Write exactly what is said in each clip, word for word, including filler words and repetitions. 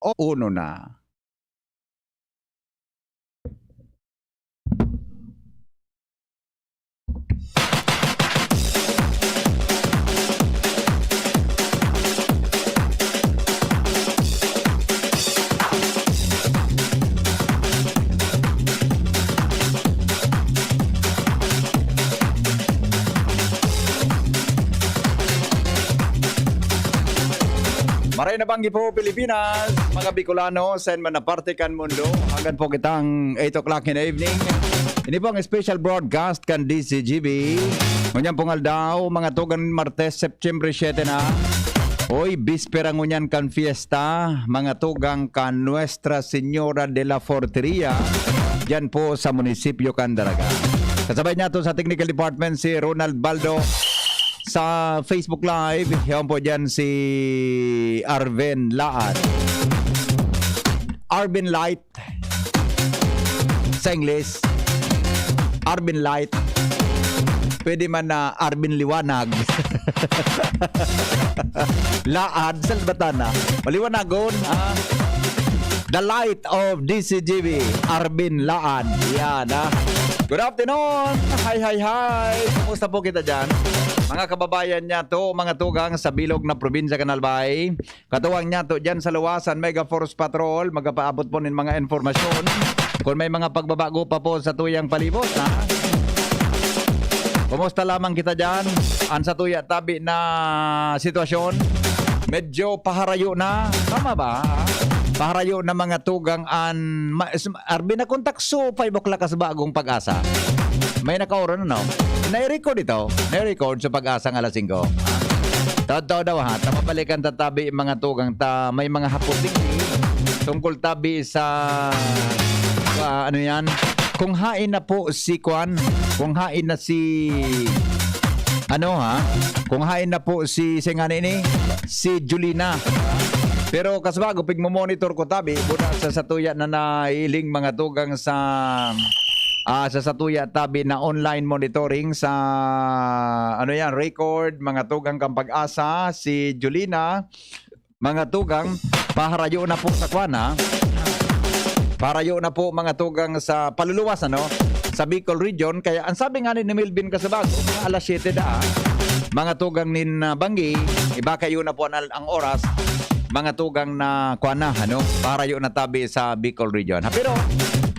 o uno na. Maray na banggi po, Pilipinas, mga Bicolano, saan man na parte kan mundo. Hanggang po kitang eight o'clock in the evening. Ini po ang special broadcast kan D C G B. Ngunyan pong aldaw, mga tugang, Martes, September siete na. Hoy, bispera ngunyan kan fiesta, mga tugang, kan Nuestra Señora de la Forteria, diyan po sa munisipyo kan Daraga. Kasabay niya to sa technical department si Ronald Baldo. Sa Facebook Live, yan po dyan si Arvin Laad. Arvin Light. Sa English, Arvin Light. Pwede man na Arvin Liwanag. Laad, Salbatana. Maliwanagon, ha? The light of D C G B, Arvin Laad. Yan, ha? Good afternoon. Hi, hi, hi. Kumusta po kita dyan? Mga kababayan niya to, mga tugang sa bilog na probinsya kan Albay. Katuwang niya to dyan sa luwasan, Mega Force Patrol, magapaabot po nin mga informasyon. Kung may mga pagbabago pa po sa tuyang palibot, ha? Kumusta lamang kita dyan? Ang sa tuya tabi na sitwasyon, medyo paharayo na. Tama ba? Paharayo na, mga tugang, an ma-, s-, Arbi na kontak so five o'clock as bagong Pag-asa. May nakaoron, ano? Nai-record ito. Nai-record sa Pag-asa nga alas singko. Totoo daw, ha? Ta mabalikan ta tabi, mga tugang, ta may mga hapot digdi tungkol tabi sa, sa ano yan? Kung hain na po si Kwan, kung hain na si, ano, ha? Kung hain na po si, si nga ni, si Julina. Pero kasbago, pigmo-monitor ko tabi, muna sa satuya na nailing, mga tugang, sa, ah, sa satuya tabi na online monitoring sa, ano yan, record, mga tugang, kan Pag-asa, si Julina, mga tugang, paharayo na po sa kwan, ha? Paharayo na po, mga tugang, sa paluluwas, ano? Sa Bicol Region. Kaya ang sabi nga ni Melvin Kasabago, mga alas siyete da, mga tugang nin, ah, Banggi, iba kayo na po ang, ang oras, mga tugang, na kwan na, ano? Paharayo na tabi sa Bicol Region, ha? Pero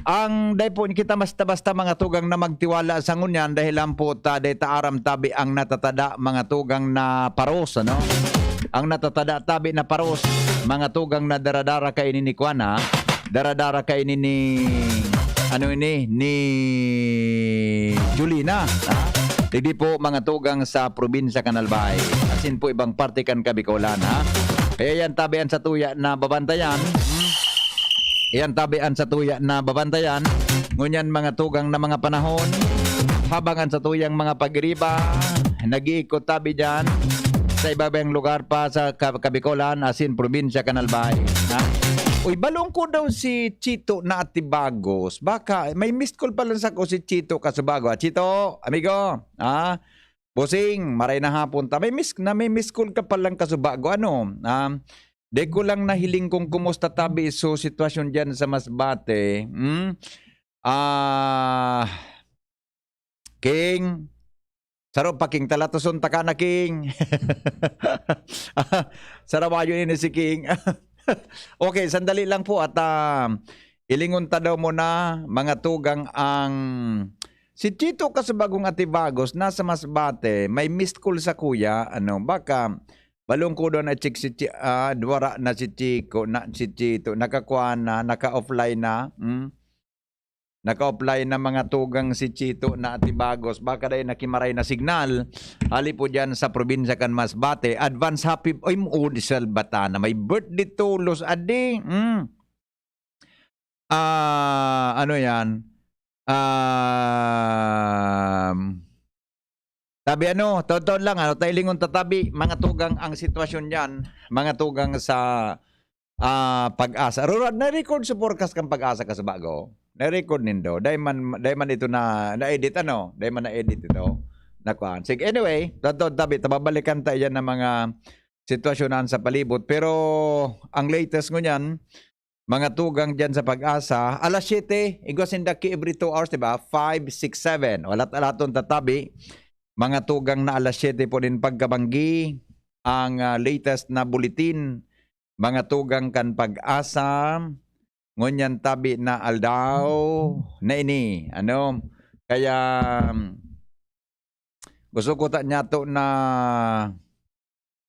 ang dai po kita basta-basta, mga tugang, na magtiwala sa ngunyan dahil lang po ta, dai ta aram tabi ang natatada, mga tugang, na paros, ano? Ang natatada tabi na paros, mga tugang, na daradara kaini ni kwan, ha? Daradara kaini ni, ano ini, ni Julina, ha? Digdi po, mga tugang, sa probinsya kan Albay. Asin po ibang parte kan Kabikolan, ha? Kaya yan tabi ang satuya na babantayan. Hmm? Yan tabi ang satuya na babantayan. Ngunyan, mga tugang, na mga panahon, habang ang satuyang mga pag-iriba, nag-iikot tabi dyan sa iba-ibang lugar pa sa Ka-, Kabikolan, asin probinsya kan Albay. Ha? Uy, balong ko daw si Chito na Atibagos. Baka may missed call pa lang sa ko si Chito Kasubago. Ah, Chito, amigo, ha? Bossing, maray na hapon ta. May miss, na may miss call ka pa lang Kasubago. Ano? Um, di ko lang nahiling kung kumusta tabi so sitwasyon diyan sa Masbate. Hmm? Ah, King, saro pa, King, talatoson taka na, King. Sarawayon ini si King. Okay, sandali lang po at, ah, ilingon ta daw muna, mga tugang, ang si Chito Kasubagong Atibagos, nasa Masbate, may missed call sa kuya, ano, baka balong ko daw na-check si Chi-, ah, duwara na si Chico, na, si Chito, nakakuha na, naka-offline na, hmm? Naka-offline na, mga tugang, si Chito na Atibagos. Baka dahil nakimaray na signal. Hali po dyan sa probinsya kan Masbate. Advance happy, oy, mo, di Salbatana. May birthday tulos, adi. Mm. Ah, ano yan? Um, tabi ano, taon-taon lang, ano, tailingon tatabi, mga tugang ang sitwasyon dyan, mga tugang sa, ah, Pag-asa. Rurad, na-record sa forecast kang Pag-asa Kasubago? Na-record nindo? Dai man, dai man ito na, na-edit, ano? Dai man na-edit ito? Nakuan. Sige, anyway, taon-taon tabi, tababalikan tayo yan ng mga sitwasyonan sa palibot. Pero ang latest ngunyan, mga tugang diyan sa Pag-asa, alas siyete, igwa sinda ki every two hours, di ba? Five, six, seven. Walat-alaton tatabi. Mga tugang na alas siyete po nin pagkabanggi, ang, ah, latest na bulletin. Mga tugang kan Pag-asa, ngunyan tabi na aldaw na ini. Ano? Kaya, gusto ko ta niyato na,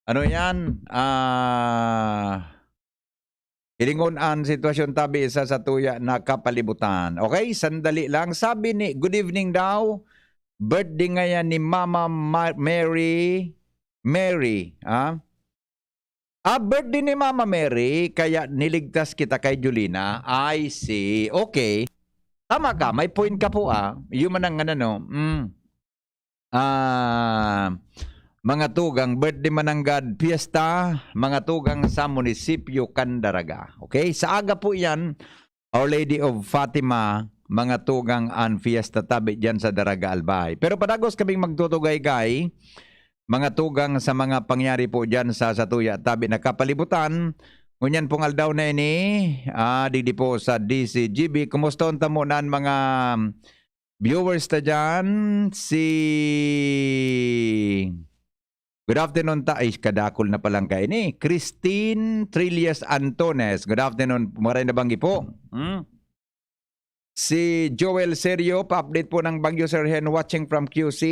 ano yan, ah, hilingon an sitwasyon tabi sa satuya na kapalibutan. Okay, sandali lang. Sabi ni, good evening daw, birthday ngayon ni Mama Ma- Mary, Mary, ah? Ah, birthday ni Mama Mary, kaya niligtas kita kay Julina. I see. Okay. Tama ka, may point ka po, ah. Yun man ang ano, no? Mm. Ah, mga tugang, birthday mananggad, piyesta, mga tugang sa munisipyo kan Daraga. Okay? Sa aga po yan, Our Lady of Fatima, mga tugang, an fiesta tabi diyan sa Daraga, Albay. Pero padagos kaming magtutugaygay, mga tugang, sa mga pangyari po diyan sa satuya tabi na kapalibutan. Ngunyan pong aldaw na ini, ah, digdi po sa D C G B. Kumusta unta mo nan mga viewers ta diyan? Si Good afternoon ta, ay, kadakol na palang kaini. Christine Trillas Antones. Good afternoon, maray na banggi po. Hmm? Si Joel Serio, pa-update po ng Bagyo, Sir Hen, watching from Q C.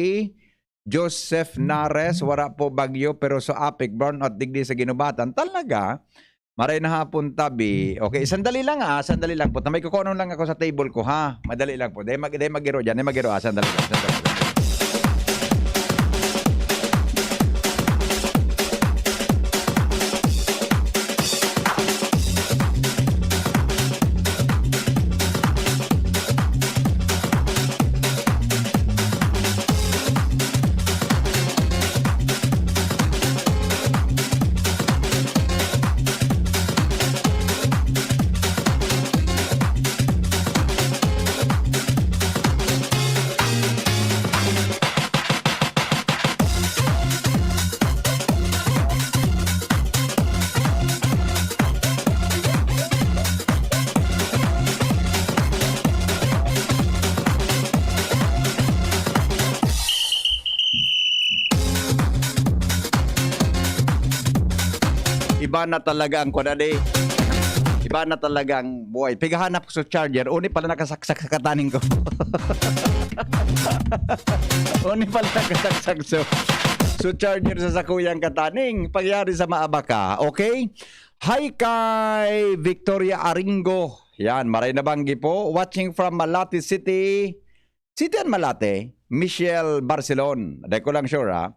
Joseph Nares, wala po bagyo, pero sa Apec, brownout digdi sa Ginubatan. Talaga? Maray na hapon tabi. Okay, sandali lang, ah, sandali lang po. Tamay ko kukuhanon lang ako sa table ko, ha. Madali lang po. Dahil mag, dahil magiro dyan, dahil magiro, ah, sandali lang, sandali lang. Iba na talaga ang kwan, adi. Iba na talaga ang buhay. Pigahanap ko sa charger, uni pala nakasaksak sa kataning ko. Uni pala nakasaksak so, so charger sa sakuyang kataning. Pagyari sa maabaka. Okay? Hi kay Victoria Aringo. Yan, maray na banggi po. Watching from Malate City. City and Malate, Michelle Barcelon. Di ko lang sure, ha?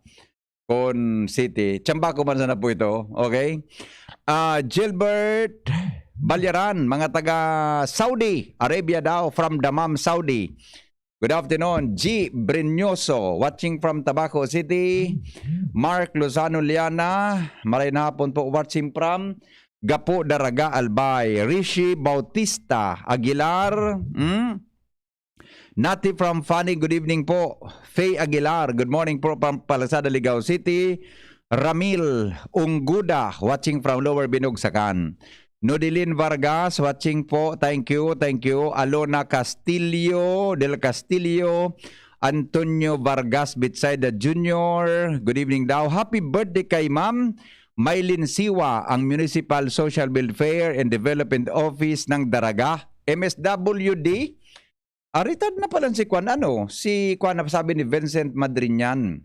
Kun City. Tsambaco man sana po ito. Okay? Ah, Gilbert Balyaran, mga taga Saudi Arabia daw, from Dammam, Saudi. Good afternoon, G Brinyoso, watching from Tabaco City. Mark Lozano Liana, maray na hapon po, watching from Gapo Daraga, Albay. Rishi Bautista Aguilar, hmm? Nati from Funny, good evening po. Faye Aguilar, good morning po, Pam-, Palasada, Ligao City. Ramil Ungguda, watching from Lower Binugsakan. Nodelin Vargas, watching po. Thank you, thank you. Alona Castillo, Del Castillo, Antonio Vargas Betsaida Junior. Good evening daw. Happy birthday kay Ma'am Mylene Siwa, ang Municipal Social Welfare and Development Office ng Daraga, M S W D. Ah, retired na pala si kwan, ano, si kwan na sabi ni Vincent Madriñan.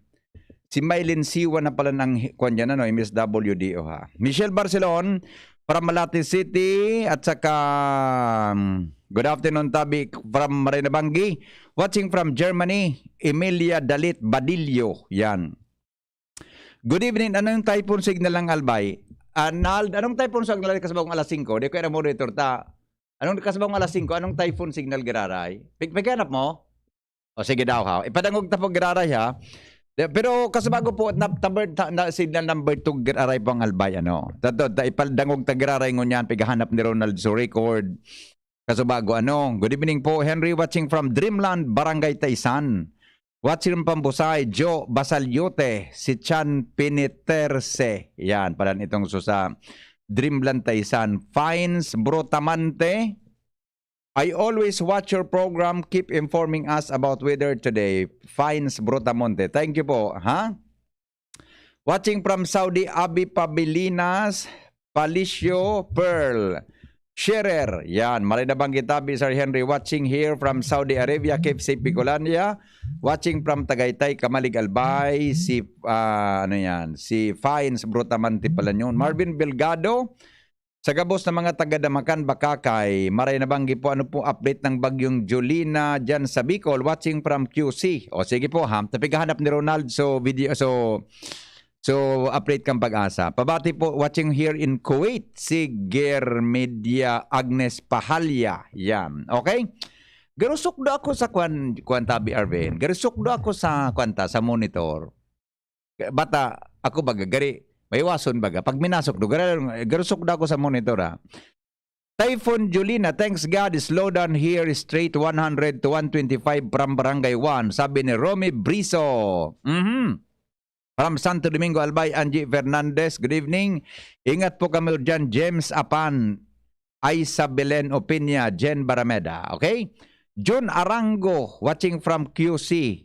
Si Mylene Siwa na pala ng hi-, kwan dyan, ano, M S W D, o ha. Michelle Barcelon, from Malate City, at saka, um, good afternoon, Tabi, from Marinabanggi. Watching from Germany, Emilia Dalit Badillo, yan. Good evening. Ano yung typhoon signal ng Albay? Ah, Nald, anong typhoon signal kasabong alas singko? Di ko na monitor ta. Anong kasabong alas singko? Anong typhoon signal giraray? Pig pighanap mo? O sige daw ha. Ipadangog ta po giraray ha. De, pero kasabago po, na, number, ta, na, signal number two giraray po ang Albay, ano. Tato, ta, ipadangog ta giraray ngunyan, pighahanap ni Ronald sa record. Kasubago, ano? Good evening po, Henry, watching from Dreamland, Barangay Taisan. Watching from Busay, Joe Basaliote, si Chan Piniterse. Yan, palan itong so sa Dreamland Taisan. Fines Brotamante, I always watch your program. Keep informing us about weather today. Fines Brotamonte. Thank you po, ha? Watching from Saudi, Abi Pabilinas, Palicio, Pearl, Shearer. Yan, maray na bang kita, Sir Henry? Watching here from Saudi Arabia, Cape Sapicolandia. Watching from Tagaytay, Camalig, Albay, si, ah, ano yan, si Fines Brotamante pala yun. Marvin Belgado, sa gabos na mga taga Damacan, Bacacay, maray na banggi po, ano po update ng Bagyong Jolina dyan sa Bicol? Watching from Q C. O sige po ha, tapighanap ni Ronald, so video, so, so update kang Pag-asa. Pabati po, watching here in Kuwait, si Germedia Agnes Pahalia. Yan, okay? Garusok do ako sa kwan, kwan tabi, Arvin. Garusok do ako sa kwanta, sa monitor. Bata, ako baga, gari, maiwason baga. Pag minasok do, gari, garusok do ako sa monitor, ha. Typhoon Jolina, thanks God, slow down here, straight one hundred to one twenty-five from Barangay one, sabi ni Romy Briso. Mhm. From Santo Domingo, Albay, Angie Fernandez, good evening. Ingat po kami dyan, James Apan, Aisa Belen Opinia, Jen Barameda. Okay? Jun Arango, watching from Q C.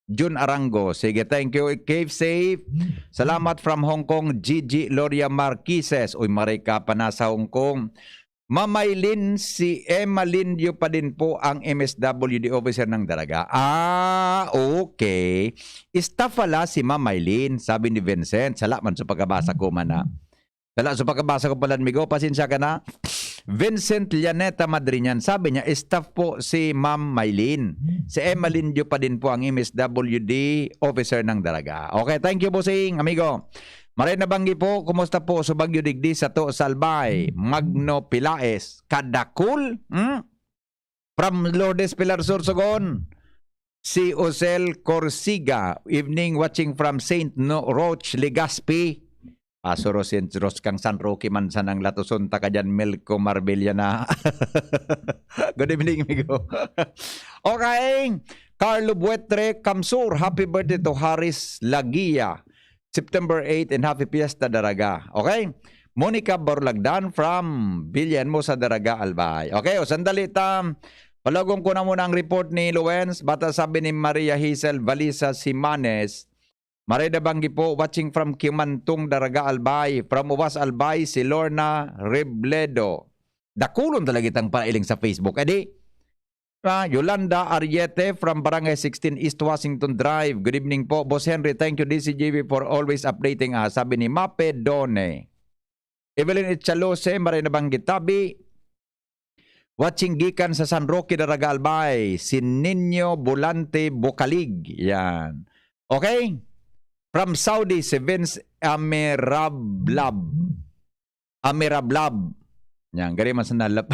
Jun Arango. Sige, thank you. Keep safe. Salamat from Hong Kong, Gigi Loria Marquises. Uy, maray ka pa na sa Hong Kong. Ma'am Maylin, si Emma Lindio pa din po ang M S W D officer ng Daraga. Ah, okay. Staff pala si Ma'am Maylin, sabi ni Vincent. Sala man sa pagkabasa ko man na. Sala sa pagkabasa ko pala, amigo. Pasensya ka na. Vincent Llaneta Madriñan. Sabi niya, staff po si Ma'am Maylin. Si Emma Lindio pa din po ang M S W D officer ng Daraga. Okay, thank you, bossing, amigo. Maray na banggi po, kumusta po sa Bagyo digdi sa to, Salbay, Magno Pilaes, Kadakul? Hmm? From Lourdes Pilar, Sorsogon, si Osel Corsiga. Evening, watching from Saint No-, Roch, Legazpi. Pasuro, Saint Roch kang San Roque man sanang latoson ta ka dyan, Melco Marbella na. Good evening, amigo. Okay. Carlo Buetre Kamsur, happy birthday to Haris Lagia. September eight and happy fiesta, Daraga. Okay? Monica Borlagdan from Villahermosa, Daraga, Albay. Okay, o sandali ta. Palagon ko na muna ang report ni Luens. Bata sabi ni Maria Hazel Valisa Simanes, maray na banggi po, watching from Kimantong, Daraga, Albay. From Ubas, Albay, si Lorna Rebledo. Dakulon talaga itang pailing sa Facebook. Edi, ah, Yolanda Ariete from Barangay sixteen East Washington Drive. Good evening po, Boss Henry. Thank you, D C J B, for always updating us. Sabi ni Mape Done. Evelyn Echalose, maray na banggi tabi. Watching gikan sa San Roque, Daraga, Albay, si Nino Volante Bukalig. Yan. Okay? From Saudi, si Vince Amirablab. Amirablab. Yan, gari man sa nalap.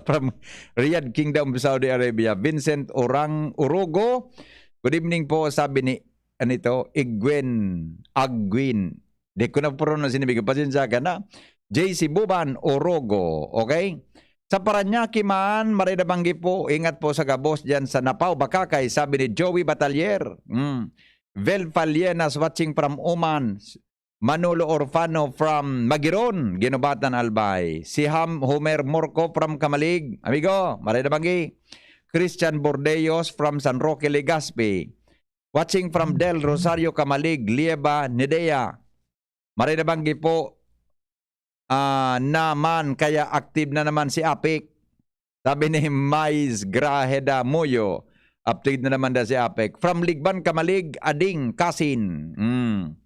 From Riyadh, Kingdom of Saudi Arabia, Vincent Orang Urugo. Good evening po, sabi ni, ano ito, Igwin, Agwin. Di ko na pronounce, sinibigan. Pasensya ka na. J C Buban Orogo. Okay? Sa Paranaque man, maray na banggi po. Ingat po sa gabos dyan sa Napaw, Bakakay, sabi ni Joey Batalier. Mm. Vel Falienas watching from Oman. Manolo Orfano from Magiron, Guinobatan, Albay. Si Ham, Homer Morco from Camalig. Amigo, maray na banggi. Christian Bordeos from San Roque, Legazpi. Watching from Del Rosario, Camalig, Lieba, Nidea. Maray na banggi po, ah, naman, kaya active na naman si Apik. Sabi ni Mais Grajeda Muyo, active na naman daw si Apik. From Ligban, Camalig, Ading, Kasin. Mm.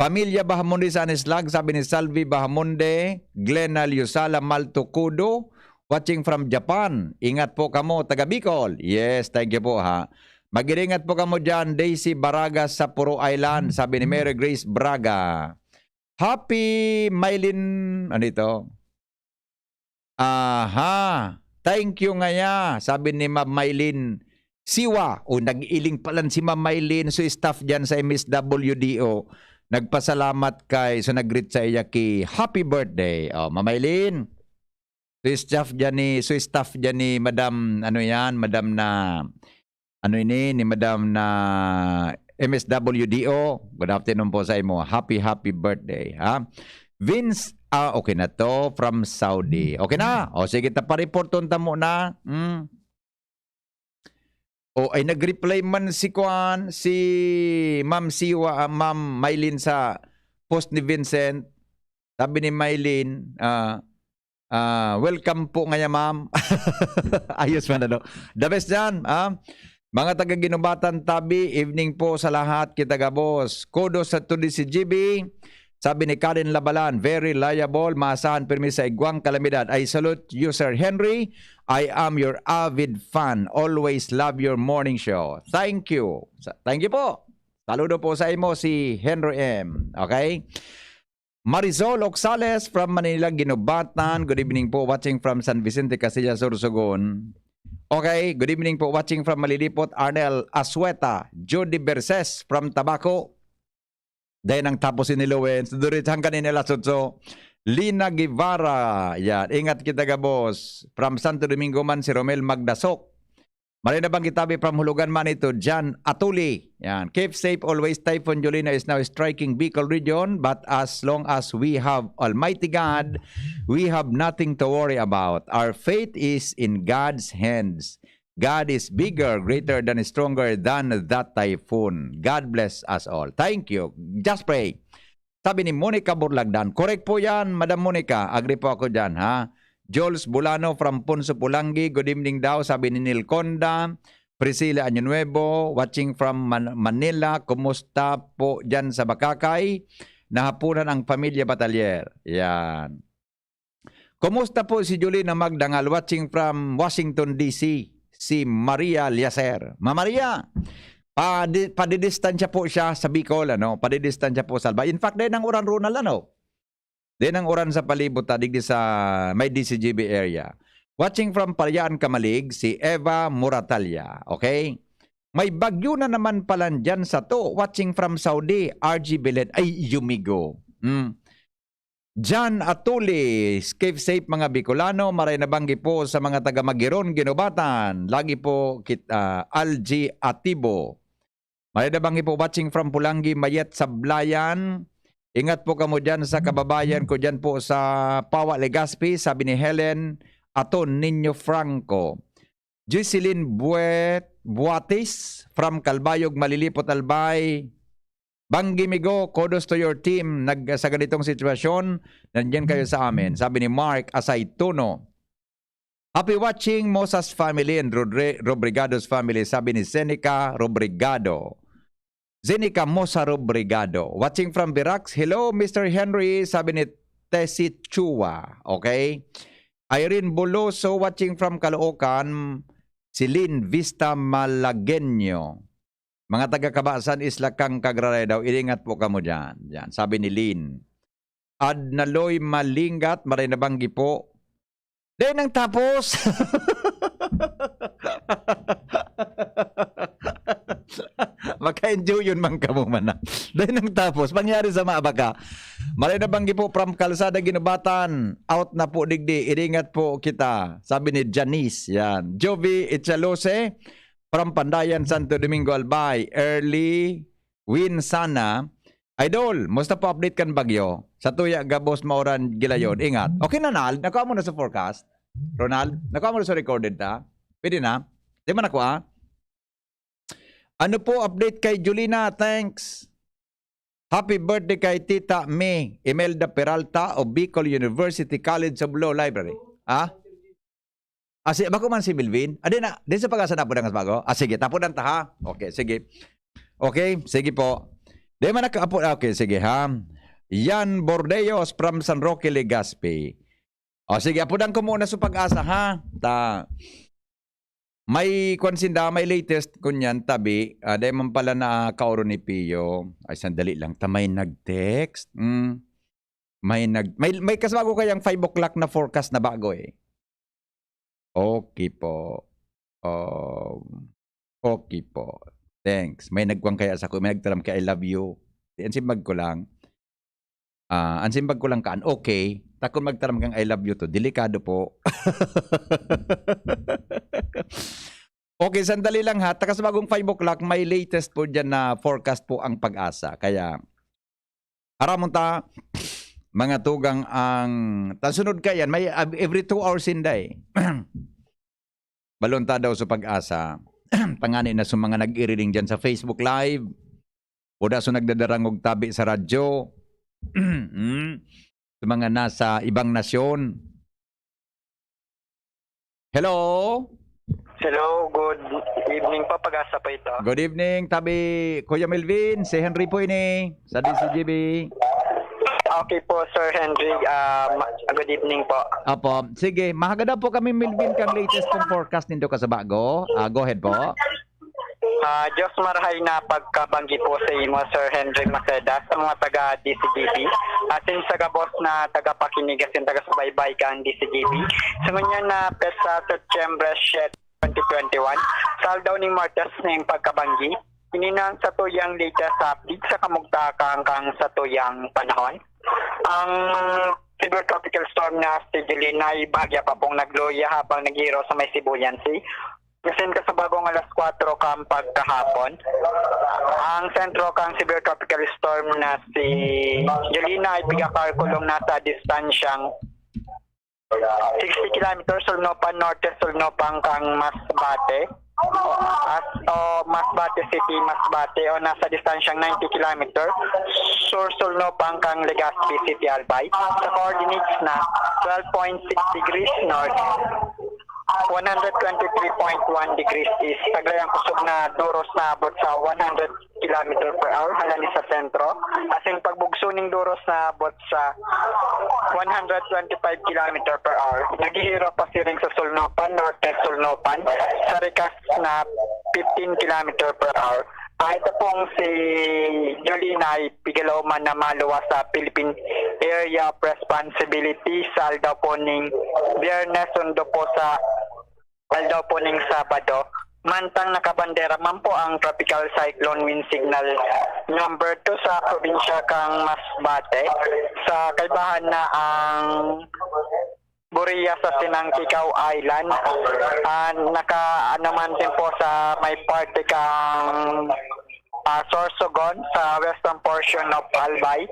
Pamilya Bahamonde sa Anislag, sabi ni Salvi Bahamonde, Glena Liusala Malto Kudo, watching from Japan. Ingat po kamo, taga Bicol. Yes, thank you po, ha. Mag-ingat po kamo dyan, Daisy Baraga sa Puro Island, sabi ni Mary Grace Braga. Happy Maylin, ano ito? Aha, thank you ngaya, sabi ni Ma'am Maylin Siwa. O, nag-iling palan si Ma'am Maylin, so staff dyan sa M S W D O. Nagpasalamat kay, so nag-greet sa iya ki happy birthday. O, Ma'am Maylin, so staff dyan ni, so staff dyan ni Madam, ano yan, Madam na Ano ini ni Madam na M S W D O? Good afternoon po sa imo. Happy, happy birthday, ha? Vince, ah, okay na to, from Saudi. Okay na. O sige, ta pa-report ta muna. Hmm. O, ay nag-reply man si kuan, si Ma'am Siwa, ah, Ma'am Mylene sa post ni Vincent. Sabi ni Mylene, ah, ah, "Welcome po ngaya, ma'am." Ayos man, ano? The best dyan, ah. Mga taga Ginubatan, tabi, evening po sa lahat, kita gabos. Kudos sa to D C G B. Sabi ni Karen Labalan, "Very liable, maasahan, pirmi sa igwang kalamidad." I salute you, Sir Henry. I am your avid fan. Always love your morning show. Thank you. Sa- Thank you po. Saludo po sa imo si Henry M. Okay? Marisol Oxales from Manila, Ginubatan. Good evening po. Watching from San Vicente, Castilla, Sorsogon. Okay. Good evening po. Watching from Malilipot, Arnel Asueta. Judy Berses from Tabaco. Dai nang tapos si Nilo Wens. Durit hanggang ini alas otso. Lina Guevara. Yan. Ingat kita gabos. From Santo Domingo man si Romel Magdasok. Maray na bang kitabi from Hulugan man ito, Jan Atuli. Yan. Keep safe always. Typhoon Jolina is now striking Bicol region, but as long as we have Almighty God, we have nothing to worry about. Our faith is in God's hands. God is bigger, greater than, stronger than that typhoon. God bless us all. Thank you. Just pray. Sabi ni Monica Burlagdan, correct po yan, Madam Monica. Agree po ako dyan, ha? Jules Bulano from Punso, Pulangi, good evening daw, sabi ni Nilconda. Priscilla Año Nuevo, watching from Man- Manila. Kumusta po dyan sa Bakakay? Nahapunan ang pamilya Batalier. Yan. Kumusta po si Jolina Magdangal, watching from Washington, D C? Si Maria Liacer. Ma Maria, padi- padidistansya po siya sa Bicol, ano? Padidistansya po sa Albay. In fact, dahil ng uran, Ronald, ano? Dahil ng uran sa palibot, ah, digdi sa may D C G B area. Watching from Pariaan, Camalig, si Eva Muratalia. Okay? May bagyo na naman pala dyan sa to. Watching from Saudi, R G Belen. Ay, yumigo. Hmm. Jan Atuli, keep safe mga Bicolano. Maray na banggi po sa mga taga Magiron, Ginubatan. Lagi po kit, ah, Algie Atibo. Maray na banggi po, watching from Pulangi, Mayet, Sablayan. Ingat po kamo dyan sa kababayan ko dyan po sa Pawa, Legazpi, sabi ni Helen Aton Niño Franco. Jocelyn Buet, Buatis from Calbayog, Malilipot, Albay. Banggi migo, kudos to your team. Nag, sa ganitong sitwasyon, nandiyan kayo sa amin. Sabi ni Mark Asaytuno. Happy watching, Mosas family and Rodri- Robregado's family, sabi ni Zenica Robregado. Zenica Mosa Robregado. Watching from Virax. Hello, Mister Henry, sabi ni Tessie Chua. Okay? Irene Boloso, watching from Caloocan. Celine Vista Malagueño. Mga taga Cabasan, Isla Kang, Cagraray daw, iringat po kamo dyan. Yan, sabi ni Lynn. Adnaloy Malingat, maray na banggi po. Dai nang tapos. Maka-enjoy yun man kamo man na. Dai nang tapos. Pangyari sa mga baka. Maray na banggi po from Kalsada, Ginubatan. Out na po digdi. Iringat po kita. Sabi ni Janice. Yan. Jovi Echalose from Pandayan, Santo Domingo, Albay. Early win sana. Idol, musta po update kan bagyo? Sa tuya, gabos mauran gilayon. Ingat. Okay na, Nal? Nakuha mo na sa forecast? Ronald, nakuha mo na sa recorded ta? Pwede na? Di ba nakuha? Ano po update kay Julina? Thanks. Happy birthday kay Tita May Imelda Peralta of Bicol University College of Law Library. Ah? Ah, si, bako man si Melvin? Ah, di na, di sa Pag-asa na po dangas bago? Ah, sige, tapudan ta ha. Okay, sige. Okay, sige po. Di man naka-, apo-, ah, okay, sige ha. Yan, Bordeos from San Roque, Legazpi. O sige, apudan ko muna sa Pag-asa ha. Ta, may kwan sinda, may latest kunyan, tabi. Ah, dahil man pala na kaoro ni Pio. Ay, sandali lang. Ta, may nag-text. Mm. May nag-, may, may kasbago kayang five o'clock na forecast na bago eh. Okay po. Um, okay po. Thanks. May nagkuwang kaya sa ko, may nagtaram kay "I love you." Di, an simbag ko lang. Ah, an simbag ko lang kaan, okay. Ta kun magtaram kang "I love you" to, delikado po. Okay, sandali lang ha. Takas bagong five o'clock, may latest po dyan na forecast po ang PAGASA. Kaya, aramon ta, mga tugang ang, tasunod ka yan, may ab- every two hours inday. Balon ta daw sa PAGASA. Tangani na sa mga nag-iriling dyan sa Facebook Live. O da sa nagdadarangog tabi sa radyo. Hmm? Sa mga nasa ibang nasyon. Hello? Hello, good evening po. PAGASA po ito. Good evening, tabi Kuya Melvin. Si Henry po ini sa D C G B. Okay po, Sir Henry. Um, good evening po. Apo. Sige, mahagada po kami, Melvin, kang latest pong forecast nindo ka sa bago. Ah, go ahead po. Ah, Diyos marahay na pagkabanggi po sa imo, Sir Henry Maceda, sa mga taga D C G B, asin sa gabos na tagapakinig, asin taga-subaybay kan D C G B. Sa ngunyan na petsa, Setyembre siyete, twenty twenty-one, sa aldaw ning Martes ning pagkabanggi, ini na ang satuyang latest update sa kamugtakan kan satuyang panahon. Ang severe tropical storm na si Jolina ay bahagya pa pong nagluya habang naghihiro sa may Sibuyan Sea. Asin kasabagong alas kwatro kan pagkahapon, ang sentro kan severe tropical storm na si Jolina ay pigakalkulong nasa distansyang sixty kilometers sulnopan norte, sulnopan kan Masbate, as, o Masbate City, Masbate, o nasa distansyang ninety kilometer sur-sulnopan kan Legazpi City, Albay, sa coordinates na twelve point six degrees north, one hundred twenty-three point one degrees east. Taglay ang kusog na duros na abot sa one hundred kilometer per hour, halani sa sentro. Asin pagbugso ning duros na abot sa one hundred twenty-five kilometer per hour. Naghihiro pa siring sa sulnopan, norte sulnopan, sa rikas na fifteen kilometer per hour. Ah, ito pong si Jolina ay pigalaw man na maluwas sa Philippine Area of Responsibility sa aldaw po ning Biyernes, sundo po sa aldaw po ning Sabado. Mantang nakabandera man po ang Tropical Cyclone Wind Signal number two sa probinsya kang Masbate, sa kaibahan na ang Burias asin ang Kikau Island. Ah, naka, ano man din po sa may parte kang, ah, Sorsogon, sa western portion of Albay,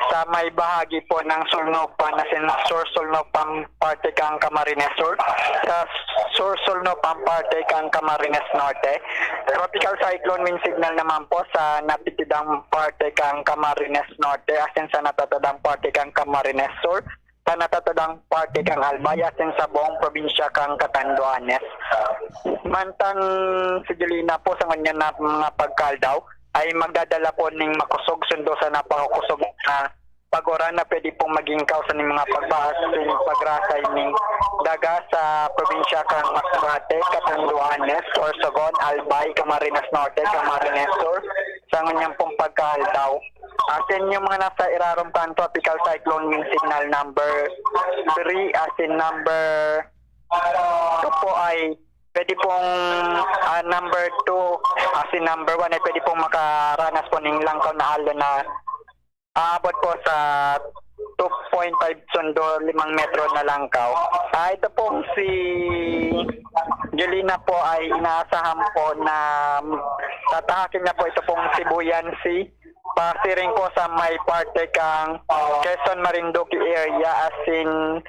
sa may bahagi po ng Sulnopan asin sur-sulnopan parte kang Camarines Sur, sa sur-sulnopan parte kang Camarines Norte. Tropical Cyclone Wind Signal naman po sa napitidang parte kang Camarines Norte asin sa natatadang parte kang Camarines Sur, sa natatadang parte kang Albay asin sa buong probinsya kang Catanduanes. Mantang si Jolina po sa ngunyan na mga pagkaaldaw ay magdadala po ning makusog sundo sa napakakusog na pag-uran na pwede pong maging kausa ning mga pagbaha asin pagrasay ning daga sa probinsya kang Masbate, Catanduanes, Sorsogon, Albay, Camarines Norte, Camarines Sur, sa ngunyan pong pagkaaldaw. Asin yung mga nasa irarom kan Tropical Cyclone Wind Signal number three asin number two po ay pwede pong, ah, number two asin number one ay pwede pong makaranas po ning langkaw na alon na aabot po sa two point five sundo limang metro na langkaw. Ah, ito pong si Jolina po ay inaasahan po na tatahakin niya po ito pong Sibuyan Sea. Pasiring po sa may parte kang Quezon Marinduque area, asin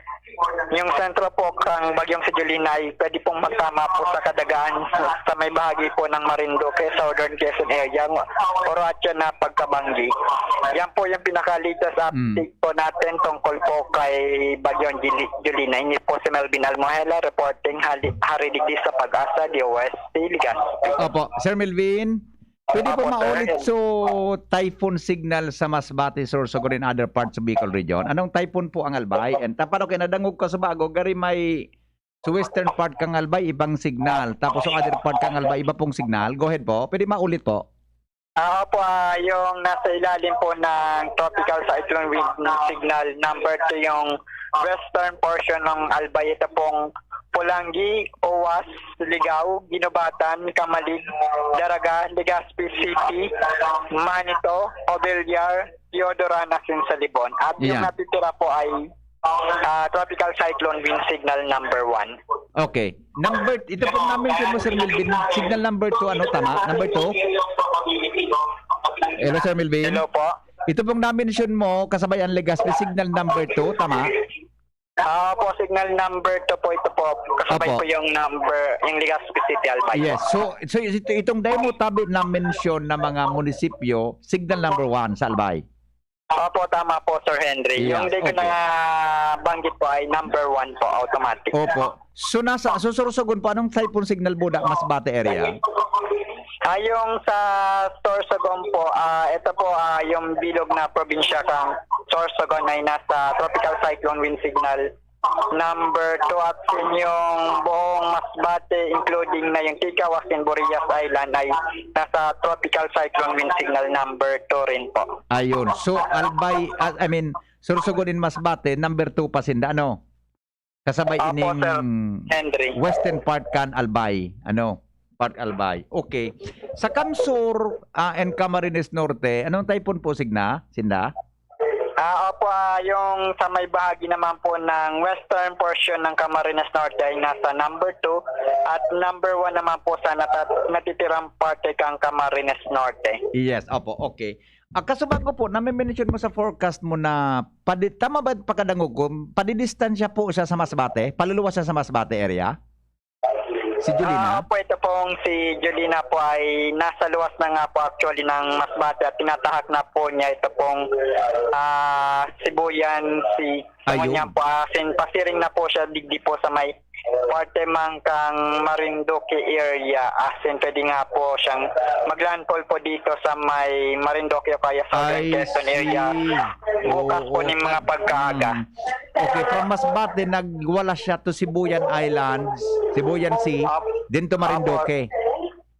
yung sentro po kang Bagyong si Jolina ay pwede pong magtama po sa kadagaan sa may bahagi po ng Marinduque, Southern Quezon area, Oroatia na pagkabanggi. Yan po yung pinaka-latest update po natin tungkol po kay Bagyong Jili- Jolina. Ini po si Melvin Almohela reporting hali, hari digdi sa PAGASA, D O S T, Legazpi. Opo, Sir Melvin, pwede po Opo, sir. Maulit so typhoon signal sa Masbate, Sorsogon and other parts of Bicol region? Anong typhoon po ang Albay? And tapano kayo nadangog ka sa bago, gari may sa western part kang Albay, ibang signal. Tapos sa other part kang Albay, iba pong signal. Go ahead po. Pwede maulit po. Ah, opo, ah, yung nasa ilalim po ng Tropical Cyclone Wind Signal number two yung western portion ng Albay. Ito pong Polangui, Oas, Ligao, Guinobatan, Camalig, Daraga, Legazpi City, Manito, Obillar, Teodoro, asin Salibon. At yung Yeah. natitira po ay ah, Tropical Cyclone Wind Signal number one. Okay. Number, ito pong na-mention mo, Sir Melvin, signal number two, ano, tama? Number two? Hello, Sir Melvin? Hello po. Ito pong na-mention mo, kasabay ang Legazpi, signal number two, tama? Ah, po, signal number two po ito po. Kasabay Opo. po yung number, yung Legazpi City, Albay Yes. po. So, so ito, itong dahil mo tabi na-mention na mga munisipyo, signal number one sa Albay. Opo, tama po, Sir Henry. Yes, Yung di ko okay. na banggit po ay number one po, automatic. Opo. So, nasa, so, Sorsogon po, anong type pong signal buda, Masbate area? Ah, yung sa Sorsogon po, ah, ito po, ah, yung bilog na probinsya kang Sorsogon ay nasa Tropical Cyclone Wind Signal number two at yung buong Masbate, including na yung Tigao, as in Burillas Island, ay nasa Tropical Cyclone Wind Signal number two rin po. Ayun. So, Albay, ah, I mean, Sorsogon in Masbate, number two pa sinda, ano? Kasabay Opo, ining Sir Henry. western part kan Albay, ano? Part Albay. Okay. Sa Kamsur, ah, and Camarines Norte, anong typhoon po signa? Sinda? Ah, opo, ah, yung sa may bahagi naman po ng western portion ng Camarines Norte ay nasa number two at number one naman po sa nata-, natitirang parte kang Camarines Norte. Yes, opo, okay. Ah, kaso bago po, nami-mention mo sa forecast mo na padi-, tama ba pagkadangog ko, padidistansya po siya sa Masbate? Paluluwas siya sa Masbate area? Si Jolina? Ah, po, ito pong si Jolina po ay nasa luwas na nga po actually ng Masbate at tinatahak na po niya ito pong, ah, Sibuyan Sea. Ayun. Ngunyan po, as in, pasiring na po siya digdi po sa may parte man kang Marinduque area. As in, pwede nga po siyang mag-landfall po dito sa may Marinduque o kaya Southern I Quezon area. see. Bukas Oo, po ning mga pag-, pagkaaga. mm. Okay, from Masbate, nagwala siya to Sibuyan Islands, Sibuyan Sea, Op-, then to opo. Marinduque.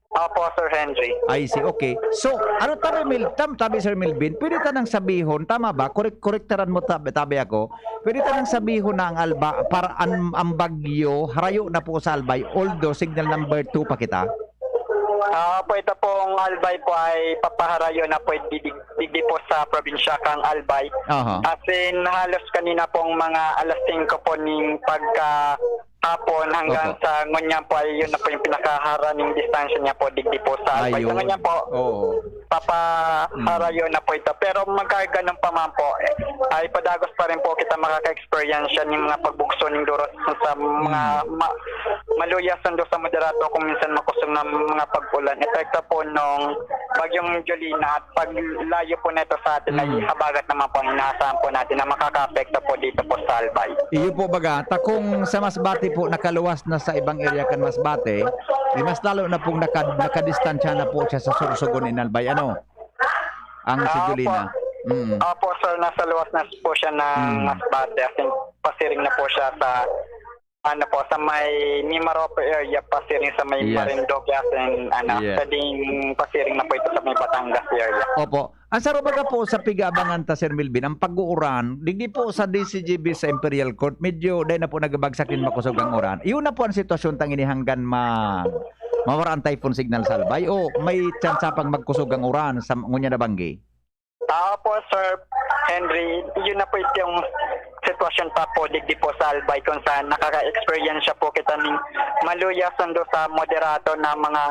Opo, Sir Henry. I see, okay. So, ano, tabi, Mil-, tam-, tabi, Sir Melvin, pwede ta nang sabihon, tama ba? Korek-, korektaran mo, tabi, tabi ako. Pwede ta nang sabihon na ang Alba, para an-, ang bagyo, harayo na po sa Albay, although signal number two pa kita? Ah, po, ito pong Albay po ay papaharayo na po digdi, digdi po sa probinsya kang Albay. Aha. As in, halos kanina pong mga alas singko po ning pagka hapon hanggang Opo. sa ngunyan po ay yun na po yung pinakaharaning distansya niya po digdi po sa Albay. Sa Ayun. ngunyan po, Oo. papaharayo Mm. na po ito. Pero magkaganon pa man po, eh, ay padagos pa rin po kita makaka-experience yan, yung mga pagbugso ng duro sa mga Mm. ma-, maluya sundo sa moderato kung minsan makusog na mga pag-ulan. Epekto po nung Bagyong Jolina at paglayo po nito sa atin ay Mm. habagat naman po ang inaasahan po natin na makakaapekto po dito po sa Albay. Iyo po baga, ta kung sa Masbate po nakaluwas na sa ibang area kan Masbate, eh, mas lalo na pong naka-, nakadistansya na po siya sa Sorsogon in Albay, ano? Ang si Ah, Jolina. opo. Mm. Opo, sir, nasa luwas na po siya ng Mm. Masbate. As in, pasiring na po siya sa, ano po, sa may Mimaropa area, pasiring sa may Yes. Marinduque, as in, ano, Yes. pwedeng pasiring na po ito sa may Batangas area. Opo. Ang saro baga po sa pig-aabangan ta, Sir Melvin, ang pag-uuran, digdi po sa D C G B sa Imperial Court, medyo dahil na po nagbagsak din makosog ang uran. Iyon na po ang sitwasyon tang ini hanggang ma-, mawara ang typhoon signal sa Albay o may tsansa pang magkusog ang uran sa ngunyan na banggi? Ah, po, Sir Henry, yun na po yung sitwasyon pa po digdi po sa Albay kung saan nakaka-experience siya po kita ning maluya sundo sa moderato na mga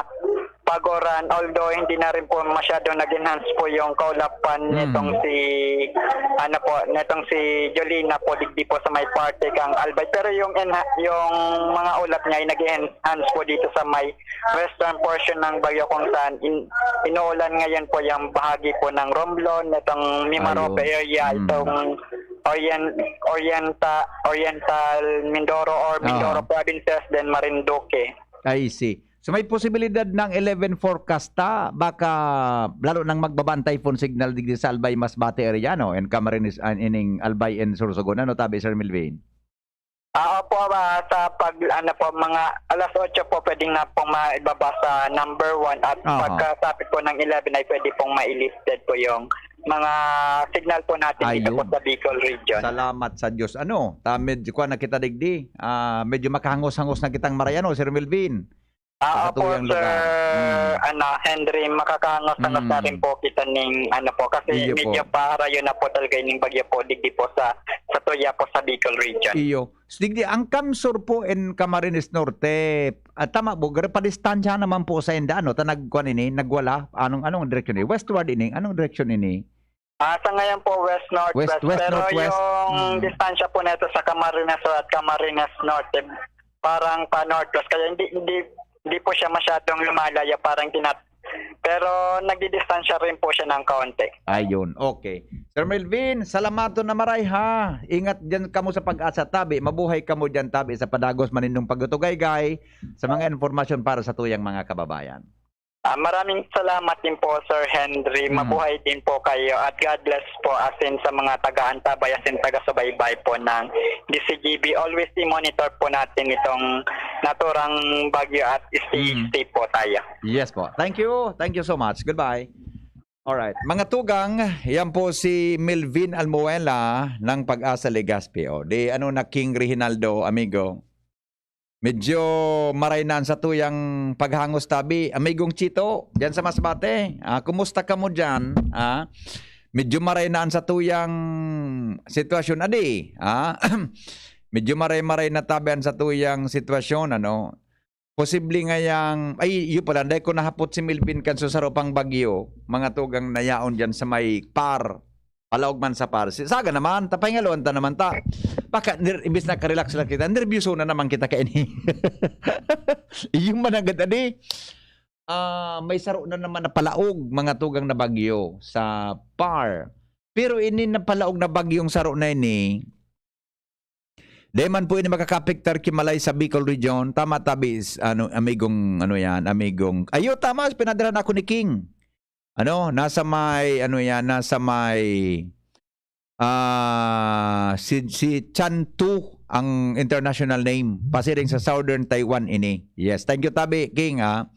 pag-uran, although hindi na rin po masyado nag-enhance po yung kaulapan Mm. nitong si, ano po, nitong si Jolina po, digdi po sa may parte kang Albay. Pero yung enha-, yung mga ulap niya ay nag-enhance po dito sa may western portion ng Baguio kung saan in-, inuulan ngayon po yung bahagi po ng Romblon, nitong Mimaropa Ayun. area, Mm. itong Orient-, Orienta-, Oriental Mindoro or Mindoro Ah. provinces, then Marinduque. I see. So, may posibilidad ng eleven forecast ta, baka lalo nang magbaba ang typhoon signal digdi sa Albay, Masbate area, no? And Camarines, ah, ining Albay and Sorsogon. Ano tabi, Sir Melvin? Ah, opo, ah, sa pag, ano po, mga alas otso po, pwedeng na pong maibaba sa number one at Aha. pagkasapit po ng eleven ay pwede pong mailifted po yung mga signal po natin dito po Ayun. sa Bicol region. Salamat sa Diyos. Ano, ta, medyo kuwan na kita digdi. Ah, medyo makahangos-hangos na kitang Mariano, Sir Melvin. Ah, Sa opo, katuyang Sir, lugar. Mm. ano, Henry, makakahangos-hangos na Mm. rin po kita ning, ano po, kasi Iyo po. medyo paharayo na po talaga ning bagyo po, digdi po sa, sa tuya po sa Bicol region. Iyo. So, digdi, ang CamSur po in Camarines Norte, ah, tama po, gra-, padistansya naman po sa inda, ano, ta nagkuan ini, nagwala, anong, anong direksyon ini? Westward ini, anong direksyon ini? Ah, sa ngayon po, west-northwest. West, west, Pero northwest. yung Mm. distansya po nito sa Camarines Sur at Camarines Norte, parang pa-northwest. Kaya hindi, hindi, hindi po siya masyadong lumalayo, parang tinat-, pero nagdidistansya rin po siya ng kaunti. Ayun, okay. Sir Melvin, salamaton na maray, ha. Ingat diyan kamo sa Pag-asa tabi. Mabuhay kamo diyan tabi sa padagos man nindong pagtutugaygay sa mga impormasyon para sa tuyang mga kababayan. Ah, maraming salamat din po, Sir Henry. Mm. Mabuhay din po kayo at God bless po, as in, sa mga taga-antabay, as in, taga-subaybay po ng D C G B. Always i-monitor po natin itong naturang bagyo at stay Mm. safe po tayo. Yes po. Thank you. Thank you so much. Goodbye. Alright. Mga tugang, yan po si Melvin Almuela ng Pag-asa Legazpi. O, di ano na, King Reginaldo, amigo. Medyo maray na an satuyang paghangos tabi. Amigong Chito, diyan sa Masbate. Ah, kumusta kamo diyan? Ah, medyo maray na an satuyang sitwasyon, adi. Ah, medyo maray-maray na tabi an satuyang sitwasyon, ano. Posible ngayang, ay, yun pala, dai ko nahapot si Melvin kan sa saro pang bagyo, mga tugang na yaon diyan sa may Par. Palaog man sa Par. Si-, saga naman, ta pahingaloan ta naman ta. Baka ner-, imbis na ka-relax lang kita, nerbiyoso na naman kita kaini. Iyong managad, adi. Ah, may saro na naman na palaog, mga tugang na bagyo sa Par. Pero ini na palaog na bagyong saro na ini, di man po ini makakaapektar ki Malay sa Bicol Region. Tama, tabi, s-, ano, amigong, ano yan, amigong, ayo, tama, pinadala na ako ni King. Ano, nasa may, ano yan, nasa may, ah, si, si Chantu ang international name. Pasiring sa Southern Taiwan ini. Yes, thank you, tabi, King, ah,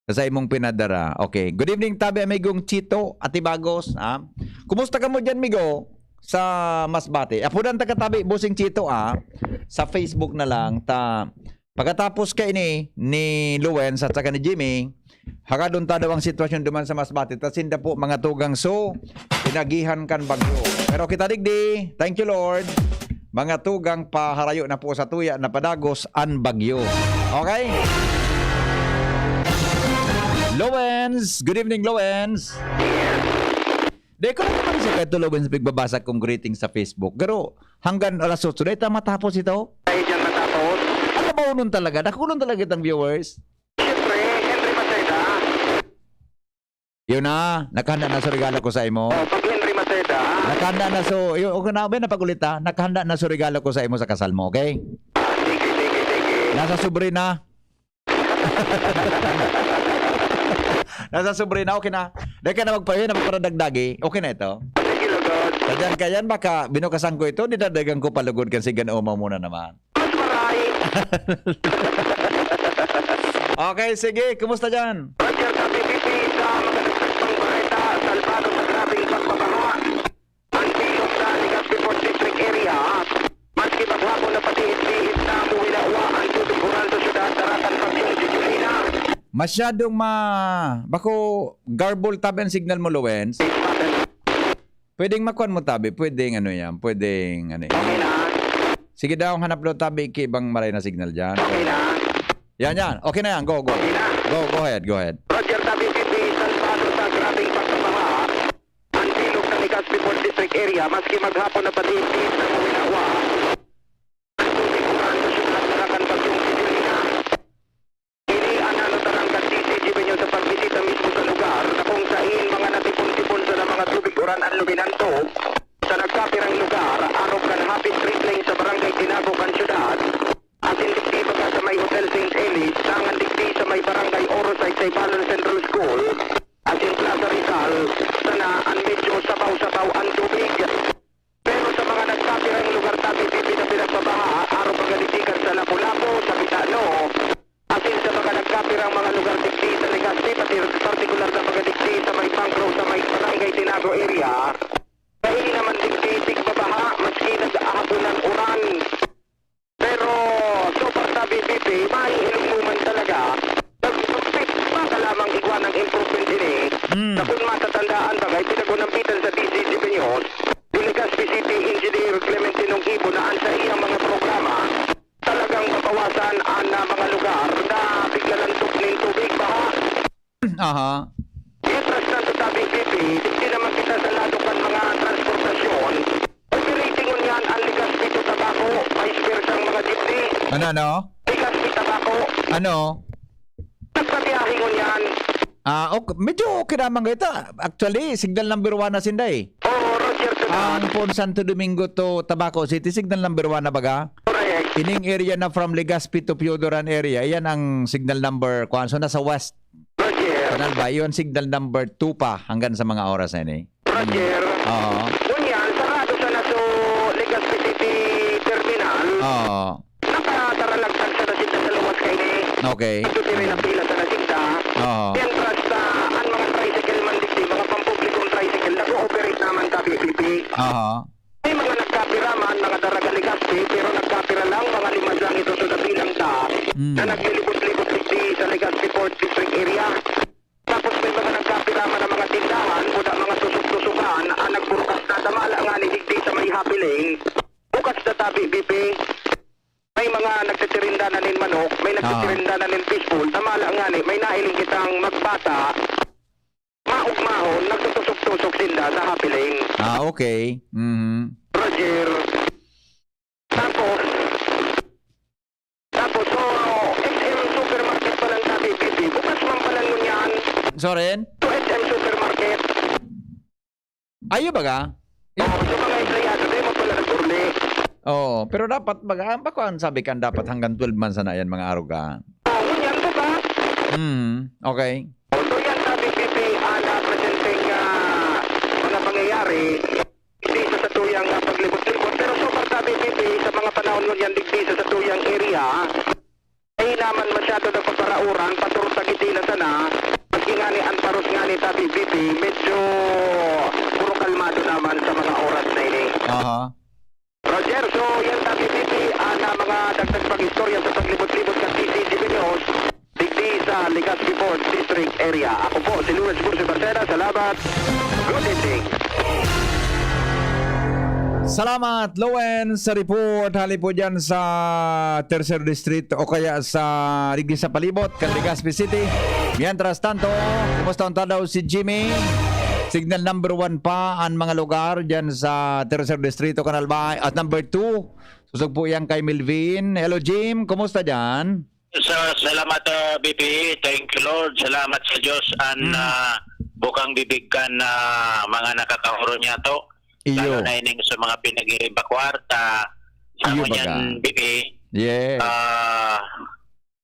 sa imong pinadara. Okay. Good evening, tabi, amigong Chito Atibagos, ah. Kumusta kamo diyan, migo? Sa Masbate. Apodan ta ka tabi, Bossing Chito, ah. Sa Facebook na lang, ta Pagkatapos kaini ni Luwens at saka ni Jimmy, hakadon ta daw ang sitwasyon duman sa Masbate. Ta sinda po, mga tugang, so, inagihan kan bagyo. Pero kita digdi, thank you, Lord. Mga tugang, paharayo na po sa tuya na padagos an bagyo. Okay? Luwens! Good evening, Luwens! Di ko na naman siya kahit Luwens, pigbabasa kong greeting sa Facebook. Pero hanggang alas otso, dahil ta matapos ito. Ay, diyan matapos. Ano ba unon talaga? Dakulon talaga itang viewers. Siyempre, Henry Maceda. Yun na, nakahanda na sa regalo ko sa imo. Oh, pag Henry Maceda. Nakahanda na so, yun, okay na, may napag-ulit, ha? Nakahanda na sa regalo ko sa imo sa kasal mo, okay? Ah, sige, sige, sige. Nasa sobre na. Nasa sobre na, okay na. Dahil ka na magpahinga, na magparadagdagi, okay na ito. Sige, lugod. Sa diyan ka yan, baka binukasan ko ito, dinadagan ko palugod kasi ganoon mo muna naman. Mas maray. Okay, sige. Kumusta dyan? Roger, sa P P P, sa mga nagsagbang bareta, salbado sa grabeng pagbabaha. Ang bilog sa Legazpi Fourth District area, maski maghapon na patihit-tihit na, muwinawa ang tubig uran sa syudad, darakan pagyong si Julina. Masyadong ma-, bako garbled tabi ang signal mo, Lowens. Pwedeng makuan mo tabi, pwedeng ano yan, pwedeng ano yan. Okay na. Sige daw, hanap daw tabi, ki bang maray na signal dyan. Okay na. Yan, yan. Okay na yan. Go, go. Okay na. Go, go ahead, go ahead. Roger, tabi, P P, salbado sa grabeng pagbabaha. Ang bilog sa Legazpi Fourth District area, maski maghapon na patihit-tihit na muwinawa. Ang tubig uran sa syudad, darakan pagyong si Julina. Ini an nataram kan D C G B News sa pagbisita mismo sa lugar na kung sain mga natipon-tipon sana mga tubig uran an luminantog sa nagkapirang lugar, arog kan Happy Street Lane sa Barangay Tinago kan syudad, asin digdi pa sa may Hotel Saint Ellis, dangan digdi sa may Barangay Oro Side sa Ibalon Central School, asin Plaza Rizal, sana an medyo sabaw-sabaw an tubig. Pero sa mga nagkapirang lugar tabi, P P, na pinagbabaha, arog mga digdi kan sa Lapu-Lapu, sa Quitano, asin sa mga nagkapirang mga lugar digdi sa Legazpi, pati partikular na mga digdi sa may Pangro, sa may Barangay Tinago area, kaini naman digdi tigbabaha, maski nag-ahaponan uran. Pero so far, tabi, P P, mahihiling mo man talaga, nagsumpit pa ka lamang na mga lugar na bigla lang tuk nin tubig, baha. Aha. Mientras tanto, tabi, P P, digdi naman kita sa lado kan mga transportasyon, operating ngunyan ang Legazpi to Tabaco, vice versa ang mga jeepney. Ano, ano? Legazpi Tabaco. Ano? Nagpabiyahe ngunyan. Ah, ok, medyo okay naman kayo ta. Actually, signal number one na sinda eh. Oo, Roger, to Ang that. Pon Santo Domingo to Tabaco City, signal number one na baga. Correct. Ining area na from Legazpi to Piodoran area, yan ang signal number, kuwan. So, nasa west. Roger. Kanal ba? Yun, signal number two pa hanggang sa mga oras na ini. Roger. Oo. Ngunyan, sarado sana to Legazpi City Terminal. Oo. Nakataralagtag sana sila sa luwas kaini. Okay. Ito din rin ang pila sana sila. Oo. Mientras, ah, ang mga tricycle man digdi, mga pampublikong tricycle, nag-ooperate naman sa P P P. Oo. May mga nagkapira man, mga daraga Legazpi, pero nagkapira lang, mga lima lang ito sa dabilang ta, Mm. na naglilibot-libot digdi sa Legazpi Port District area. Tapos may mga nagkapira man ang mga tindahan, kuda mga tusok-tusokan, ang nagburukas na damala nga ni digdi sa may Happy Lane. Bukas na tabi, B P. May mga nagtitirinda na nin manok, may Ah. nagtitirinda na nin fishball. Damala nga ni, may nahiling kitang magbata, maugmahon, nagtutusok-tusok sinda sa Happy Lane. Ah, okay. Mhm. Roger. Tapos, tapos, so, S M Supermarket pa lang dati, B P. Bukas man pala ngunyan. Sorry? So, S M Supermarket. Ayo baga? Oh, sa mga empleyado, di mo pala nag-urli. Oo, pero dapat baga, bako ang sabi kan dapat hanggang twelve months na yan, mga aruga. Oh, ngunyan to ba? Hmm, okay. Oh, so yan sabi, B P, ah, na presenteng, ah, mga pangyayari, digdi sa satuyang, ah, paglibot-libot. Pero so far, sabi, B P, sa mga panahon ngunyan, digdi sa satuyang area, ay naman masyado na paparauran, paturta giti na sana, pag ingani ang paros nga ni tabi, B P, medyo puro kalmado naman sa mga oras na ini. Aha. Roger, so yan tabi, B P, ah, na mga dagdag pag-istorya sa paglibot-libot sa T C G B News, digdi sa Legazpi Port District Area. Ako po si Louis Bursi Barcena. Salamat. Good evening. Salamat, Lowen, sa report. Hali po dyan sa Tercer Distrito o kaya sa digdi sa palibot kan Legazpi City. Mientras tanto, kumusta ang tadaw si Jimmy? Signal number one pa ang mga lugar dyan sa Tercer Distrito, Kanal Bay. At number two, susog po yan kay Melvin. Hello, Jim. Kumusta dyan? Sa, salamat, ah, B P. Thank you, Lord. Salamat sa Diyos. An, Mm. ah, bukang bibig kan, ah, mga nakakaoro niya to. Iyo. Lalo na ining sa mga pinag-iiba kwarta. Sa Iyo, ako niyan, baga. B P, Yes. ah,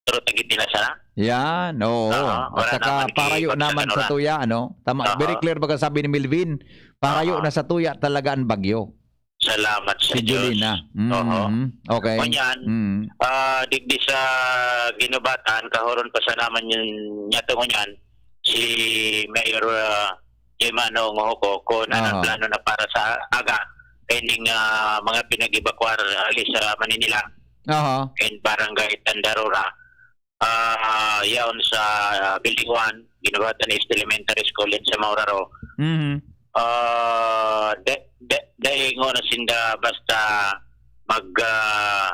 pero tagiti na sana. Yan, oo. Oo, At wala saka naman parayo ki-, naman sa kagsanura. Tuya, ano? Tama, Oo. very clear baga sabi ni Melvin, parayo Oo. na sa Tuya talaga ang bagyo. Salamat sa Si Diyos. Jolina. Mm, Oo. okay. Ngunyan, Mm. ah, digdi sa Guinobatan, kahoron pa sana man yun, niya to ngunyan, si Mayor, ah, Jemano Ngohoko, kung ano ang Aha. plano na para sa aga, pending, ah, mga pinag-evacuar, ah, hali sa Maninila Aha. and Barangay Tandarora. Ah, yaon sa, ah, Building one, Guinobatan East Elementary School in sa Mauraro. Mhm. Ah, da-, da-, dahil nga na sinda basta mag, ah,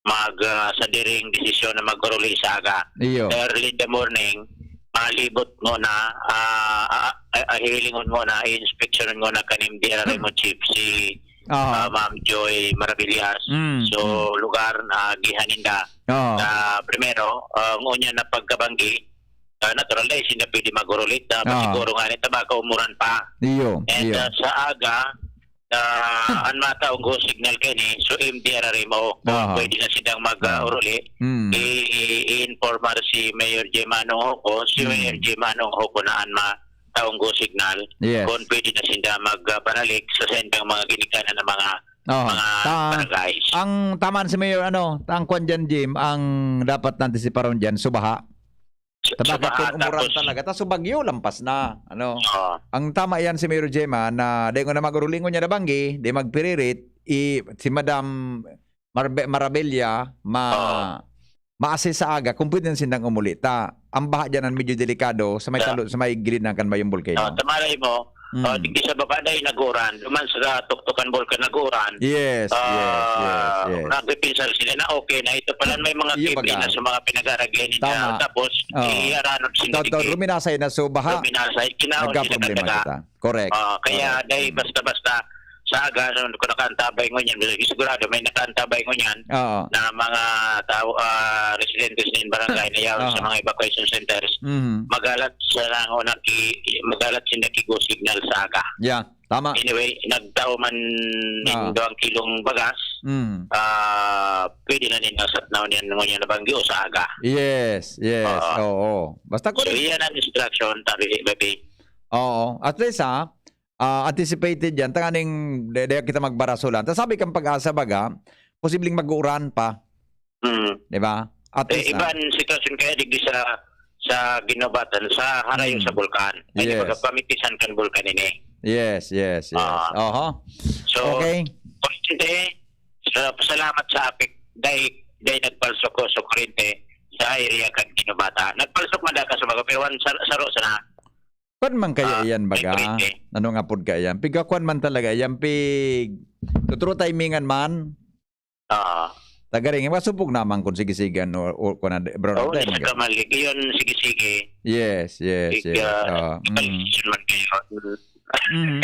mag, ah, sa diring desisyon na mag-uruli sa aga. Iyo. Early in the morning, malibot mo na, ah, ah, ah, hihilingon mo na, i-inspectionon mo na kaning D R R M o chief, si, Aha. ah, Ma'am Joy Maravillas. Mm, So, mm. lugar na gihan ninda. Oo. Sa primero, ah, ang unya na pagkabanggi, ah, natural na, hindi na pwede mag-urulit. Ah, Oo. siguro nga ni tabaka umuran pa. Iyo, And, iyo. ah, sa aga, ah, ang mataong go signal kaini, so M D R R M O, kung Aha. pwede na silang mag, ah, Oo. uruli, Mm. i-, i-, i-inform si Mayor Jemano Hoko, si Mm. Mayor Jemano Hoko na ang mataong go signal, Yes. kung pwede na sila mag, ah, baralik sa sendang mga ginikanan ng mga, Aha. mga Ta-, barangay. ang taman si Mayor, ano, ta-, ang kwan dyan, Jim, ang dapat natin si Paron dyan, subaha. Su-, Tabaka subaha, kung umuran tapos talaga. Tas bagyo, lampas na. Ano? Oo. Ang tama yan si Mayor Gemma na di ko na mag-urulingon niya na banggi, di magpiririt, i-, si Madam Marbe-, Marabella, ma-, Oo. ma-assist sa aga kung pwede na sindang umuli. Ta, ang baha dyan ang medyo delikado sa may Ta- talo-, sa may gilid ng Kanbayong Volcano. Oo, tamalay mo, Mm. Ah, digdi sa baba dai nag-uran. Duman sa tuktukan bulkan nag-uran. Yes, yes, yes, Ah, yes. nagpipinsar sila na okay na ito pala may mga Iyo kibli baga. na sa mga pinag-aaragihan nila. Tama. Tapos, Oo. iharanod sila Ito, ito, digdi. ruminasay na so baha. Ruminasay, kinaon sila Nagkaproblema kataga. kita. Correct. Ah, kaya Correct. dai Mm. basta-basta sa aga, ano, kung nakaantabay ngunyan, sigurado may nakaantabay ngunyan Oo. na mga tao, ah, residentes nin barangay na yaon sa Aha. mga evacuation centers. Mhm. Magalat sa lang o naki-, magalat sinda ki-go signal sa aga. Yeah, tama. Anyway, nagtao man nin Ah. duwang kilong bagas, Mm. ah, pwede na nin nasat na yan ngunyan na banggi o sa aga. Yes, yes. Oo. Oo. Basta So, kung iyan ang instruction, tabi, baby. Oo. At least, ha, ah, anticipated yan. Tanganing de-, de kita magbarasolan. Ta sabi kang Pag-asa baga, posibleng mag-uuran pa. Mm. Di ba? At Eh, least, ah. iban sitwasyon kaya digdi sa, sa Guinobatan, sa harayo Mm. sa bulkan. Ay, di ba, Yes. pamitisan kan bulkan ini. Yes, yes, yes. Ah. Oho. So, Okay. kuryente, sa, salamat sa apik, dai, dai nagpalsok ko sa kuryente sa area kan Guinobatan. Nagpalsok man daw ka sa mga, pero wan, sar-, saro sana. Kwan man kaya Ah, iyan, baga? may kuryente. Ano nga pod kaya iyan? Piga kwan man talaga iyan, pig-, tuturo timingan man. Ah. Tagaring, masupog naman kung sige-sige, ano, o, kung ano, bro, Oo, ano tayo sa mag- kamalig. Iyon, sige-sige. Yes, yes, Ig-, yes. ah, Oo, mm. Solution man kayo. Mm.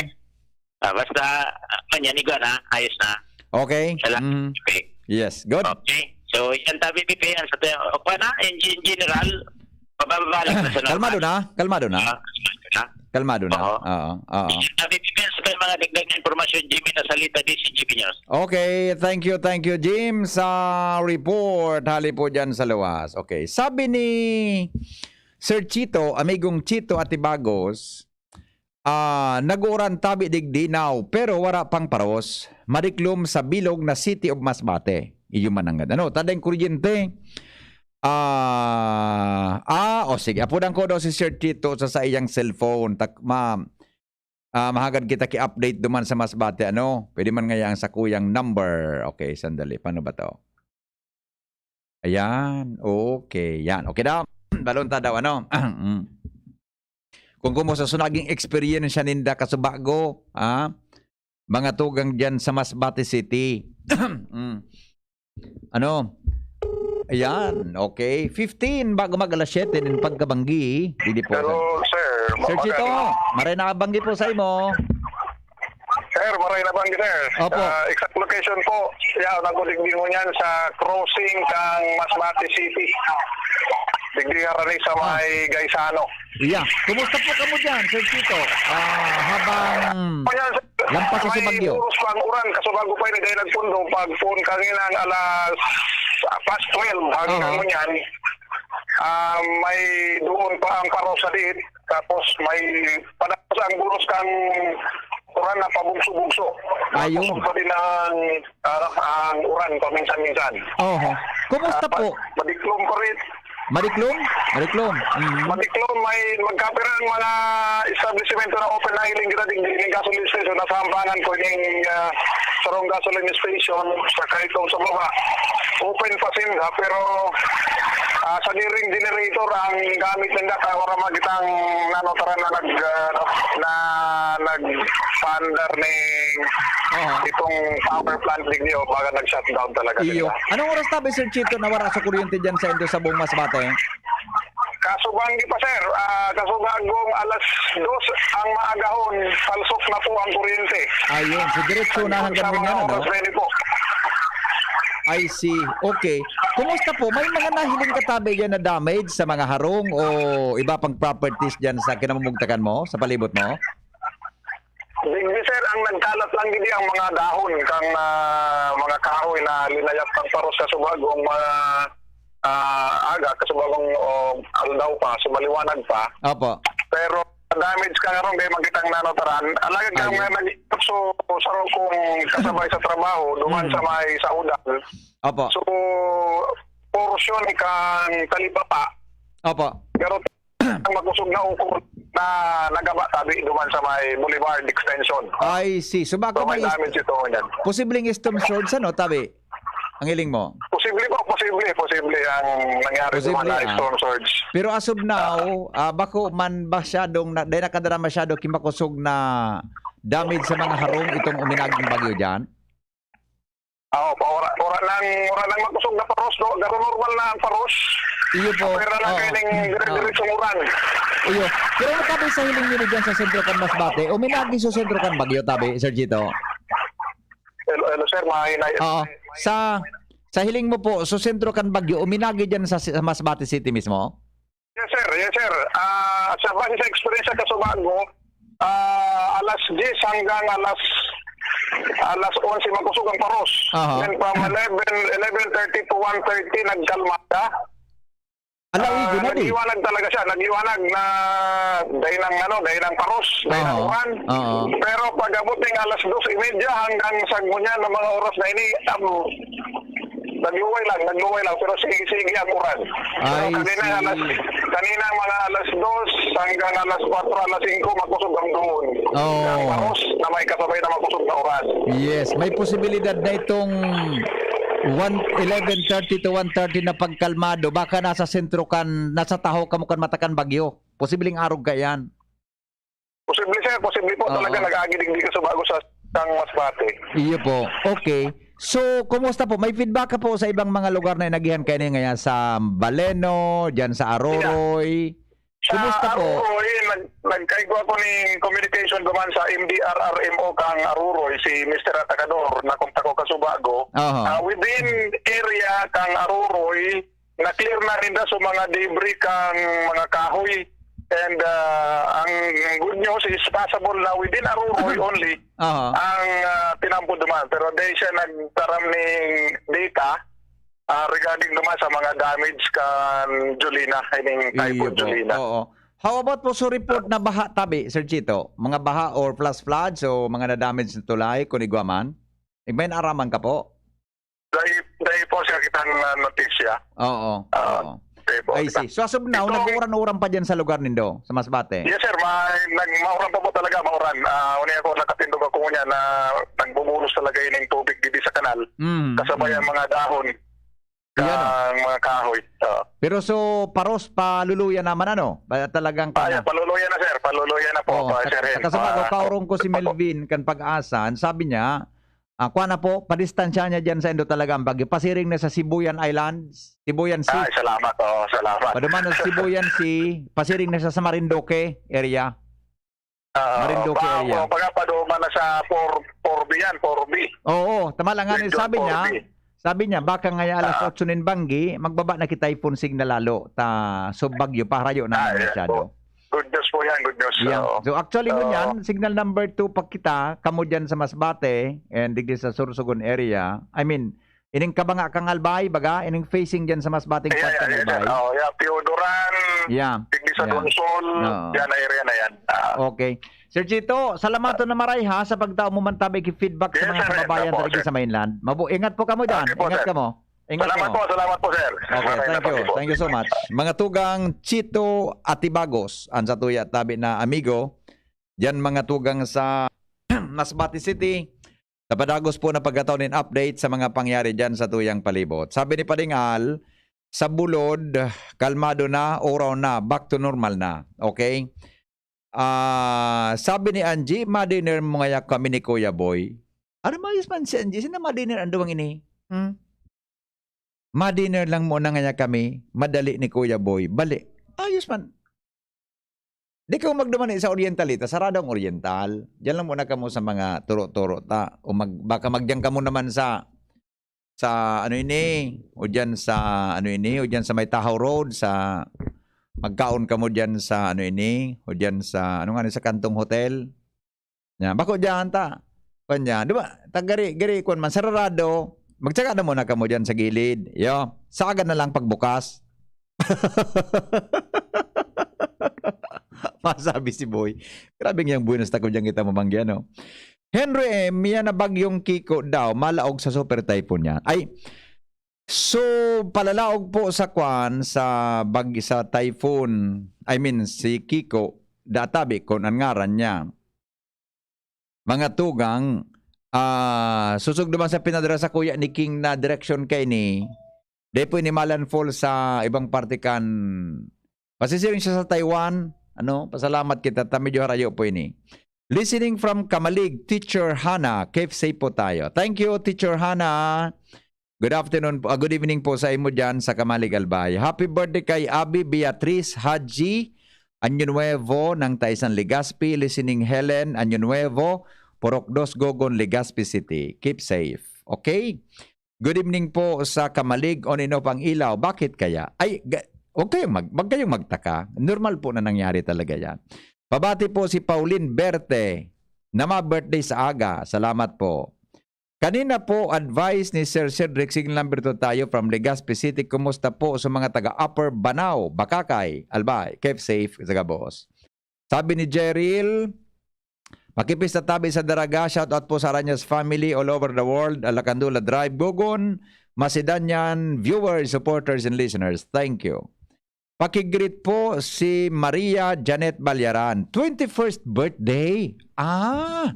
Ah, basta, ah, kanyan, iga na, ayos na. Okay. Salamat, Mm. Pipe. Yes, good. Okay. So, yan tabi, Pipe, yan sa tayo. O, pa na, in, in general, mababalik na sa normal. Kalmado na, kalmado na. Ah, kalmado na. Kalmado na. Oo. Oo, oo. Yan tabi, Pipe, yan sa tayo mga dagdag na impormasyon, Jimmy Nasalita, D C G B News. Okay, thank you, thank you, Jim, sa report. Hali po dyan sa luwas. Okay, sabi ni Sir Chito, amigong Chito Atibagos, ah, nag-uuran tabi digdi now, pero wara pang paros. Madiklom sa bilog na City of Masbate. Iyo man ang ano, tadeng kuryente. Ah, ah, o sige, apudan ko daw si Sir Chito sa saiyang cellphone. Tak-, ma-, ah, mahagad kita ki-update duman sa Masbate, ano? Pwede man ngaya ang sakuyang number. Okay, sandali. Paano ba to? Ayan. Okay. Yan. Okay daw. Balon ta daw, ano? Mm. Kung kumusta so naging experience siya ninda kasubago, ha? Mga tugang diyan sa Masbate City. Mm. Ano? Ayan. Okay. Fifteen, bago mag alas siyete nin pagkabanggi. Hindi po. Hello, sir. Sir Chito, Magandang maray na kabanggi po sa imo. Sir, maray na banggi, sir. Opo. Ah, exact location po. Yan, ang kuligdi mo niyan sa crossing kang Masbate City. Digdi harani sa Ah. may Gaisano. Yeah. Kumusta po kamo dyan, Sir Chito? Ah, habang Ayan, sir. lampas sa May Sibagyo. puros pang uran, kaso bago pa yun, dahil nagpundo, pag phone kanina ang alas, ah, past twelve, hanggang Aha. ngunyan, ah, may doon pa ang paro sa diit, tapos may padagos ang buros kang uran na pabugso-bugso. Ayun. Tapos pa din ang, ah, ang uran paminsan-minsan. Oho. Kumusta Ah, pa-, po? madiklom pa rin. Madiklom? Madiklom. Mhm. Madiklom, may magkapirang mga establishmento na open na hiling kita digdi ning gasoline station. Nasa hampangan ko ning, ah, sarong gasoline station sa Kaitom sa baba. Open pa sinda, pero, ah, sa diring generator ang gamit ninda, kaya wala magitang nanotaran na nag, ah, na nag-paandar ning Aha. itong power plant digdi o baga nag-shutdown talaga Iyo. sila. Anong oras tabi, Sir Chito, na wala sa kuryente dyan sa indo sa buong Masbate? Kasubanggi pa, sir. Ah, kasubagong alas dos ang maagahon, palsok na po ang kuryente. Ayun, so diretso na hanggang Sa mga ngayon, ano? oras na yun po. I see. Okay. Kumusta po? May mga nahiling ka tabi dyan na damage sa mga harong o iba pang properties dyan sa kinamumugtakan mo, sa palibot mo? Digdi, sir, ang nagkalat lang gidi ang mga dahon kang, ah, mga kahoy na linayap kang paros kasubagong mga, ah, aga, kasubagong, o, aldaw pa, so maliwanag pa. Opo. Pero damage ka nga ron, kaya magkitang nanotaran. Alagad ka Ayun. nga nag-, so, sa kung kasabay sa trabaho, duman Mm. sa may saudan. Opo. So, portion kang talipapa. Opo. Pero ang makusog na ukol na nagaba tabi duman sa may Boulevard Extension. I see. So, baka So, may may ist-, damage ito, yan. posibleng storm surge, ano, tabi? Ang hiling mo? Posible po, posible. Posible, posible ang nangyari sa Posible, mga ah. storm surge. Pero as of now, ah, bako man masyadong na, dahil nakadara masyado kimakusog na damage sa mga harong itong uminaging bagyo dyan? Oo, pa ora, ora nang, ora nang makusog na paros, no? Garo normal na ang paros. Iyo po. Pero na Oo. kaining Oo. dire-diretso uran. Iyo. Pero ang tabi sa hiling nyo dyan sa sentro kan Masbate, uminagi sa sentro kan Bagyo, tabi, Sir Gito? Hello, hello, sir. Mahinay. Oo. Sa, sa hiling mo po, so sentro kan Bagyo, uminagi dyan sa, sa Masbate City mismo? Yes, sir. Yes, sir. Ah, sa base sa eksperyensya, Kasubago, ah, alas diyes hanggang alas, alas onse makusog ang paros. Aha. Then from eleven, eleven thirty to one thirty, nagkalmada. Ala, Ah, uy, guna di. Nagliwanag talaga siya. Nagliwanag na dahil ng, ano, dahil ng paros, dahil ng Oo. uran. Oo. Pero pag-abot ng alas dos y media hanggang sa ngunyan ng mga oras na ini, um, nagluway lang, nagluway lang. Pero sige-sige ang uran. Pero I kanina, see. alas, kanina mga alas dos hanggang alas kwatro, alas singko, makusog ang duon. Oo. Ang paros na may kasabay na makusog na uran. Yes, may posibilidad na itong one, eleven thirty to one thirty na pagkalmado. Baka nasa sentro kan, nasa tahaw kamo kan mata kan bagyo. Posibleng arog kaiyan. Posible, sir. Posible po Oo. talaga nag-agi digdi Kasubago sa, sa Masbate. Iyo po. Okay. So, kumusta po? May feedback ka po sa ibang mga lugar na inagihan kayo ngayon sa Baleno, dyan sa Aruroy? Sa Kumusta po? Aruroy, nag-, nagkaigwa ko ning communication duman sa M D R R M O kang Aruroy, si Mister Atacador, na kung tako Kasubago. Aha. Ah, within area kang Aruroy, na-clear na ninda sa mga debris kang mga kahoy. And, ah, ang good news is possible na within Aruroy only Aha. ang, ah, tinampo duman. Pero dahil siya nagtaram ning data, ah, regarding naman sa mga damage kan Jolina, I mean, Typhoon Iyo po. Jolina. Oo. How about po sa report na baha tabi, Sir Chito? Mga baha or flash floods o mga na-damage na tulay, kung igwa man? Igmay na araman ka po? Dahil, dahil po siya kitang, ah, notisya. Oo, Ah, oo. dahil po I kita. see. So, as of now, Ito nag-uuran-uran pa dyan sa lugar nindo, sa Masbate? Yes, sir. Ma-, nag-, mauran pa po talaga, mauran. Ah, uni ako, nakatindog ako ngunyan na nagbubulos talaga yun yung tubig dito sa kanal. Mm, Kasabay mm. ang mga dahon. Ayan, oh. Ang mga kahoy. Oo. Pero so, paros, paluluya naman, ano? Ba, talagang Ah, kanya? yeah, paluluya na, sir. Paluluya na po, Oo, pa, sa, sir. sa Hen. Kasabag, Pa-, kaurong ko si pa po. Melvin, kan Pag-asa, sabi niya, ah, kuha na po, padistansya niya dyan sa Indo talaga ang bagyo. Pasiring na sa Sibuyan Islands, Sibuyan Sea. Ay, salamat. Oo, salamat. Paduman na sa Sibuyan Sea, pasiring na sa, sa Marinduque area. Ah, Marinduque pa, area. pa, pagkapaduman na sa four, four B yan, four B. Oo, tama lang nga ni Region sabi niya, four B. sabi niya, baka nga alas Ah. otso nin banggi, magbaba na kita typhoon signal lalo, ta, so bagyo, paharayo na Ah, naman yes masyado. po. Good news po yan, good news. Yeah. Oo. So, actually, Oo. ngunyan, signal number two pa kita, kamo dyan sa Masbate, and digdi sa Sorsogon area. I mean, ining kabanga kang Albay, baga, ining facing dyan sa Masbateng Ayan, part kang ayan, Albay. ayan. Oh, yeah, Teodoran, Yeah. digdi sa Yeah. Donsol, Oo. yan, area na yan. Ah. Okay. Sir Chito, salamaton na maray ha, sa pagtao mo man tabi ki feedback sa Yes, mga sir. kababayan Opo, sa digdi sir. sa mainland. Mabu-, ingat po kamo dyan. Okay po, Ingat sir. kamo. Ingat Salamat kamo. po, salamat po, sir. Okay, Maraming thank you. salamat po. Thank you so much. Mga tugang Chito Atibagos, ang sa tuya tabi na amigo, dyan mga tugang sa Masbate City, sa padagos po na pagkataon in update sa mga pangyari dyan sa tuyang palibot. Sabi ni Pading Al, sa Bulod, kalmado na, oraw na, back to normal na. Okay? Ah, sabi ni Angie, "Ma-dinner mo ngaya kami ni Kuya Boy." Ano, maayos man si Angie? Sino ma-dinner ang duwang ini? Hmm? "Ma-dinner lang muna ngaya kami, madali ni Kuya Boy. Bali." Ayos man. Di ka magduman sa Oriental, ita, sarado ang Oriental. Diyan lang muna kamo sa mga turo-turo ta. O mag-, baka magdiyan kamo naman sa, sa ano ini, o diyan sa ano ini, o diyan sa may Tahaw Road, sa magkaon kamo diyan sa ano ini, o diyan sa ano nga ni, sa Kantong Hotel. Yan, bako diyan ta. Kuwan diyan, di ba? Tagari, gari, kuwan man, sarado. Magtsaga na muna kamo diyan sa gilid. Yo, sa aga na lang pagbukas. Masabi si Boy. Grabe niyang buenas ta ko diyan kita mabanggi, ano? Henry M, yan na bagyong Kiko daw, malaog sa super typhoon niya. Ay, so, palalaog po sa kwan, sa bag-, sa typhoon, I mean, si Kiko, databi, kung ang ngaran niya. Mga tugang, ah, susog naman sa pinadara sa kuya ni King na direksyon kay ni, Di po ini malandfall sa ibang parte kan, pasisiring siya sa Taiwan. Ano, pasalamat kita ta medyo harayo po ini. Listening from Camalig, Teacher Hana. Keep safe po tayo. Thank you, Teacher Hana. Good afternoon po, ah, good evening po sa imo diyan sa Camalig, Albay. Happy birthday kay Abi Beatriz Haji Año Nuevo ng Taisan, Legazpi. Listening Helen Año Nuevo, Purok Dos, Gogon, Legazpi City. Keep safe. Okay? Good evening po sa Camalig, on and off ang ilaw. Bakit kaya? Ay, ga-, wag kayong mag-, wag kayong magtaka. Normal po na nangyari talaga yan. Pabati po si Pauline Berte na ma-birthday sa aga. Salamat po. Kanina po, advice ni Sir Cedric, signal number two tayo from Legazpi City. Kumusta po sa mga taga Upper Banao, Bakakay, Albay? Keep safe sa gabos. Sabi ni Jeril, "Makipista tabi sa Daraga. Shout out po sa Arañas family all over the world. Alacandula Drive, Gogon, Macedoñan, viewers, supporters, and listeners. Thank you." Pakigreet po si Maria Janet Balyaran. Twenty-first birthday? Ah!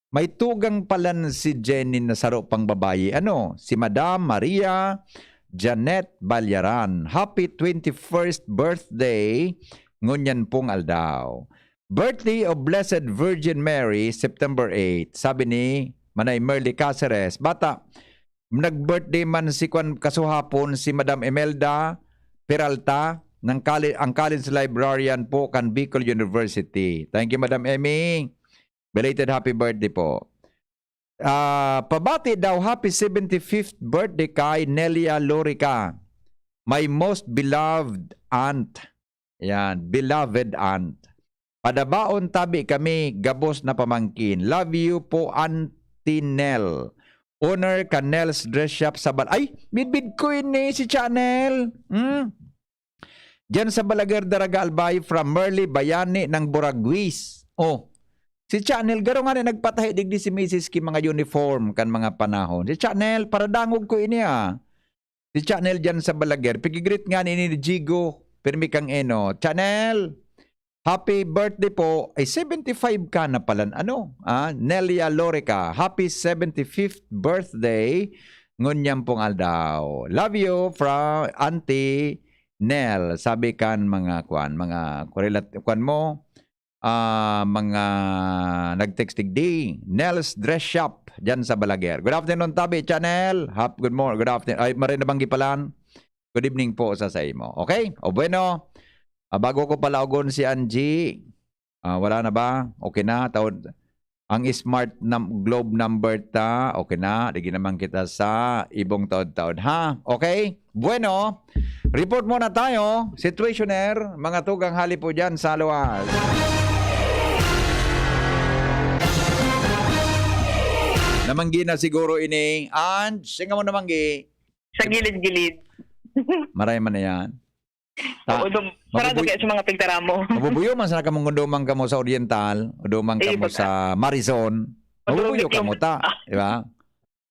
May tugang palan si Jenny na saro pang babayi. Ano? Si Madam Maria Janet Balyaran. Happy twenty-first birthday, ngunyan pong aldaw. Birthday of Blessed Virgin Mary, September eight. Sabi ni Manay Merly Caceres, "Bata, nag-birthday man si kwan kasuhapon, si Madam Imelda Peralta, ng kali-, ang college librarian po kan Bicol University." Thank you, Madam Emmy. Belated happy birthday po. Ah, pabati daw, happy seventy-fifth birthday kay Nelia Lorica, my most beloved aunt. Yan, beloved aunt. Padabaon tabi kami, gabos na pamangkin. Love you po, Auntie Nel. Owner ka Nel's Dress Shop sa Bal-, ay, midbid ko ini, si Chanel. Hmm? Diyan sa Balaguer, Daraga, Albay, from Merly Bayani ng Buraguis. Oh, si Chanel, garo nga na nagpatahi digdi si misis ki mga uniform kan mga panahon. Si Chanel, paradangog ko ini, ah. Si Chanel diyan sa Balaguer, pigigreet nga ni, ni Jigo, pirmi kang eno. Chanel, happy birthday po. Ay, seventy-five ka na palan. Ano? Ah, Nelia Lorica, happy seventy-fifth birthday. Ngunyan pong aldaw. Love you from Auntie Nel. Sabi kan mga kwan, mga kurelat, kwan mo, ah, mga nag-text digdi. Nel's Dress Shop, diyan sa Balaguer. Good afternoon, Tabi Chanel. Hap-, good morning, good afternoon. Ay, maray na banggi palan. Good evening po sa, sa imo. Okay? O bueno, ah, bago ko palaogon si Angie, ah, wala na ba? Okay na? Taon, ang smart nam-, globe number ta, okay na? Digi naman kita sa ibong taod-taod, ha? Okay? Bueno, report muna tayo. Situationer, mga tugang hali po dyan sa luwas. Namanggi na siguro ini. Ange, singa mo namanggi. Sa gilid-gilid. Maray man na yan. Ta-, Oo, dum-, sarado mabubuy-, kaya sa mga pigtaramo. Mabubuyo man sana kamong uduman kamo sa Oriental, uduman Eh, kamo baka sa Marizon. Mabubuyo Mabubuyo kamo yung ta, di ba?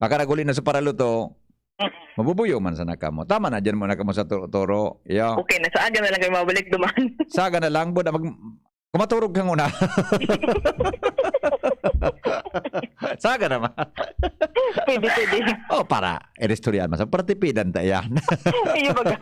Baka naguli na sa paraluto, Mm. mabubuyo man sana kamo. Tama na, dyan muna kamo sa turo-turo. Yo. Okay na, sa aga na lang kayo mabalik duman. Sa aga na lang, buda, mag-, kumaturog kang una. Sa aga naman. Pwede, pwede. Oh, para, iristoryahan mo. Sa partipidan ta yan. Iyo baga.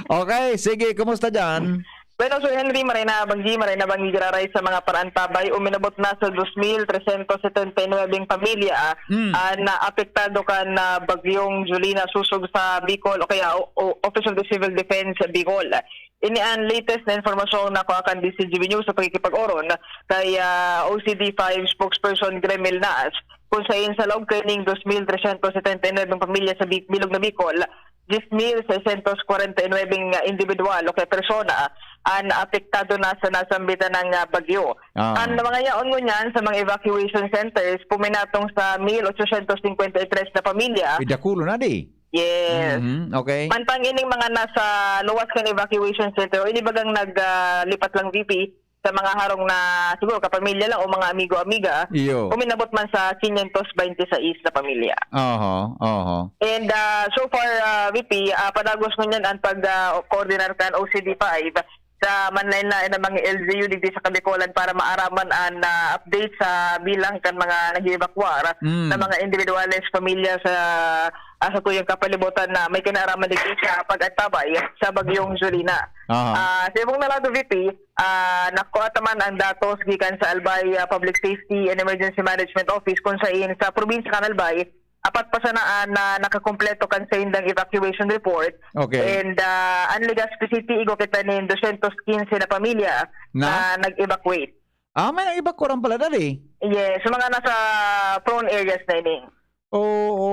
Okay, sige, kumusta dyan? Bueno, Sir Henry, maray na banggi, maray na banggi giraray sa mga paraantabay. Uminabot na sa dos mil tresyentos setenta y nuebe pamilya, ah, Hmm. ah, na apektado kan, ah, Bagyong Jolina susog sa Bicol, o kaya o, o, Office of the Civil Defense Bicol. Ini an latest na impormasyong nakuha kan D C G B News sa pakikipag-oron kay, ah, O C D five spokesperson Gremel Naas, kung sain sa laog kaining dos mil tresyentos setenta y nuebe pamilya sa Bi-, bilog na Bicol, diyes mil seisyentos kwarenta y nuebe nga individual o kaya persona an apektado na sa nasambitan na bagyo. Ah. An mga yaon ngunyan sa mga evacuation centers, puminatong sa mil otsosyentos singkwenta y tres na pamilya. Uy, dakulo na di. Yes. Mhm, okay. Mantang ining mga nasa luwas kan evacuation center, o ini bagang nag, ah, lipat lang, V P, sa mga harong na siguro kapamilya lang o mga amigo-amiga, Iyo. uminabot man sa quinientos veintiseis na pamilya. Oho, oho. And, ah, so far, ah, V P, ah, padagos ngunyan ang pag, ah, koordinar kan O C D five sa manlaen-laen na mga L G U digdi sa Kabikolan para maaraman an, ah, update sa bilang kan mga nag-eevakuar Mm. na mga individuales, pamilya sa, ah, sa tuyang kapalibutan na may kinaraman digdi sa pag-antabay sa Bagyong Jolina. Aha. Ah, sa ibong na lado, V P, ah, nakuha ta man ang datos gikan sa Albay, ah, Public Safety and Emergency Management Office, kung sain sa probinsya kan Albay, apat pa sana an, ah, nakakumpleto kan saindang evacuation report. Okay. And, ah, an Legazpi City, igwa kita nin dosyentos quince na pamilya Na? na nag-evacuate. Ah, may nag-evacuate pala dali. Yes, sa mga nasa prone areas na ini. Oo,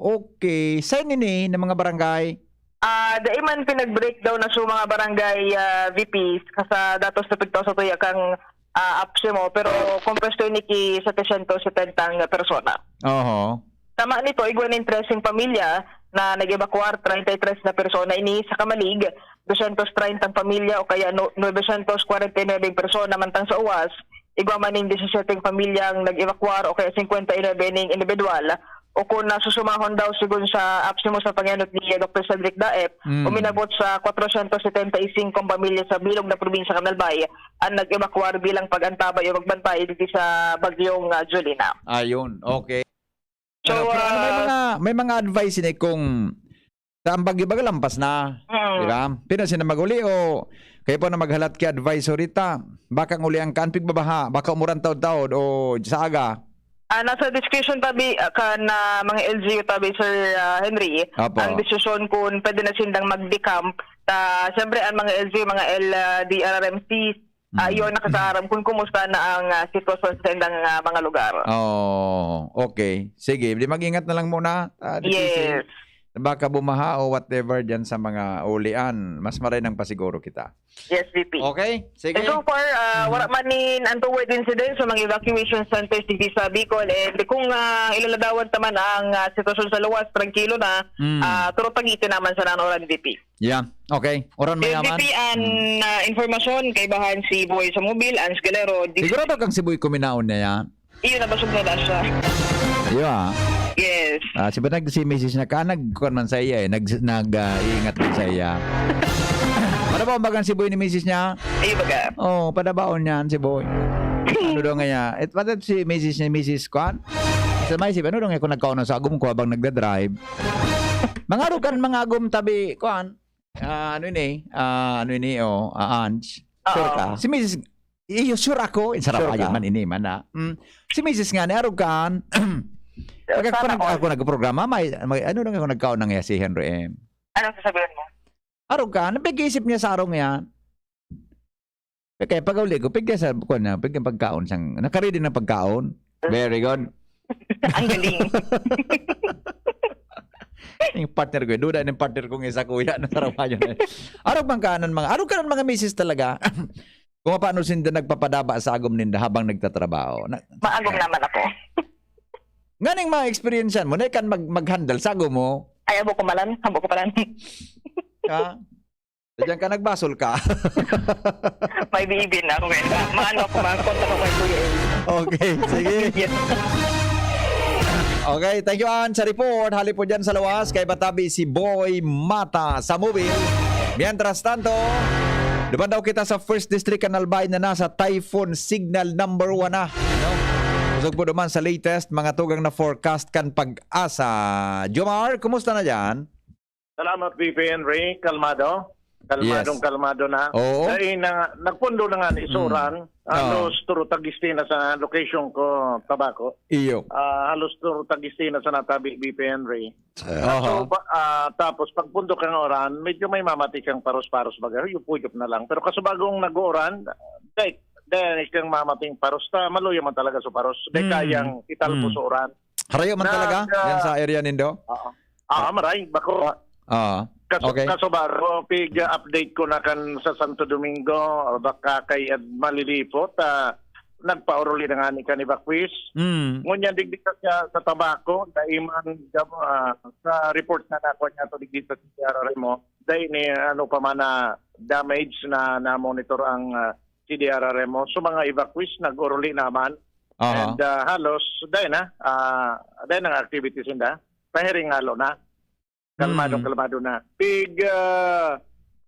okay. Saan ini na mga barangay? Ah, dai man pinag-breakdown na sa mga barangay, ah, V Ps, sa datos na pigtao sa tuya kang, ah, APSEMO, pero kung pwesto ini ki setecientos setenta ang persona. Oho. Tama nito, igwa nin treseng pamilya na nag-evacuar, treinta y tres na persona ini sa Camalig, dosyentos treinta ang pamilya o kaya no-, novecientos kwarenta y nuebe ang persona, mantang sa Uwas, igwa man nin disisyete ang pamilyang nag-evacuar o kaya singkwenta y nuebe ning individual. O kung nasusumahon daw, sigon sa APSEMO sa pangenot ni Doktor Cedric Daep, Mm. uminabot sa kwatrosyentos setenta y singko ang pamilya sa bilog na probinsya kan Albay ang nag-evacuar bilang pag-antabay o magbantay digdi sa Bagyong, ah, Jolina. Ayun, okay. So, Ano, pero ano, may ah, mga, may mga advice ini kung sa bagyo baga lampas na, Mm. di ba? Pero sila maguli o kayo po na maghalat ki advisory ta, baka ang ulian ka, an pigbabaha, baka umuran taod-taod o sa aga. Ah, nasa discretion tabi, ah, kan, ah, mga L G U tabi, Sir, ah, Henry, Apo. ang desisyon kung pwede na sindang mag-decamp. Ta, siyempre, ang mga L G U, mga L, ah, D R R M Cs, ah, Mm. yun, nakakaaram kung kumusta na ang, ah, sitwasyon sa sindang, ah, mga lugar. Oh, okay. Sige, di mag-ingat na lang muna. Ah, difícil. Yes. Baka bumaha o whatever dyan sa mga ulian. Mas maray nang pasiguro kita. Yes, V P. Okay? Sige. And so far, ah, Mhm. wala man nin untoward incidents sa mga evacuation centers digdi sa Bicol. And kung, ah, ilaladawan ta man ang, ah, sitwasyon sa luwas, trangkilo na, Mm. ah, turutagiti naman sa nanoran, V P. Yeah. Okay. Oran Yes, mayaman. V P, an, Mm. ah, informasyon, kaibahan si Boy sa Mobil, Ans Galero, dis- Sigurado kang si Boy kuminaon na yan? Iyo, nabasog na daa siya. Iyo, ah. Yes. Ah, si Banag, si misis na ka, nagkuhan man sa iya, eh. Nag-, nag, ah, iingat man sa iya. Padabaon bagang si Boy ni misis niya? Iyo, baga. Oh, padabaon niyan si Boy. Ano daw nga niya? Et, pati si misis ni misis Kwan? Sa may si, ano daw nga kung nagkaon sa agom ko habang nagdadrive? Mga arukan, mga agom tabi, Kwan? Ah, ano ini? Ah, ano ini, oh, ah, Ange? Oo. Sure ka? Si misis, iyo, sure ako. Sarap Sure ayon ka? man ini man, ah. Mm. Si misis nga ni arog kan. Pag ako Sana nag-, all. ako nagprograma, may, may, ano lang ako nagkaon ng iya si Henry M. Anong sasabihin mo? Arog kan, napag-iisip niya sa arog yan. Okay, pag-uli ko, pigka sa, kuwan na, pigka pagkaon sang, nakaready na pagkaon. Very good. Ang galing. Yung partner ko, duda ng partner kong isa, kuya, na trabaho na. Arog man kanan mga, arog kanan mga misis talaga. Kung paano sinda nagpapadaba sa agom ninda habang nagtatrabaho. Na, Maagom naman ako. Nganing mga experience mo, na kan mag, mag-handle sa agom mo. Ay, abo ko malan, abo ko palan. Ha? Diyan ka, nagbasol ka. May biibin na ako ngayon. Ma-, maano ako, ma-contact ako kay Kuya Eli. Okay, sige. Yes. Okay, thank you, Ann, sa report. Hali po dyan sa lawas, kay Batabi si Boy Mata sa Mobil. Mientras tanto, duman daw kita sa First District kan Albay na nasa typhoon signal number one na. No? Kusog po duman sa latest, mga tugang na forecast kan Pag-asa. Jomar, kumusta na dyan? Salamat, V P Henry. Kalmado. Kalmadong Yes. kalmado na. Oo. Dahil na, nagpundo na nga ni Mm. Suran, Oo. halos turo tagisti na sa location ko, Tabaco. Iyo. Ah, halos turo tagisti na sa natabi, V P Henry. Aha. So, pa, ah, tapos pagpundo kang uran, medyo may mamati kang paros-paros baga, yupuyup na lang. Pero kasubagong nag-uuran, dahil, dahil kang mamating paros ta, maluya man talaga sa paros. Dahil Mm. kayang italpo Mm. sa uran. Harayo man Nag, talaga? Yan ah, sa area nindo? Oo. Ah, maray, bako. Ah, Kaso, okay. kaso ba, Ro, pig, ah, update ko na kan sa Santo Domingo, baka kay Ed malilipot, ah, nagpauruli na nga ni kan evacuees. Mm. Ngunyan, digdi ka sa, sa Tabaco, daiman, ah, sa report na nakuha niya to digdi sa C D R R M O, dai ni, ano pa man na damage na, na-monitor ang, ah, C D R R M O. So, mga evacuees, nag-uruli naman. Aha. And, ah, halos, dai na, ah, dai na ang activities nila. Pahiring halo na. Kalmado, Hmm. kalmado na. Pig, ah,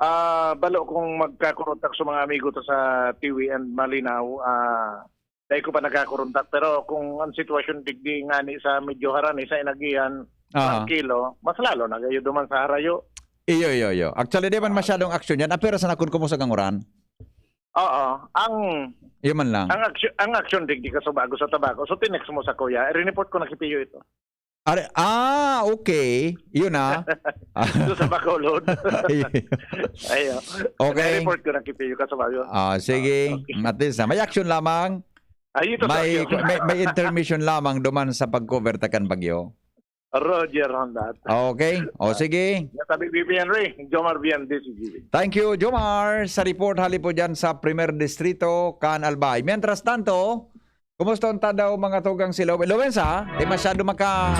ah, balo kung magkakuruntak sa mga amigo to sa Tiwi and Malinao, ah, dai ko pa nagkakuruntak. Pero kung ang sitwasyon digdi nga ni sa medyo harani sa inagihan, Aha. Tranquilo. Mas lalo na kayo duman sa harayo. Iyo, iyo, iyo. Actually, di man masyadong action yan. Ah, pero sa nakon, kumusta kang uran? Oo. Ang, Iyo man lang. ang action, ang action, digdi ka sa bago sa tabako. So, tinext mo sa kuya. Rineport ko na kipiyo ito. Are, ah, okay. Yun, ah. Doon sa Bacolod. Ay. Ayo. Okay. Report ko na kipiyo ka sa bago. Ah, sige. Ah, okay. At least, ah, may action lamang. Ay, ito sa May, action. may, may intermission lamang duman sa pag-cover ta kan bagyo. Roger Honda. Okay. O, sige. Tabi B B N Ray, Jomar Bian, D C G B. Thank you, Jomar, sa report hali po dyan sa Primer Distrito, kan Albay. Mientras tanto, kumusta unta daw mga tugang si Lowen? Lowen sa, di masyado maka,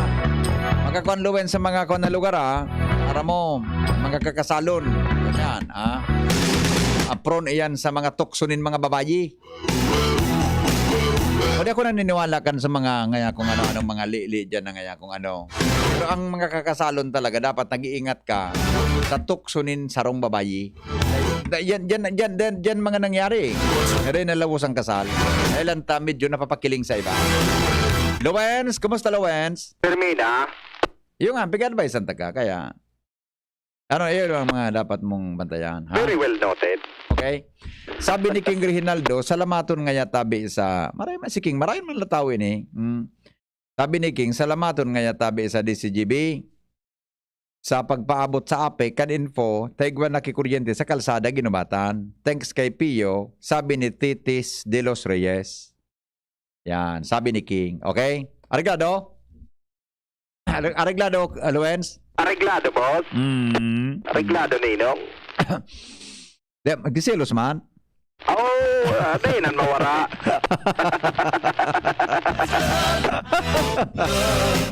makakuan Lowen sa mga kuan na lugar, ah. Aram mo, mga kakasalon. Ganyan, ah. Ah, prone iyan sa mga tukso nin mga babayi. O di ako naniniwala kan sa mga ngaya kung ano-anong mga lili dyan na ngaya kung ano. Pero ang mga kakasalon talaga, dapat nag-iingat ka sa tukso nin sarong babayi. Da-, yan, yan, yan, yan, yan mga nangyari. Ere na lawos ang kasal. Dahil ang ta-, medyo napapakiling sa iba. Lowens, kumusta, Lowens? Fermina? Yung nga, pig-advise ang taga, kaya, ano, yun ang mga dapat mong bantayan, ha? Very well noted. Okay? Sabi ni King Reginaldo, salamaton ngaya tabi sa, maray man si King, maray man lataw ini. Mm. Sabi ni King, salamaton ngaya tabi sa D C G B sa pagpaabot sa apek kan info, ta igwa nakikuryente sa kalsada, ginubatan. Thanks kay Pio, sabi ni Titis de los Reyes. Yan, sabi ni King. Okay? Areglado? Are-, areglado, uh, Luens? Areglado, boss. Mm. Areglado, Ninong. Di, magdiselos man. Oo, ah, di nan mawara.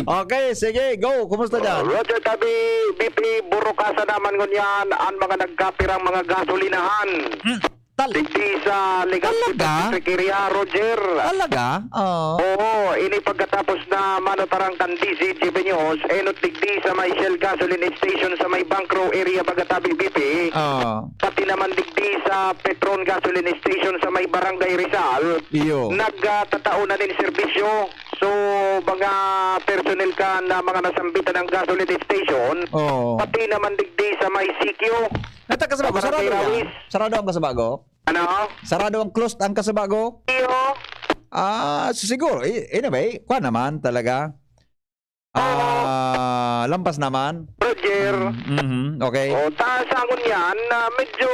Okay, sige, go. Kumusta dyan? Roger Tabi, B P, Burukasa naman ngunyan ang mga nagkapirang mga gasolinahan. Mm. Tal-, Digdi sa Legazpi Talaga? Pacific area, Roger. Talaga? Oo. Oo, ini pagkatapos na manutarang kan D Z G B News, enot digdi sa may Shell Gasoline Station sa may Bank Row area, Bagatabi, B P. Oo. Pati naman digdi sa Petron Gasoline Station sa may Barangay Rizal. Iyo. Nagtatao na nin serbisyo. So, mga personnel kan mga nasambitan ng gasoline station. Oo. Pati naman digdi sa may C Q. Nata Kasabago, Sa sarado Barangay yan? Rawis. Sarado ang Kasabago? Ano? Sarado ang closed ang Kasabago? Iyo. Ah, so siguro, i-, anyway, kuwan naman talaga. Oo. Ah, lampas naman. Roger. Mm, mhm, okay. O, ta-, sa ngunyan, ah, medyo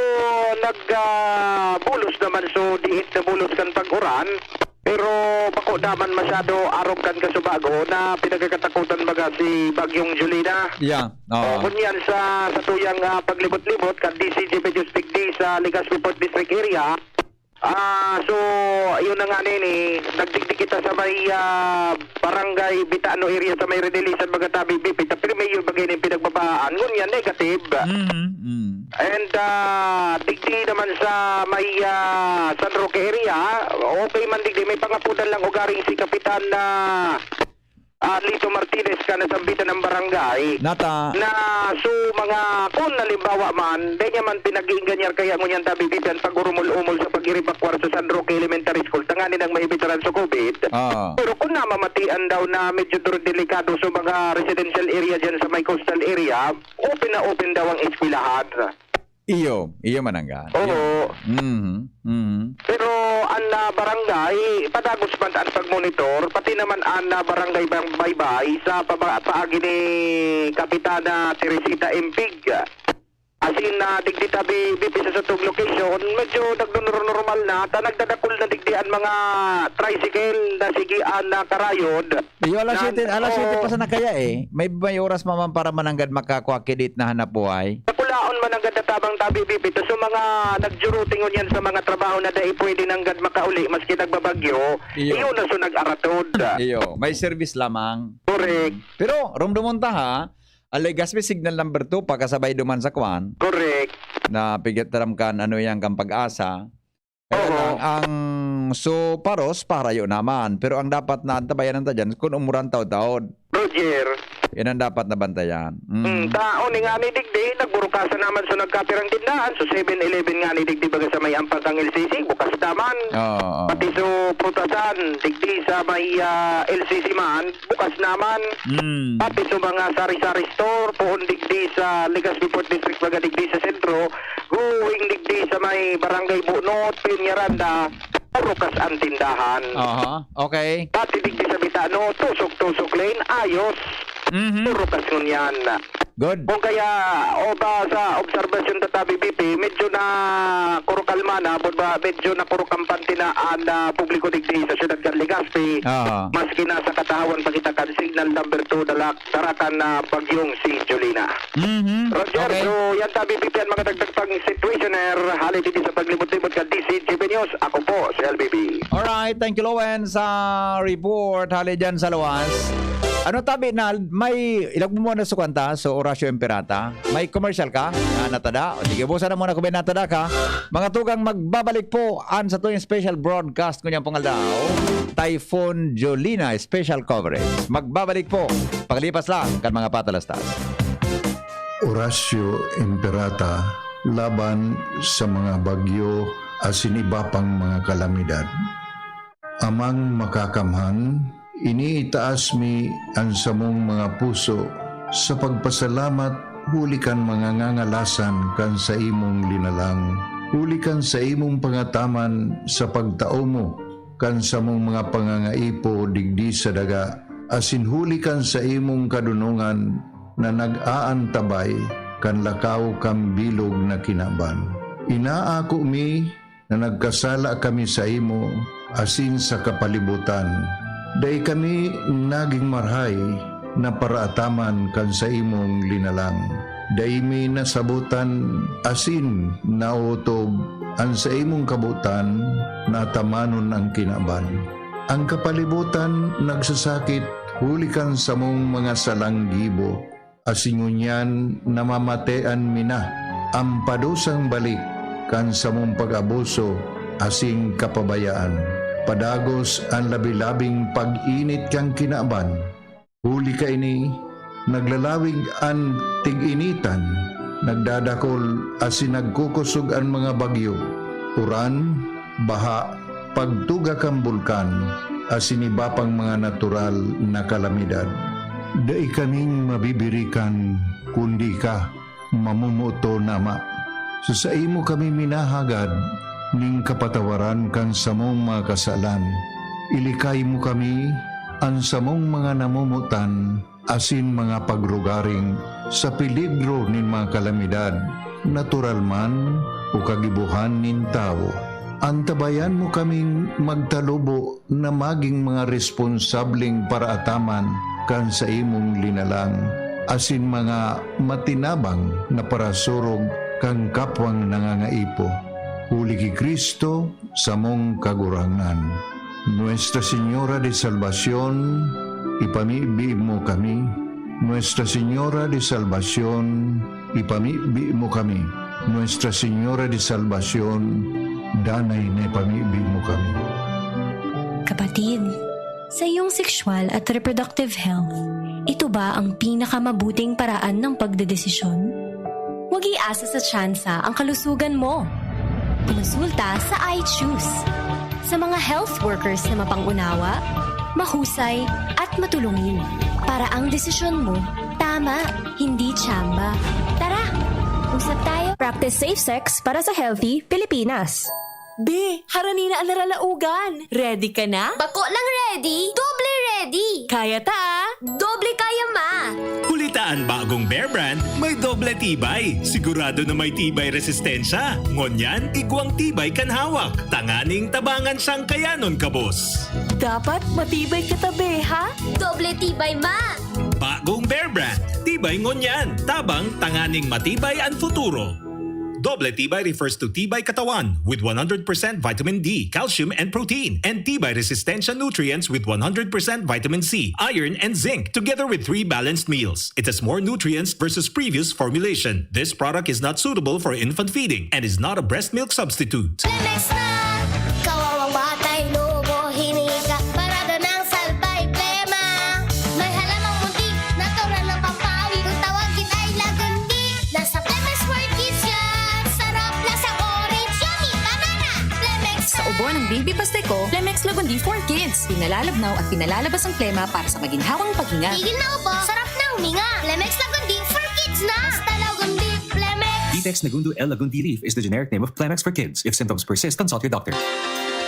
nag, ah, bulos naman, so diit na bulos kan pag-uran. Pero bako naman masyado arog kan Kasabago na pinagkakatakutan baga si Bagyong Jolina. Yeah, oo. O, ngunyan sa, sa tuyang, ah, paglibot-libot kan D C G B District D sa Legazpi Port District area. Ah, so, yun na nga nini, nagdigdi kita sa may, ah, barangay Bitano area sa may Redilisan, Bagatabi, B P. Ta, pero mayor bagay na yung pinagbabaan. Ngunyan, negative. Mm, mm. And, ah, digdi naman sa may, ah, San Roque area, okay man digdi, may pangapudan lang ugaring si Kapitan na, ah, Lito Martinez ka nasambitan ng barangay. Nata. Na, so, mga, kung halimbawa man, di niya man pinag-iingganyar kaya ngunyan tabi bisan pag-urumol-umol sa pag-iribakwar sa San Roque Elementary School, tanganin ang maibitaran sa COVID. Ah. Pero kung namamatian daw na medyo delikado sa mga residential area dyan sa may coastal area, open na open daw ang eskwelahan. Iyo, iyo manangga. Oo. Mhm, mhm. Pero ang, ah, barangay, padagos man ang pagmonitor, pati naman ang, ah, barangay bang baybay sa paba-, paagi ni Kapitana Teresita Empig. As in, ah, digdi tabi, B P sa satong location, medyo nagnonormal na, ta nagdadakul na digdi ang mga tricycle na sige ang, ah, karayod. Iyo, alas Nan-, siyete, alas siyete oo. pa sana kaya eh. May, may oras pa man para mananggad makakwa ki date na hanap buhay. Sa Kulaon mananggad na tabang tabi, Bibito. So, mga nagjurutingon yan sa mga trabaho na dai pwede nanggad makauli maski nagbabagyo, Iyo. Iyo na so nag-aratod. Iyo, may service lamang. Correct. Pero, rumdomon ta ha, ang Legazpi Signal number two, pagkasabay duman sa kwan, Correct. na pigataram kan, ano yan, kan Pag-asa. Kaya Oho. lang, ang so paros, parayo naman. Pero ang dapat na antabayanan ta dyan, kung umuran taod-taod. Roger. Yan ang dapat na bantayan. Mm. Mm, ta, o, ni nga ni digdi, nagburukasan naman so nagkapirang tindahan. So, seven eleven nga ni digdi baga sa may ampang kan L C C, bukas naman. Oo, oo. Pati so prutasan, digdi sa may, ah, L C C man, bukas naman. Mm. Pati so mga sari-sari store, poon digdi sa Legazpi Port District, baga digdi sa sentro, going digdi sa may Barangay Bunot, Peñaranda, burukas ang tindahan. Aha, okay. Pati digdi sa Bitano, tusok-tusok lane, ayos. Mhm. Burukas ngunyan. Good. Kung kaya, o ba, sa obserbasyon ta, Tabi B P, medyo na kurukalma na, bud ba, medyo na kurukampante na ang, ah, publiko digdi sa siyudad kan Legazpi. Aha. Maski nasa katahawan pa kita kan signal number two, dalak, darakan na bagyong si Jolina. Mhm. Roger, okay. So, yan, Tabi B P, ang mga dagdag pang situationer. Hali digdi sa paglibot-libot kan D C G B News. Ako po, si L B B. Alright, thank you, Lowen, sa report. Hali dyan sa luwas. Ano, Tabi, na may ilag mo muna sa kwanta, so Horacio Imperata? May commercial ka? Na natada? O sige, busa na muna kung may natada ka. Mga tugang, magbabalik po ang sa tuwing special broadcast ngunyan pong aldaw, Typhoon Jolina special coverage. Magbabalik po. Paglipas lang kan mga patalastas. Horacio Imperata laban sa mga bagyo asin iba pang mga kalamidad. Amang Makakamhan, iniitaas mi an samong mga puso sa pagpasalamat huli kan mga ngangalasan kan saimong linalang, huli kan saimong pangataman sa pagtao mo kan samong mga pangangaipo digdi sa daga, asin huli kan saimong kadonongan na nag-aantabay kan lakaw kan bilog na kinaban. Inaako mi na nagkasala kami saimo asin sa kapalibotan. Dai kami nagin marahay na paraataman kan saimong linalang. Dai mi nasabotan asin naotob an saimong kabotan na atamanon an kinaban. An kapalibotan nagsasakit huli kan samong mga salang gibo, asin ngunyan namamatean mi na an padusang balik kan samong pag-abuso asin kapabayaan. Padagos an labi-labing pag-init kan kinaban. Huli kaini, naglalawig an tig-initan, nagdadakol asin nagkukosog an mga bagyo, uran, baha, pagtuga kan bulkan, asin iba pang mga natural na kalamidad. Dai kaming mabibirikan kundi ika, mamomoton, Ama. Sa saimo kami minahagad nin kapatawaran kan samong mga kasalan. Ilikay mo kami, an samong mga namomotan, asin mga pagrugaring sa peligro nin mga kalamidad, natural man o kagibohan nin tawo. Antabayan mo kaming magtalubo na magin mga responsableng paraataman kan saimong linalang, asin mga matinabang na parasurog kan kapwang nangangaipo. Huli ki Cristo, samong Kagurangnan. Nuestra Señora de Salvacion, ipamibi mo kami. Nuestra Señora de Salvacion, ipamibi mo kami. Nuestra Señora de Salvacion, danay na ipamibi mo kami. Kapatid, sa iyong sexual at reproductive health, ito ba ang pinakamabuting paraan ng pagdedesisyon? Huwag iasa sa tsansa ang kalusugan mo. Kumonsulta sa I Choose. Sa mga health workers na mapang-unawa, mahusay, at matulungin, para ang desisyon mo tama, hindi tsamba. Tara, usap tayo. Practice safe sex para sa healthy Pilipinas. Be, harani na an naralaogan. Ready ka na? Bako lang ready, doble ready. Kaya ta, ah. Doble kaya, ma. Huli ta an bagong Bear Brand, may doble tibay. Sigurado na may tibay resistensya. Ngunyan, igwang tibay kan hawak. Tanganing tabangan siyang kayanon, kabos. Dapat matibay ka ta, be, ha? Doble tibay, ma. Bagong Bear Brand. Tibay ngunyan. Tabang, tanganing matibay an futuro. Doble tibay refers to tibay katawan with one hundred percent vitamin D, calcium, and protein, and tibay resistensya nutrients with one hundred percent vitamin C, iron, and zinc, together with three balanced meals. It has more nutrients versus previous formulation. This product is not suitable for infant feeding and is not a breast milk substitute. Lemex na! Kawawang batay, lobo, hinika, parada ng salbay, bema. May halamang munti, natural Baby Pasteco, Flemex Lagundi for Kids. Pinalalabnaw at pinalalabas ang plema para sa maginhawang paghinga. Tigil na ubo, sarap na huminga. Flemex Lagundi for Kids na! Basta Lagundi, Flemex! Vitex Negundo L. Lagundi leaf is the generic name of Flemex for Kids. If symptoms persist, consult your doctor.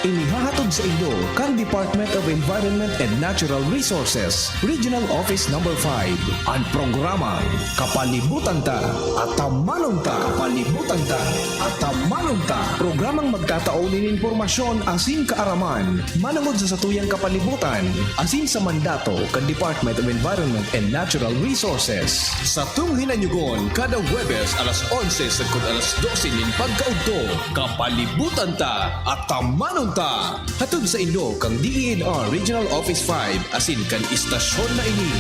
Inihahatod sa inyo kan Department of Environment and Natural Resources, Regional Office Number five, an programang Kapalibutan Ta, Atamanon Ta, Kapalibutan Ta, Atamanon Ta, programang magtatao nin impormasyon asin kaaraman manungod sa satuyang kapalibutan asin sa mandato kan Department of Environment and Natural Resources. Satong hinanyugon kada Huwebes alas onse sagkod alas dose nin pagkaudto. Kapalibutan Ta, Atamanon Ta! Hatod sa inyo kan D E N R Regional Office five asin kan istasyon na ini.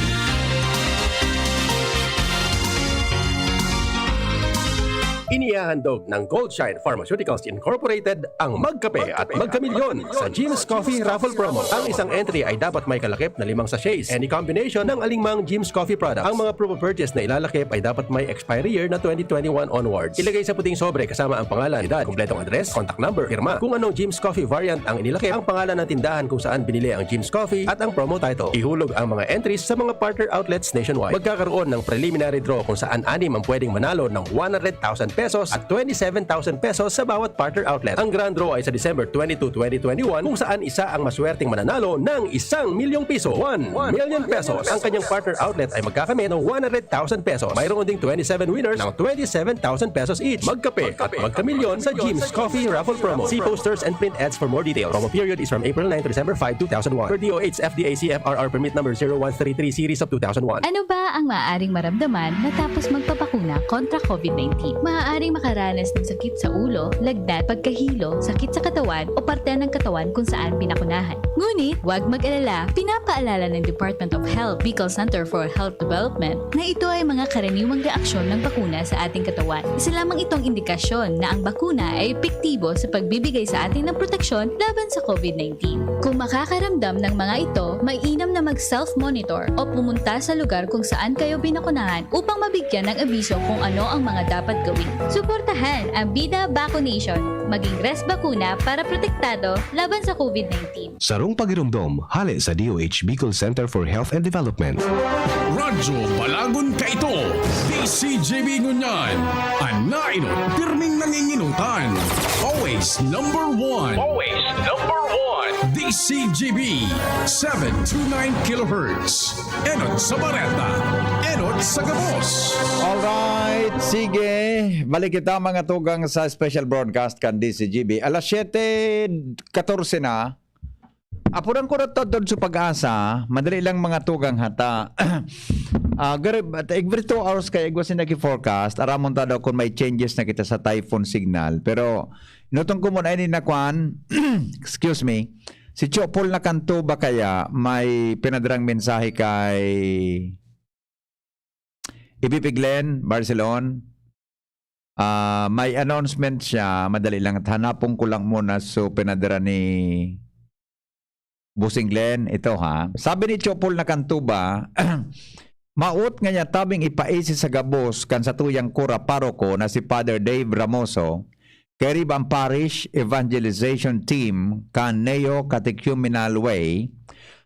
Inihahandog ng Goldshine Pharmaceuticals Incorporated ang Magkape at Magkamilyon sa Jim's Coffee Raffle Promo. Ang isang entry ay dapat may kalakip na limang sachets. Any combination ng alingmang Jim's Coffee product. Ang mga promo purchase na ilalakip ay dapat may expiry year na twenty twenty-one onwards. Ilagay sa puting sobre kasama ang pangalan, edad, kumpletong address, contact number, pirma. Kung anong Jim's Coffee variant ang inilakip, ang pangalan ng tindahan kung saan binili ang Jim's Coffee at ang promo title. Ihulog ang mga entries sa mga partner outlets nationwide. Magkakaroon ng preliminary draw kung saan anim ang pwedeng manalo ng one hundred thousand pesos at twenty-seven thousand pesos sa bawat partner outlet. Ang grand draw ay sa December twenty-two, twenty twenty-one, kung saan isa ang maswerteng mananalo ng isang milyong piso, one million pesos. Ang kanyang partner outlet ay magkakamit ng one hundred thousand pesos. Mayroon ding twenty-seven winners ng twenty-seven thousand pesos each. Magkape at magkamilyon sa Jim's Coffee Raffle Promo. See posters and print ads for more details. Promo period is from April nine to December five, two thousand one. Per D O H F D A C F R R permit number zero one three three series of two thousand one. Ano ba ang maaaring maramdaman matapos magpabakuna kontra COVID nineteen? Maaaring makaranas ng sakit sa ulo, lagnat, pagkahilo, sakit sa katawan o parte ng katawan kung saan pinakunahan. Ngunit, huwag mag-alala, pinapaalala ng Department of Health, Bicol Center for Health Development, na ito ay mga karaniwang reaksyon ng bakuna sa ating katawan. Isa lamang itong indikasyon na ang bakuna ay epektibo sa pagbibigay sa atin ng proteksyon laban sa COVID nineteen. Kung makakaramdam ng mga ito, mainam na mag-self-monitor o pumunta sa lugar kung saan kayo binakunahan upang mabigyan ng abiso kung ano ang mga dapat gawin. Suportahan ang Bida Vaccination. Maging Res Bakuna para protektado laban sa COVID nineteen. Sarong pagiromdom, hale sa D O H Bicol Center for Health and Development. Radyo Balagon Kaito, D C G B Ngunyan, an nainot pirming nanginginutan. Always number one. Always number one. D C G B, seven two nine kilohertz. Enot sa bareta, enot sa gabos. Alright, sige. Balik kita, mga tugang, sa special broadcast kan D C G B. Alas siyete katorse na. Apuran ko na to, Dodso Pag-asa. Madali lang, mga tugang, hata. Ah, gari, every two hours kaya igwa si nag-forecast. Aramon ta daw kung may changes na kita sa typhoon signal. Pero, inutong ko muna ini na kwan. Excuse me. Si Cho Paul Nakanto ba kaya may pinadrang mensahe kay Ibipiglen, Barcelon? Ah, may announcement siya. Madali lang. Hanapon ko lang muna. So, pinadara ni Bossing Glenn. Ito, ha. Sabi ni Cho Paul Nakanto ba, maot nga niya tabing ipaisi sa gabos kan satuyang kura paroko na si Father Dave Ramoso, kairiba ang Parish Evangelization Team kan Neo Catechumenal Way,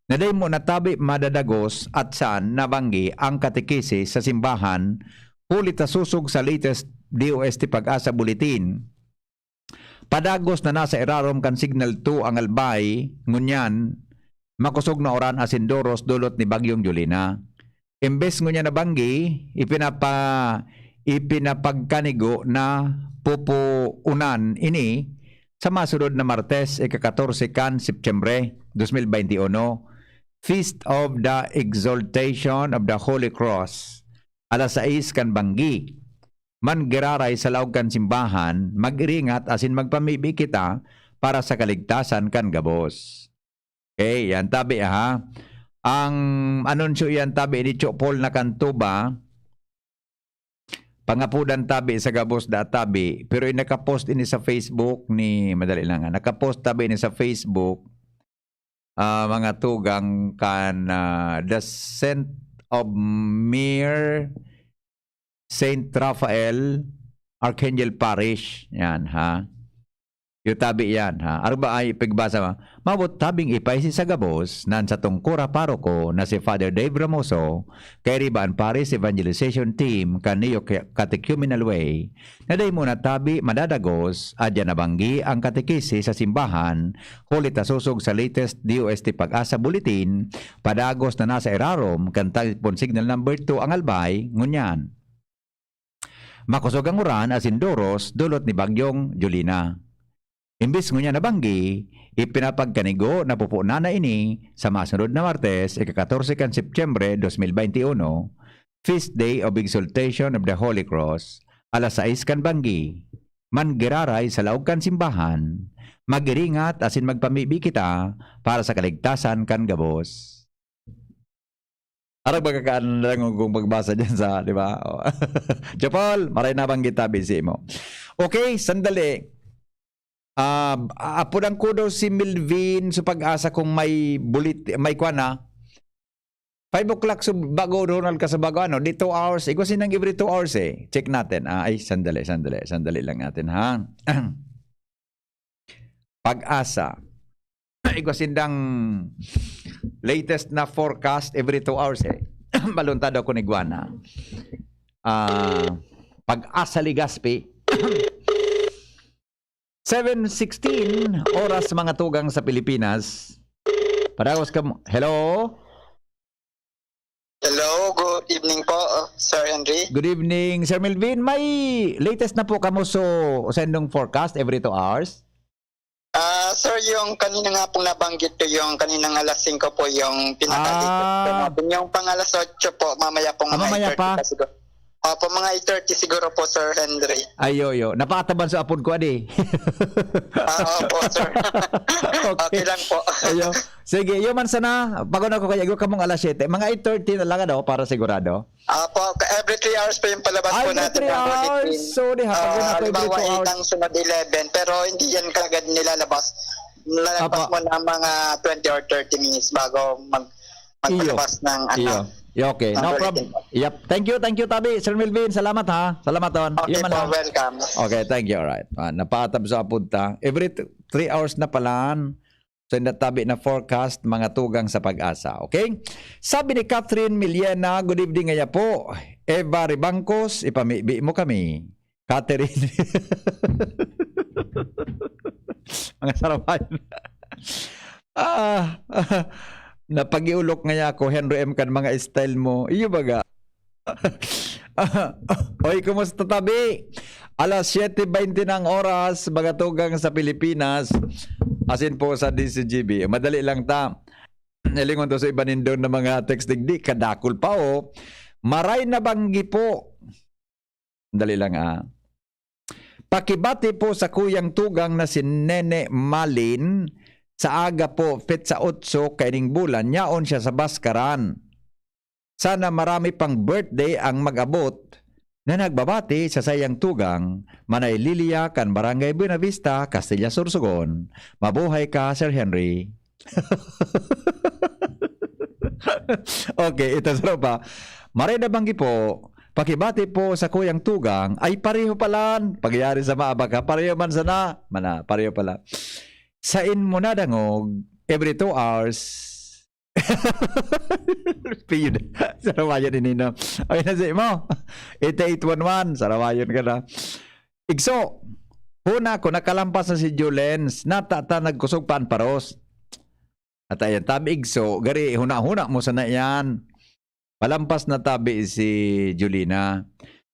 na dai mo natabi madadagos at saan nabanggi ang katekisis sa simbahan, huli ta sosog sa latest D O S T Pag-asa Bulletin. Padagos na nasa irarom kan Signal two ang Albay, ngunyan, makosog na uran asin doros dulot ni Bagyong Jolina. Imbes ngunyan na banggi, ipinapa-, ipinapagkanigo na pupuunan ini sa masunod na Martes, ika-katorse kan Setyembre, dos mil bente uno, Feast of the Exaltation of the Holy Cross, alas sais kan banggi. Man giraray sa laog kan simbahan, mag-iringat asin magpamibi kita para sa kaligtasan kan gabos. Okay, yan tabi, ha. Ang anunsyo yan tabi ni Cho Paul Nakanto ba? Pangapodan tabi sa gabos da tabi, pero yung nakapost ini sa Facebook ni, madali lang, ha. Nakapost tabi ini sa Facebook, ah, mga tugang kan, ah, The Saint of Mir, Saint Raphael Archangel Parish. Yan, ha. Yung tabi yan, ha? Arog ba ay ipagbasa, ma-, mabot tabing ipaisi sa gabos nan satong kura paroko na si Father Dave Ramoso, kairiba an Parish Evangelization Team kan Neo Catechumenal Way, na dai mo na tabi madadagos, adya nabanggi ang katekisi sa simbahan, huli ta sosog sa latest D O S T Pag-asa Bulletin, padagos na nasa irarom kan telephone signal number two ang Albay, ngunyan. Makosog ang uran asin doros dulot ni Bagyong Jolina. Imbis ngunyan na banggi, ipinapagkanigo na pupunan na ini sa masunod na Martes, ika-katorse kan Setyembre dos mil baynte uno, Feast Day of Exaltation of the Holy Cross, alas sais kan banggi. Manggiraray sa laog kan simbahan, mag-iringat asin magpamibi kita para sa kaligtasan kan gabos. Arog ba kakaan na lang kung pagbasa dyan sa, di ba? O. Jopol, maray na bang kita, busy mo. Okay, sandali. Ah, apudan ko daw si Melvin sa Pag-asa kung may bulit, may kwan na. Five o'clock sa bago, Ronald, ka sa bago, ano, di two hours. Igwa sinang every two hours eh. Check natin. Ah, ay, sandali, sandali. Sandali lang natin, ha? Pag-asa. Igwa sindang latest na forecast every two hours eh. Balon ta daw kun igwa na. Ah, Pag-asa Legazpi. Seven sixteen oras, mga tugang sa Pilipinas. Padagos ka mo. Hello? Hello, good evening po, uh, Sir Henry. Good evening, Sir Melvin. May latest na po kamo so sa indong forecast every two hours? Ah, sir, yung kanina nga pong nabanggit ko, yung kaninang alas singko po, yung pinaka-latest po Ah. natin. Yung pang alas otso po, mamaya pong Ah, mga mamaya eight thirty pa? pa siguro. Opo, mga eight thirty siguro po, Sir Henry. Ayo, yo. Napaataban sa apod ko, adi. Ah, opo, sir. Okay. Okay lang po. Ayo. Sige, yo man sana. Pag ako kaya, igwa kamong alas siyete. Mga eight thirty na lang, ano, para sigurado. Opo, every three hours po yung palabas Ay, po every natin. three Mga hours. bulletin. So, di, ha, pag Ah, ako every halimbawa, two eight hours. ang sunod eleven, pero hindi yan kagad nilalabas. Lalabas Apa. Mo ng mga twenty or thirty minutes bago mag Iyo. magpalabas ng ano. Iyo. Yeah, okay. Ang No bulletin problem. po. Yep. Thank you, thank you, Tabi. Sir Melvin, salamat ha. Salamat on. Okay Iyo man po, lang. Welcome. Okay, thank you. Alright. Ah, napaatab sa apod ta. Every t- three hours na palan. So, natabi na forecast, mga tugang sa Pag-asa. Okay? Sabi ni Catherine Miliena, "Good evening, ngaya po. Eva Ribangcos, ipamibi mo kami." Catherine. Mga sarawayon. Ah, napagiulok ngaya ako, Henry M, kan mga style mo. Iyo baga. Oy, kumusta, Tabi? Alas siyete baynte na ang oras, mga tugang sa Pilipinas. Asin po sa D C G B. Madali lang ta. Nalingon to sa iba nindon na mga text digdi, kadakol pa, oh. Maray na banggi po. Dali lang, ah. Pakibati po sa kuyang tugang na si Nene Malin. Sa aga po, petsa otso kaining bulan, yaon siya sa Baskaran. Sana marami pang birthday ang mag-abot na nagbabati sa sayang tugang, Manay Lilia kan Barangay Buenavista, Castilla, Sorsogon. Mabuhay ka, Sir Henry. Okay, ito sa pa. Maray na banggi po, pakibati po sa kuyang tugang, ay pareho palan, pagyari sa maabak ha, pareho man sana, mana, pareho pala. Sain mo nadangog, every two hours, Piyud. Sarawayan ini, no? Ay, na mo. Eight eight one one, sarawayan ka na. Igso, huna ko, nakalampas na si Julens, natata nagkusog pa an paros. At ayan, tabi igso, gari, huna-huna mo sana yan. Palampas na tabi si Julina.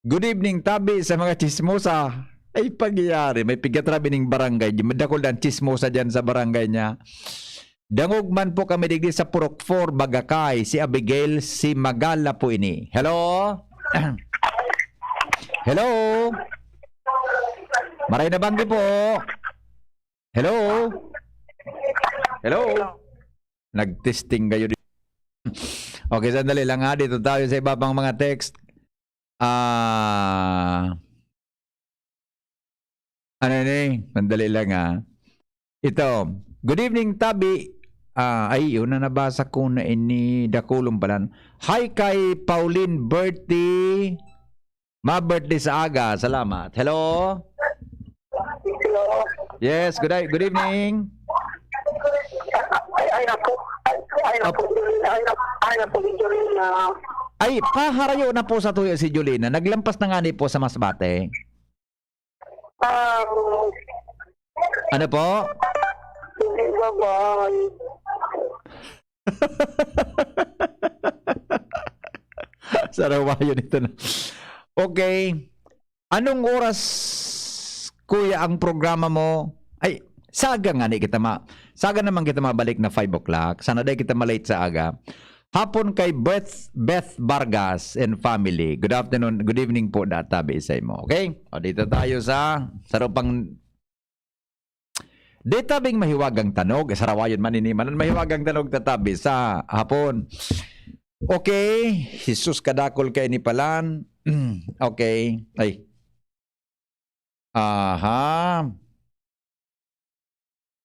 Good evening, tabi sa mga chismosa. Ay, pagyari, may pigatrabi ning barangay. Di madakol ang chismosa dyan sa barangay niya. Dangog man po kami digdi sa Purok four, Bagakay. Si Abigail, si Magala po ini. Hello? Hello? Maray na banggi po. Hello? Hello? Nag-testing kayo di-, okay, sandali lang ha. Dito tayo sa iba pang mga text. Ah, ano ni? Sandali lang ha. Ito. Good evening, Tabi. Ah, ay, yun na nabasa ko na ini. Dakulong pala. Hi kay Pauline Bertie. Ma-birthday sa aga. Salamat. Hello? Hello. Yes, good, good evening. Ay, ay na po. Ay, ay na po, Jolina. Ay na, ay na po, Jolina. Ay, paharayo na po sa tuyo si Jolina. Naglampas na nga ni po sa Masbate. Ah, Ano po? Hindi ba ba? Sarawayon ito na. Okay. Anong oras, kuya, ang programa mo? Ay, saga nga ni kita ma... Saga naman kita mabalik na five o'clock. Sana dai kita malate sa aga. Hapon kay Beth, Beth Vargas and family. Good afternoon, good evening po, da, tabi sa imo. Okay? O, dito tayo sa sarupang... Dita bing mahiwagang tanog, sarawayon man ini, manan mahiwagang tanog tatabi sa hapon. Okay, Jesus kadakol kay ni palan. Okay, ay. Aha.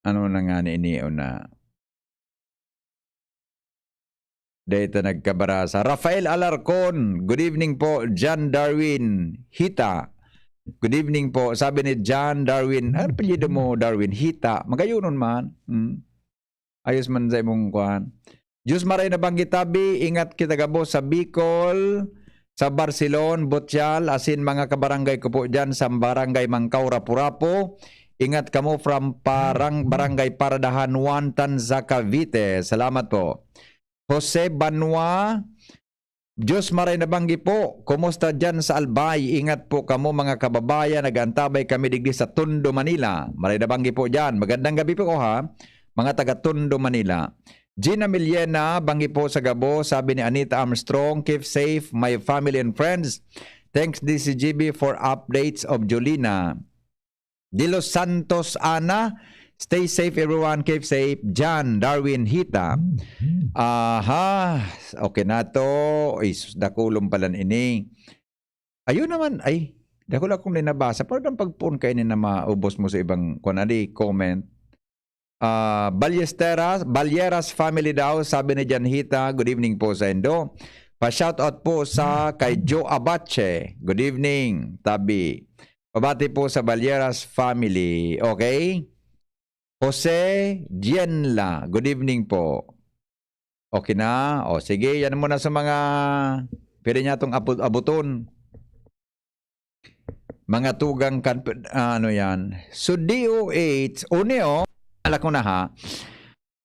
Ano na nga ni ini una? Dito nagkabarasa. Rafael Alarcon, good evening po. John Darwin Hita, good evening po. Sabi ni John Darwin, ano apelyido mo, Darwin? Hita. Magayonon man. Hmm. Ayos man sa imong kuan. Diyos maray na banggi tabi, ingat kita gabos sa Bicol, sa Barcelon, Butial, asin mga kabarangay ko po dyan sa barangay Mangkaw, Rapu-Rapu. Ingat kamo from parang barangay Paradahan, Juan Tanza, Cavite. Salamat po. Jose Banwa, Diyos maray na banggi po. Kumusta dyan sa Albay? Ingat po kamo, mga kababayan. Nag-aantabay kami digdi sa Tondo, Manila. Maray na banggi po dyan. Magandang gabi po, ha, mga taga Tondo, Manila. Gina Miliena, banggi po sa gabo, sabi ni Anita Armstrong, "Keep safe, my family and friends. Thanks, D C G B, for updates of Jolina." De Los Santos, Ana, "Stay safe, everyone. Keep safe." John Darwin Hita. Aha, okay na to. Ay, sus, dakulon palan ini. Ayun naman, ay, dakul akong linabasa. Pero ang pagpuon kayo na maubos mo sa ibang, kung ano, comment. Ah, Ballesteras, Balyeras family daw, sabi ni Janhita, good evening po sa indo. Pa-shoutout po sa kay Joe Abache. Good evening, tabi. Pabati po sa Balyeras family. Okay? Jose Dienla, good evening po. Okay na? O sige, yan muna sa mga pwede niya itong abot-, abuton. Mga tugang kan, ano yan? So, D O H, uni, oh, ala ko na, ha?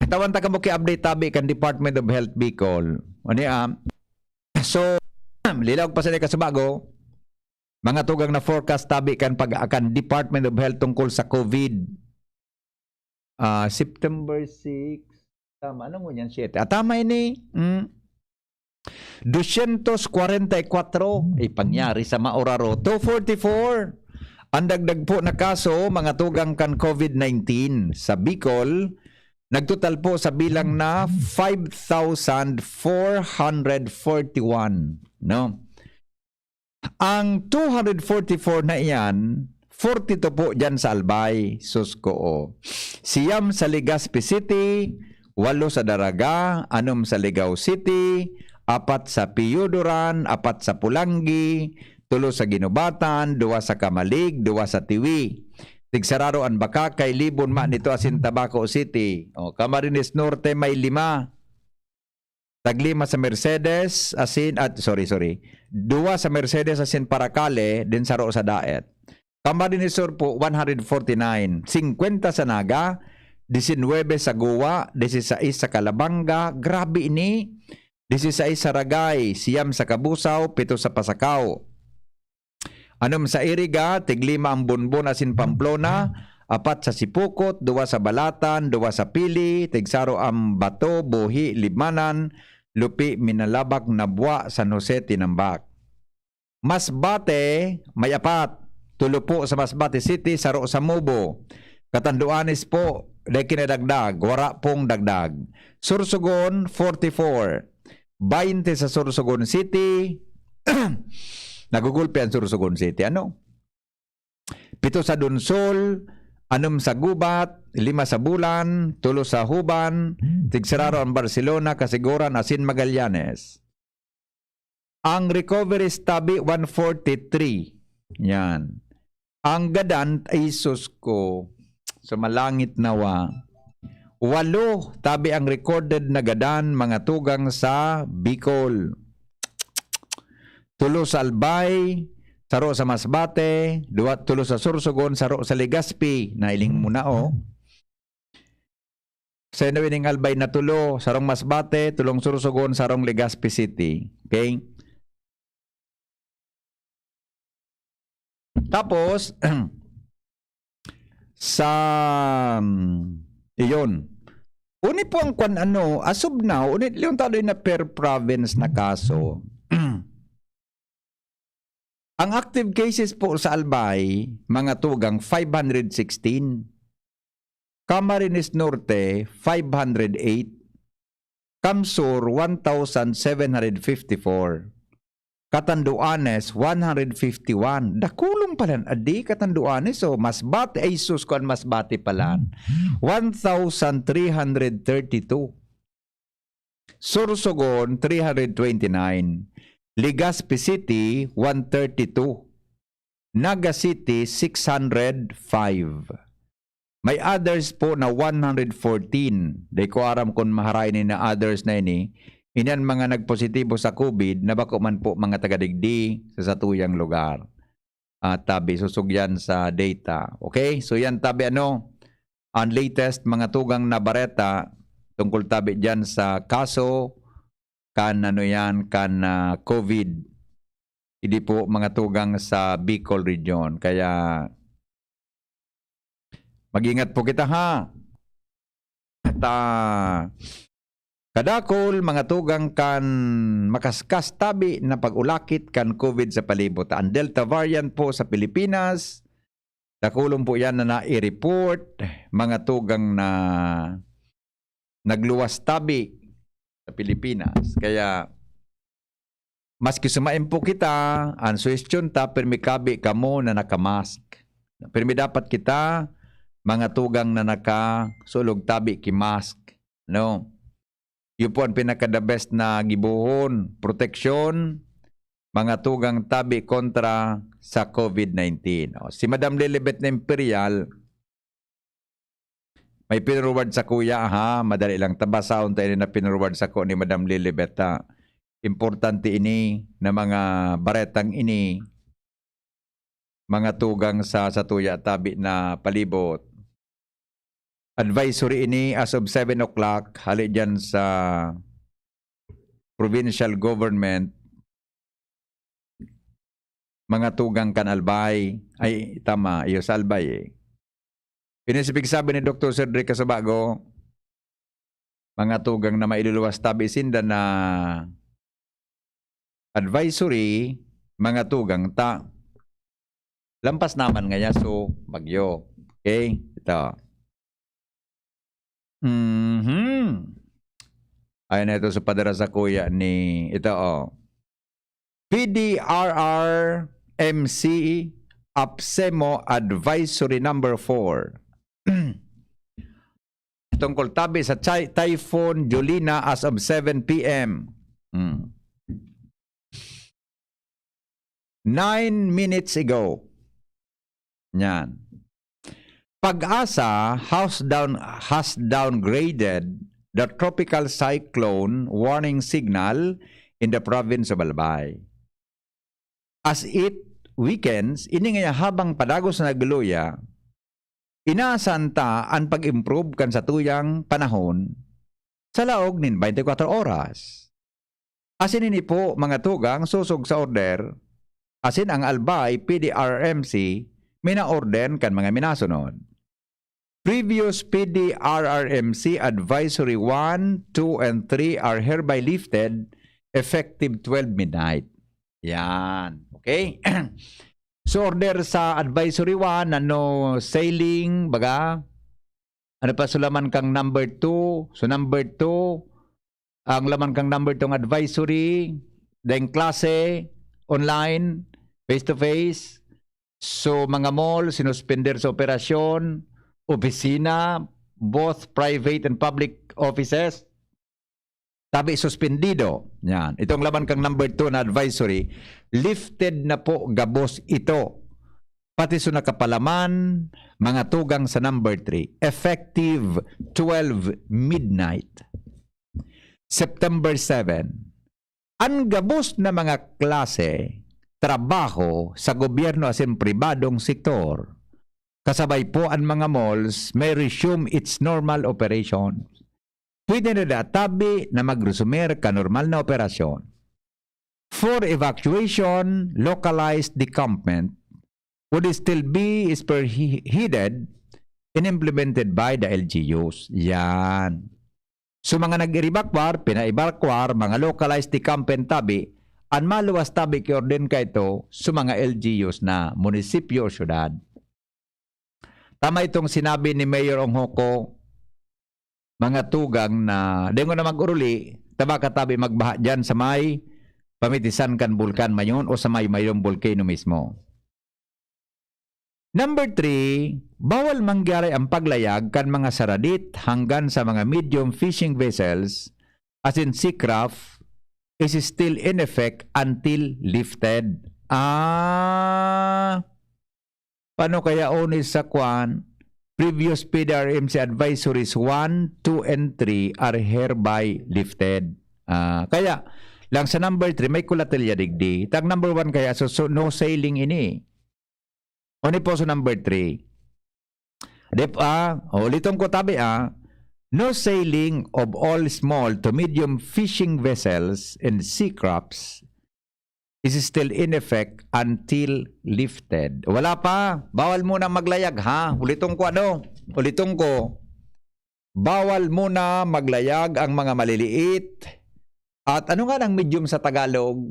Tawan ta kamo ki update tabi kan Department of Health Bicol. Ano yan? So, lilaw pa sa kasubago, mga tugang na forecast tabi kan pag-, kan Department of Health tungkol sa COVID. Ah, September six. Tama, ano ngunyan, siyete? Ah, tama ini. Mm. Dosyentos kwarenta y kwatro. Eh, pangyari sa maoraro. Two forty-four. Ang dagdag po na kaso, mga tugang kan COVID nineteen sa Bicol, nagtotal po sa bilang na five thousand four hundred forty-one, no? Ang two hundred forty-four na iyan, forty-two po diyan sa Albay, sus ko, oh. Siyam sa Legazpi City, walo sa Daraga, anom sa Ligao City, apat sa Piyudoran, apat sa Pulanggi, tulo sa Ginubatan, duwa sa Camalig, duwa sa Tiwi. Tigsararo an baka kay Libon, Manito asin Tabaco City. O, Camarines Norte may lima. Taglima sa Mercedes asin, at, sorry, sorry. Duwa sa Mercedes asin Paracale, din saro sa Daet. Camarines Sur po, one hundred forty-nine. Singkwenta sa Naga, disinwebe sa Goa, disisais sa Calabanga. Grabe ini. Disisais sa Ragay, siyam sa Cabusao, pito sa Pasacao. Anom sa Iriga, tiglima ang Bonbon asin Pamplona, apat sa Sipocot, duwa sa Balatan, duwa sa Pili, tigsaro ang Bato, Buhi, Libmanan, Lupi, Minalabac, Nabua, San Jose, Tinambac. Masbate, may apat. Tulo po sa Masbate City, saro sa Mubo. Catanduanes po, dai kinadagdag, wara pong dagdag. Sorsogon, forty-four. Baynte sa Sorsogon City. Nagugulpi ang Sorsogon City. Ano? Pito sa Donsol, anom sa Gubat, lima sa Bulan, tulo sa Huban, tigsararo ang Barcelona, Casiguran, asin Magallanes. Ang recovery tabi, one forty-three. Yan. Ang gadan, ay sus ko. Sumalangit nawa. Walo tabi ang recorded na gadan, mga tugang, sa Bicol. Tulo sa Albay, saro sa Masbate, duwa, tulo sa Sorsogon, saro sa Legazpi. Nailing mo na, oh. Sa ining Albay na tulo, sarong Masbate, tulong Sorsogon, sarong Legazpi City. Okay? Tapos, sa, mm, iyon. Uni po ang kwan, ano, as of now, uni, yung tado na per province na kaso. Ang active cases po sa Albay, mga tugang, five hundred sixteen. Camarines Norte, five hundred eight. Kamsur, one thousand seven hundred fifty-four. Catanduanes, one hundred fifty-one. Dakulong pala, adi, Catanduanes, oh, Masbate, ay sus, kuan, Masbate pala. One thousand three hundred thirty-two. Sorsogon, three hundred twenty-nine. Legazpi City, one thirty-two. Naga City, six hundred five. May others po na one hundred fourteen. Di ko aram kung maharay ni na others na ini. Inan mga nagpositibo sa COVID na bako man po mga taga-digdi sa satuyang lugar. Ah, tabi, susugyan sa data. Okay? So yan, tabi, ano, ang latest mga tugang na bareta tungkol tabi dyan sa kaso kan, ano yan, kan, ah, COVID. Hindi po mga tugang sa Bicol Region. Kaya mag-ingat po kita, ha. At, ah, kadakol, mga tugang, kan makaskas tabi na pag-ulakit kan COVID sa palibot. Ang Delta variant po sa Pilipinas, dakulon po yan na nai-report, mga tugang, na nagluwas tabi sa Pilipinas. Kaya, maski sumain po kita, ang suhestyon ta, pirmi kabi kamo na naka-mask. Pirmi dapat kita, mga tugang, na nakasulog tabi ki mask. No? Iyo po ang pinaka-the best na gibohon, proteksyon, mga tugang, tabi kontra sa COVID nineteen. O, si Madam Lilibet na Imperial, may pinurward sa kuya, ha? Madali lang. Tabasahon ta ini na pinurward sa ko ni Madam Lilibet, ha? Importante ini na mga baretang ini, mga tugang, sa satuya tabi na palibot. Advisory ini as of seven o'clock, hali dyan sa provincial government, mga tugang kan Albay. Ay, tama, iyo sa Albay, eh. Ini si pigsabi ni Doktor Cedric Casabago, mga tugang, na mailuluwas tabi sinda na advisory, mga tugang, ta lampas naman ngaya so bagyo. Okay? Ito. Mhm. Ayan na ito sa padara sa kuya ni, ito, oh. P D R R M C APSEMO Advisory Number four. Tungkol tabi sa Ty-, Typhoon Jolina as of seven P M. Hmm. Nine minutes ago. Yan. PAGASA has down, has downgraded the tropical cyclone warning signal in the province of Albay. As it weakens, ini ngaya habang padagos na nagluya, inaasahan ta an pag-improve kan satuyang panahon sa laog nin twenty-four oras. Asin ini po, mga tugang, sosog sa order, asin ang Albay P D R R M C minaorden kan mga minasunod. Previous P D R R M C Advisory one, two, and three are hereby lifted effective twelve midnight. Yan. Okay? So, order sa Advisory one, ano, sailing, baga? Ano pa, so laman kang number two? So, number two, ang laman kang number two, advisory, then klase, online, face-to-face. So, mga mall, sinuspender sa operasyon, opisina, both private and public offices, tabi suspendido. Yan. Itong laman kang number two na advisory, lifted na po gabos ito. pati sa nakapalaman, mga tugang sa number three, effective twelve midnight, September seven. An gabos na mga klase, trabaho sa gobyerno asin pribadong sektor, kasabay po an mga malls, may resume its normal operation. Pwede na daa tabi na mag-resume kan normal na operasyon. For evacuation, localized decampment would still be spearheaded and implemented by the L G Us. Yan. So, mga nag-evacuar, pina-evacuar, mga localized decampment tabi, an maluwas tabi ki-order kaito sa mga L G Us na munisipyo o syudad. Tama itong sinabi ni Mayor Onghoco, mga tugang, na dai ngona mag-oruli, ta baka tabi magbaha diyan sa may pamitisan kan bulkan mayon o sa may mayong bulkano mismo. Number three, bawal mangyari ang paglayag kan mga saradit hanggang sa mga medium fishing vessels, as in seacraft, is still in effect until lifted. Ah, paano kaya oni sa kwan? Previous P D R M C advisories one, two, and three are hereby lifted. Ah, kaya, lang sa number three, may kulatilya digdi. Tag number one kaya, so, so no sailing ini. Oni po sa number three. Dep, ah, uliton ko tabi, ah. No sailing of all small to medium fishing vessels and seacrafts is still in effect until lifted. Wala pa. Bawal muna maglayag, ha? Uliton ko, ano? Uliton ko. Bawal muna maglayag ang mga maliliit. At ano nga ang medium sa Tagalog?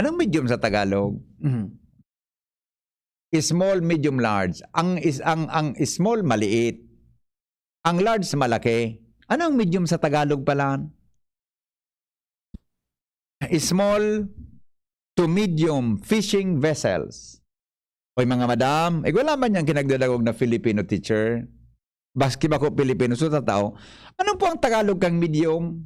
Anong medium sa Tagalog? Mhm. Small, medium, large. Ang is-, ang, ang small, maliit. Ang large, malaki. Ano ang medium sa Tagalog pala? Small to medium fishing vessels. Oy, mga madam, igwa man yang kinagdadangog na Filipino teacher. Baski bako Filipino, so tatao. Ano po ang Tagalog kang medium?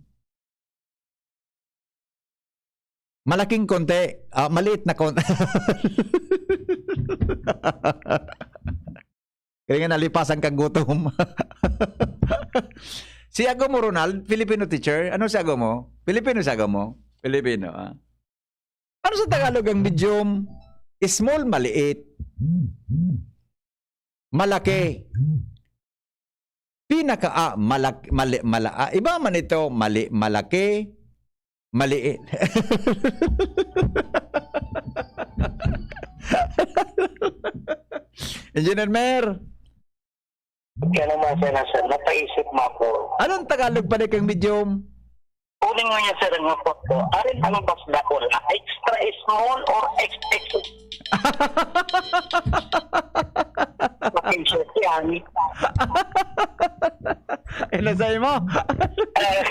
Malaking konti, ah, maliit na konti. Kaya nga nalipasan kang gutom. Si ago mo, Ronald, Filipino teacher? Ano si ago mo? Filipino si ago mo? Filipino, ah. Ano sa Tagalog ang medium? Small, maliit. Malaki. Pinaka, ah, malak-, mali-, mala-, ah, iba man ito, mali-, malaki, maliit. Engineer Mer. Kaya naman, sir, sir, napaisip mo ako. Anong Tagalog pala kang medium? Uling nga niya, sir, ang hapot ko. Arin ang mas dakula, extra small or X X L? Makinsya siya. Ano sa'yo mo? Eh,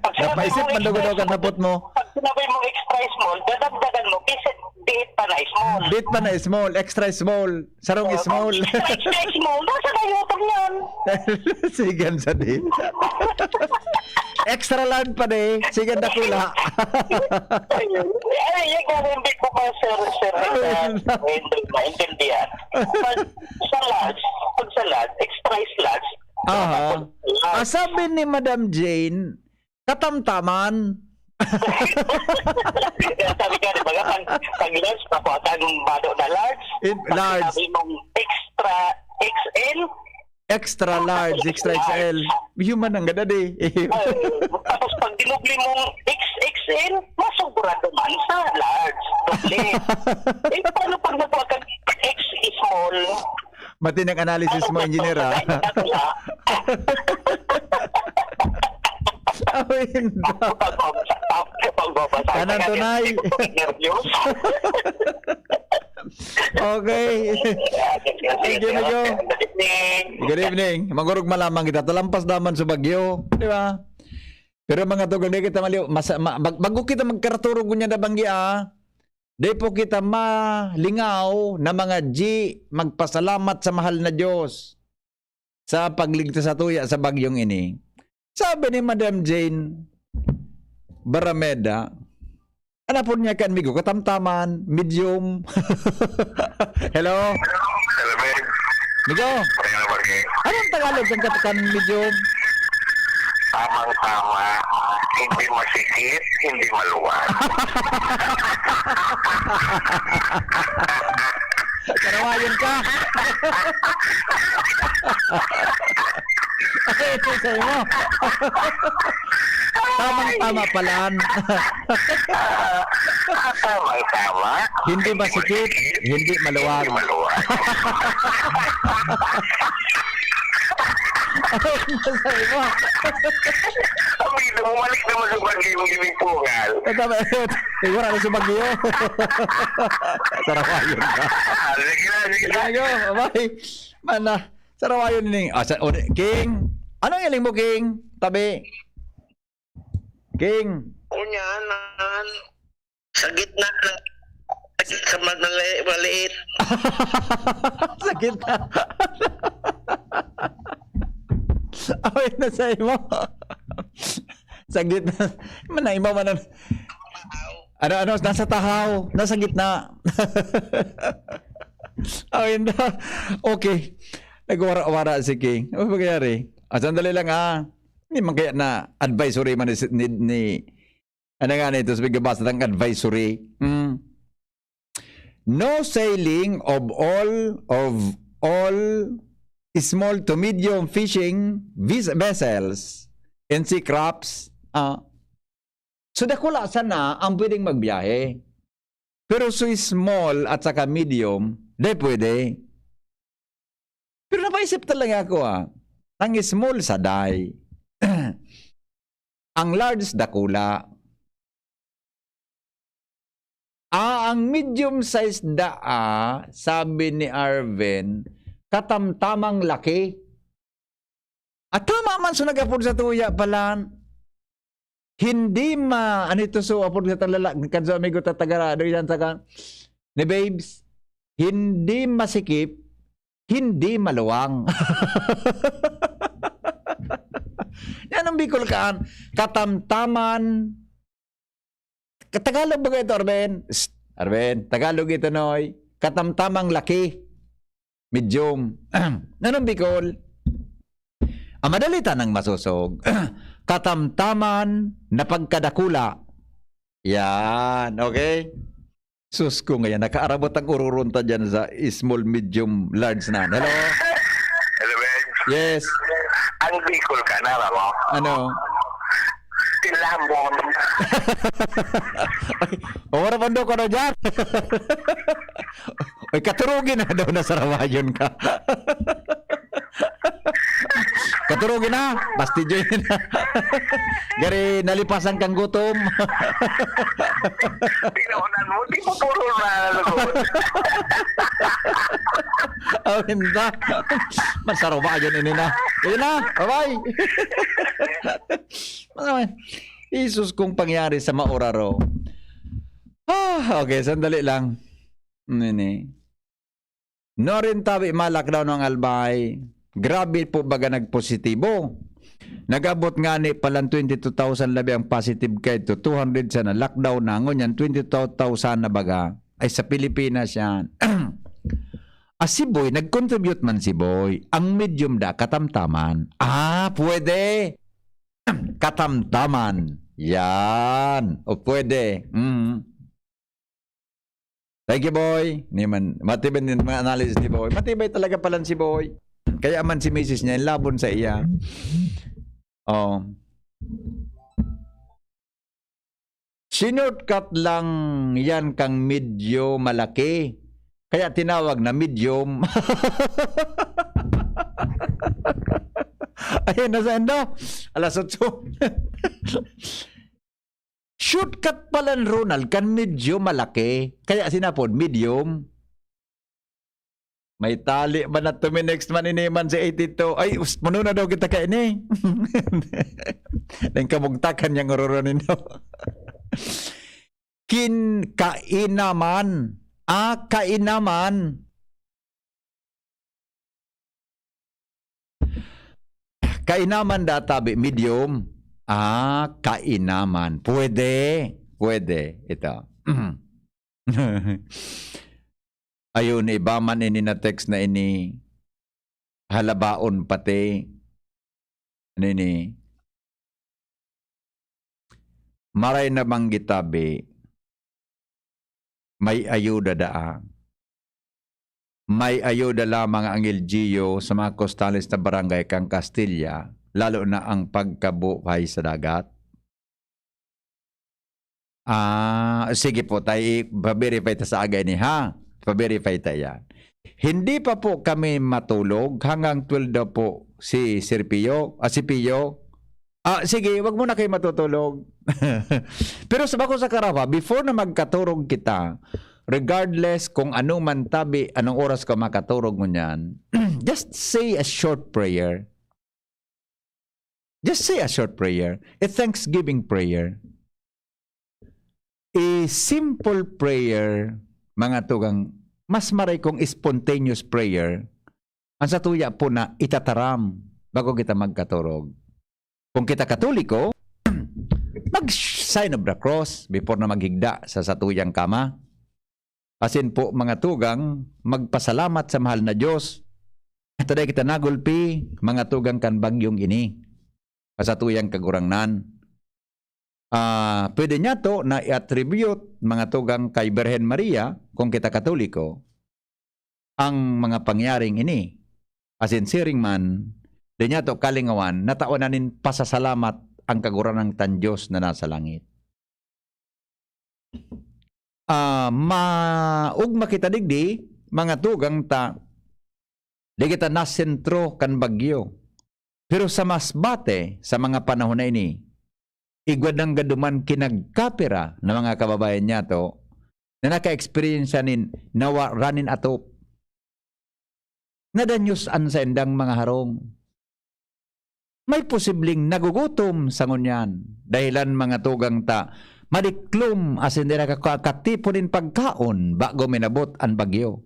pag sinabi Napaisip mong man dugo-dugo extra ang hapot mo. Pag sinabi mong extra small, dadagdagan mo, kasi diit pa na small. Diit pa na small, extra small. Sarong Oo, small. Extra, extra small. Nasa na YouTube yan. Sigan sa di. Extra large pa di. Sigan dakula. Ayun. Ay, yan nga, hindi ko pa, sir, sir, Ayun. Hindi maintindihan. Pag sa large, pag sa large, extra is large. Aha. Large. Ah, sabi ni Madam Jane, katamtaman. Kaya sabi nga, di ba, pag, pag large, pakuha ka ng bado na large. In, Pag large. Sinabi mong extra X L, Extra large, extra X L. Human ang ganda di. Ay, tapos pag dinubli mong X X L, masobra naman sa large. Doble. Eh, paano pag nagkuha ka X small? Matinag analysis mo, engineer, ah. Ay, hindi. Kanan tunay. Nervyos. Okay. Thank you, Mayo. Good evening. Good evening. Magurog malamang kita. Talampas naman sa bagyo. Di ba? Pero mga tugang, di kita maliw. Mas, ma, bag, bago kita magkaraturog niya na banggi, ah. Di po kita malingaw na mga G, magpasalamat sa mahal na Diyos sa pagligtas sa tuya sa bagyong ini. Sabi ni Madam Jane Barameda, Ano po niya kan migo? Katamtaman, medium. Hello? Hello, Ben. Migo? Kaya ba, King? Anong Tagalog kan katakan medium? Tamang-tama. Hindi masikip, hindi maluwag. Karawayon ka. Ay, ito sa'yo mo. Tamang-tama palan. Ah, tamang-tama. Hindi masikip, hindi maluwag. Hindi maluwag. Ay, ito sa'yo mo. Ang bida mo, balik naman sa bagay mong ginipungan. Ito ba? Ito, wala na sa bagyo. Sarawayon ka. Ah, sige na, sige na. Sige na, go. Bye. Mana, sarawayon ni. Ah, sa, o, King. Anong hiling mo, King? Tabi. King. Unya, nan. Sa gitna ng, sa mali-, maliit. Sa gitna. Away na sa imo. Sa gitna. Manaimaw man ang, ano, ano, nasa tahaw, nasa gitna. Away na. Okay. Nagwara-wara si King. Ano ba nangyari? Ah, sandali lang, ah. Hindi man kaya na advisory man ni, ni, ni, ano nga nito, sabi ka, basta ng advisory. Hmm. No sailing of all, of all small to medium fishing vis-, vessels and sea crafts. Ah. So, dakula sana ang pwedeng magbiyahe. Pero so small at saka medium, di pwede. Pero napaisip talaga ako, ah. Ang small, saday. Ang large, dakula. Ah, ang medium size daa, sabi ni Arvin, katamtamang laki. At tama man, so nag-apod sa tuya pala. Hindi ma-, ano ito, so apod sa talala, kan sa amigo tatagara, do yan sa ka, ni Babes, hindi masikip, hindi maluwang. Yan ang Bicol kaan, katamtaman. Katagalog ba ito, Arben? Psst, Arben, Tagalog ito, Noy. Katamtamang laki. Medium. Anong Bicol? Ang madali tanang masosog. Katamtaman na pagkadakula. Yan, okay? Sus ko ngayon, nakaarabot ang ururon ta dyan sa small, medium, large na. Hello? Hello, Ben. Yes. Ang Bicol ka, nara mo? Ano? Tilambong. O, wala pa daw ka na dyan. Oy, katurugin na daw na sarawayon ka. Katurugin na, pastidyo yun. Gari, nalipasan kang gutom. Pinaunan mo, di mo puro na, ano ko. Oh, hindi. Masarawayon ini na. Yun na, bye-bye. Ano man? Jesus, kung pangyari sa mauraro. Ah, okay, sandali lang. Nini. No rin tabi ma-lockdown ang Albay. Grabe po baga nagpositibo. Nag-abot nga ni palang twenty-two thousand labi ang positive kay to two hundred sana lockdown na. Ngunyan, twenty-two thousand na baga. Ay, sa Pilipinas yan. Ah, si Boy, nag-contribute man si Boy. Ang medium da, katamtaman. Ah, pwede. Katamtaman. Yan. O pwede. Mm. Thank you, Boy. Ni man, matibay din mga analysis ni Boy. Matibay talaga pala si Boy. Kaya man si misis niya, labon sa iya. Oh. Sinurtcut lang yan kang medyo malaki. Kaya tinawag na medium. Ayun na sa endo. Alas otso. Shortcut pala ni Ronald kan medyo malaki. Kaya sinapod, medium. May tali ba na to? May next man ini man si eighty-two. Ay, us-, puno na daw kita kaini. Nang kamugtakan niyang ororo nindo. Kin-, kainaman. Ah, kainaman. Kainaman da tabi, medium. Ah, kainaman. Pwede. Pwede ito. Ayun, iba man ini na text na ini, halabaon pati. Ano ini? Maray na bang gitabi, may ayuda daa. May ayuda lamang ang L G U sa mga kostales na barangay kan Castilla, lalo na ang pagkabuhay sa dagat. Ah, sige po, tay, ipa-verify ta sa aga ini, ha? Pa-verify ta yan. Hindi pa po kami matulog hanggang twelve daw po si Sir Pio, ah, si Pio. Ah, sige, wag muna kayo matutulog. Pero sa bako sa karawa, before na magkaturog kita, regardless kung ano man tabi, anong oras ka makaturog ngunyan, just say a short prayer. Just say a short prayer, a thanksgiving prayer. A simple prayer, mga tugang, mas maray kong spontaneous prayer, ang satuya po na itataram bago kita magkaturog. Kung kita Katoliko, mag-sign of the cross before na maghigda sa satuyang kama. Asin po, mga tugang, magpasalamat sa mahal na Diyos. Taday kita nagulpi, mga tugang, kan bagyong ini. Sa satuyang Kagurangnan. Ah, pwede niya to na i-attribute, mga tugang, kay Birhen Maria, kung kita Katoliko, ang mga pangyaring ini. Asin siring man, di niya to kalingawan, natawan na nin pasasalamat ang Kagurangnan tang Diyos na nasa langit. Ah, maugma kita digdi, mga tugang ta, di kita nasentro kan bagyo. Pero sa masbate, sa mga panahon na ini, igwa nanggad duman kinagkapira na mga kababayan niyato na naka-experience nin nawaran nin atop. Nadanyos an saindang mga harong. May posibleng nagugutom sa ngunyan, dahelan mga tugang ta, madiklom asin dai nakakatipon nin pagkaon bago minabot an bagyo.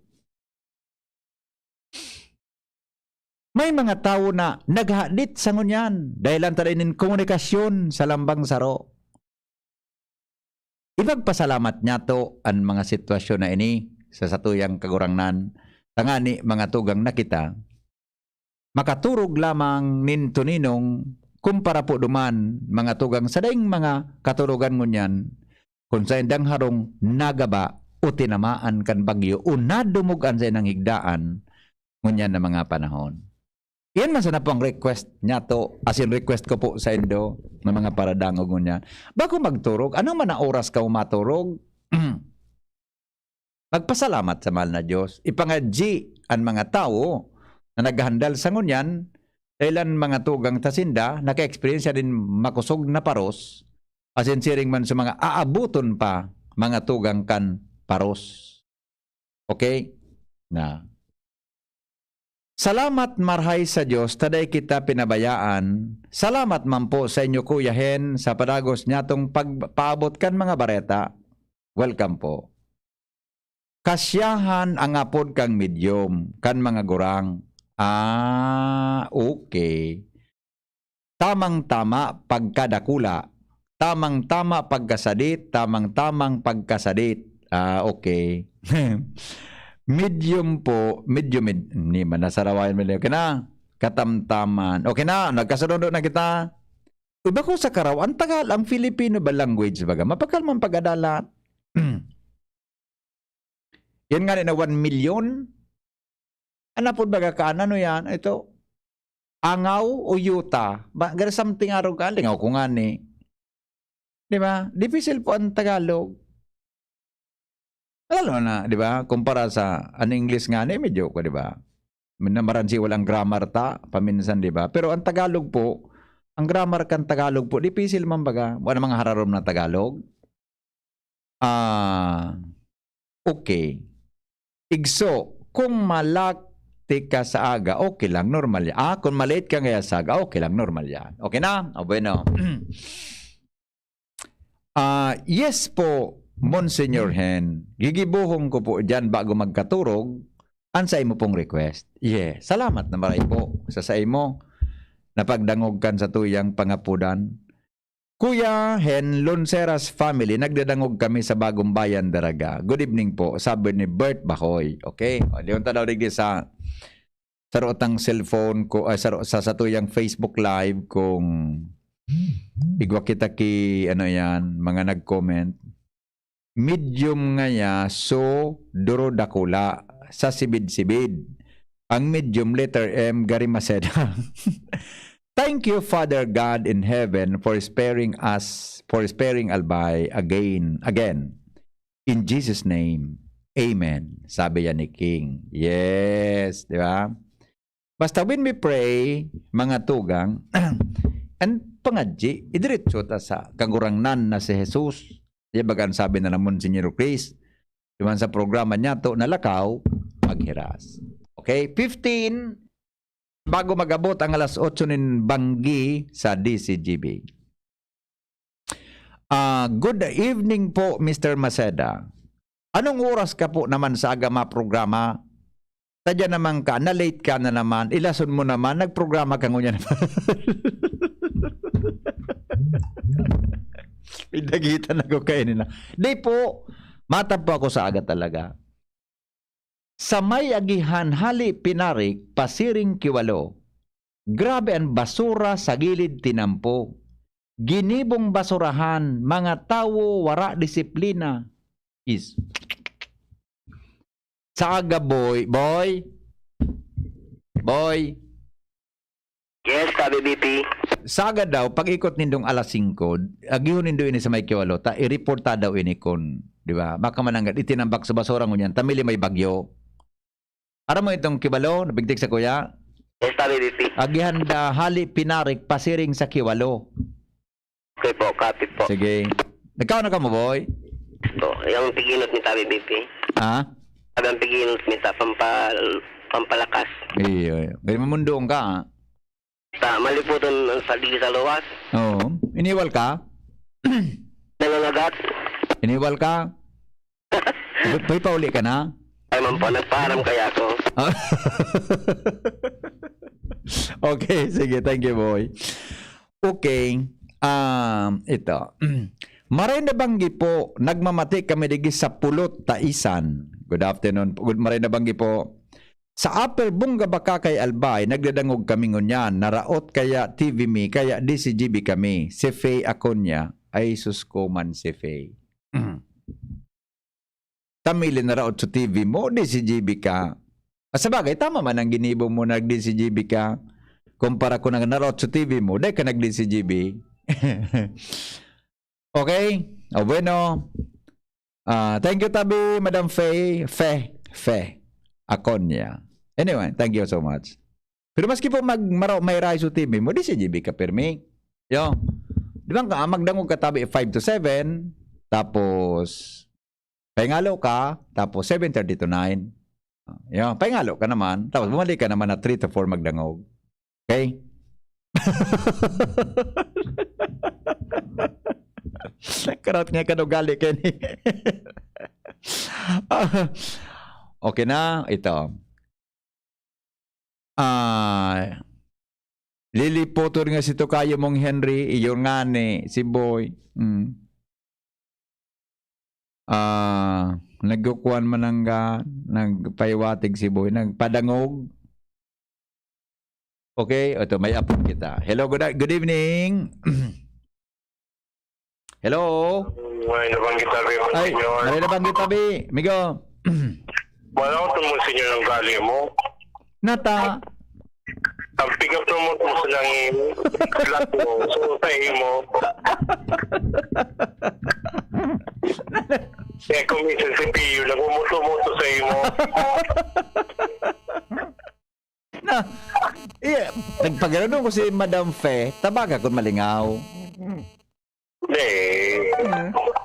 May mga tawo na naghadit sa ngunyan, dahelan ta nin komunikasyon sa lambang saro. Ipagpasalamat niyato an mga sitwasyon na ini sa satuyang Kagurangnan, tangani mga tugang na kita, makaturog lamang nin toninong kumpara po duman, mga tugang, sa daing mga katurogan ngunyan, kun saindang harong nagaba o tinamaan kan bagyo o nadumog an saindang higdaan ngunyan na mga panahon. Iyan man sana po ang request niyato, asin request ko po saindo, na mga paradangog ngunyan. Bago magturog, ano man na oras ka maturog? Magpasalamat sa mahal na Diyos. Ipangadyi an mga tawo na naghahandal sa ngunyan, dahelan mga tugang ta sinda naka-eksperyensya nin makosog na paros, asin siring man sa mga aaboton pa, mga tugang kan paros. Okay? Na. Salamat marhay sa Diyos ta dai kita pinabayaan. Salamat man po sa inyo, Kuya Hen, sa padagos niyatong pagpaabot kan mga bareta. Welcome po. Kasyahan ang apod kang medium, kan mga gurang. Ah, okay. Tamang-tama pagkadakula. Tamang-tama pagkasadit, tamang-tamang pagkasadit. Ah, okay. Medium po, medium, med-, ni man nasarawayan mo, okay na. Katamtaman. Okay na, nagkasundo na kita. Iba ko sa karaw, ang Tagal-, ang Filipino ba language baga? Mapakal man pag-adala. Yan nga na one million. Ano po baga ka, ano yan? Ito, angaw o yuta? Ba, gari something arog ka, lingaw ko nga ni. Di ba? Dipisil po ang Tagalog. Lalo na, di ba? Kumpara sa, ang English nga ni, medyo ko, di ba? Namaransi walang grammar ta, paminsan, di ba? Pero ang Tagalog po, ang grammar kan Tagalog po, dipisil man baga. Wala mga hararom na Tagalog. Ah, okay. Igso, kung malakti ka sa aga, okay lang, normal yan. Ah, kung malate ka ngaya sa aga, okay lang, normal yan. Okay na? O, bueno. Ah, yes po, Monsignor Hen. Gigibohon ko po dyan bago magkaturog. An sa imo pong request. Yeah. Salamat na maray po sa, sa imo na pagdangog kan sa tuyang pangapudan. Kuya Hen Lonceras family, nagdadangog kami sa Bagong Bayan, Daraga. Good evening po, sabi ni Bert Bahoy. Okay, o, liwan ta daw digdi sa sarotang cellphone ko, ay, saro-, sa satuyang Facebook Live kung igwa kita ki, ano yan, mga nag-comment. Medium ngaya, so, duro dakula, sa sibid-sibid. Ang medium, letter M, Gary Maceda. Thank you, Father God in heaven, for sparing us, for sparing Albay again, again. In Jesus' name, amen. Sabi yan ni King. Yes, di ba? Basta when we pray, mga tugang, ang pangadji, idiretso ta sa Kagurangnan na si Jesus. Di ba, ang sabi na naman si Nero Chris, di man sa programa niya, to nalakaw, maghiras. Okay, fifteen, bago mag-abot ang alas otso nin banggi sa D C G B. Ah, good evening po, Mister Maceda. Anong oras ka po naman sa aga maprograma? Sadya naman ka, na-late ka na naman, ilason mo naman, nagprograma ka ngunyan naman. Pinagitan ako kayo nila. Di po, matag po ako sa aga talaga. Sa may agihan hali pinarik pasiring kiwalo. Grabe an basura sa gilid tinampo. Ginibong basurahan, mga tawo wara disiplina. Is. Sa aga, boy. Boy. Boy. Yes, Tabi B P. Sa aga daw, pag-ikot nindong alas singko, agihon nindo ini sa may kiwalo, ta i-report ta daw ini kun, di ba? Baka mananggad, itinambak sa basura ngunyan, ta mili may bagyo. Aram mo itong kiwalo, nabigtik sa kuya? Yes, Tabi B P. Agihan da hali pinarik pasiring sa kiwalo. Okay po, copy po. Sige. Nagkaon na ka mo, boy? Po, yung piginot ni Tabi B P. Ha? Sabi ang piginot ni ta, pampal, pampalakas. Iyo, iyo. Ganyan mamundoon ka, ha? Sa maliputon sa di sa luwas. Oo. Iniwal ka? Nananagat. Iniwal ka? May pauli ka na? Ay man po, nagparam kaya ako. Ah. Okay, sige. Thank you, boy. Okay. Um, ito. Maray na banggi po, nagmamati kami digi sa Pulot, Taisan. Good afternoon. Good, maray na banggi po. Sa Upper Bunga Baka kay Albay, nagdadangog kami ngunyan. Naraot kaya T V mi, kaya D C G B kami. Si Faye Aconia. Ay, sus ko man si Faye. Tamili naraot sa T V mo, D C G B ka. Ah, sa bagay, tama man ang ginibo mo, nag-D C G B ka. Kumpara ko nang naraot sa T V mo, dai ka nag-D C G B. Okay? O bueno. Ah, thank you, Tabi, Madam Faye. Fe, Fe. Aconia. Anyway, thank you so much. Pero maski po mag, maraw, may rayo sa T V mo, D C G B ka pirmi. Yo. Di ba ka, magdangog ka, Tabi, five to seven, tapos pahingalo ka, tapos seven thirty to nine. Yo, pahingalo ka naman, tapos bumalik ka naman na three to four magdangog. Okay? Karaot niya kan ugali kayo ni. Okay na, ito. Ah, lilipoton nga si Tokayo mong Henry, iyon nga ni, si Boy. Mm. Ah, nagkukuan man ang ga-, nagpahiwatig si Boy, nagpadangog. Okay, ito, may apod kita. Hello, good, good evening. Hello? May nabanggit tabi, Ay, Monsignor. Maray na bang kita, Bi? Migo? Wala ko itong Monsignor ng gali mo. Nata, Ang piga-promote mo sa langit, flat mo, so sa imo. Kaya kung minsan si Pio, nagmumoto-moto sa imo. na, iya, nagpaganoon ko si Madam Fe, tabaga kung malingaw. Hindi.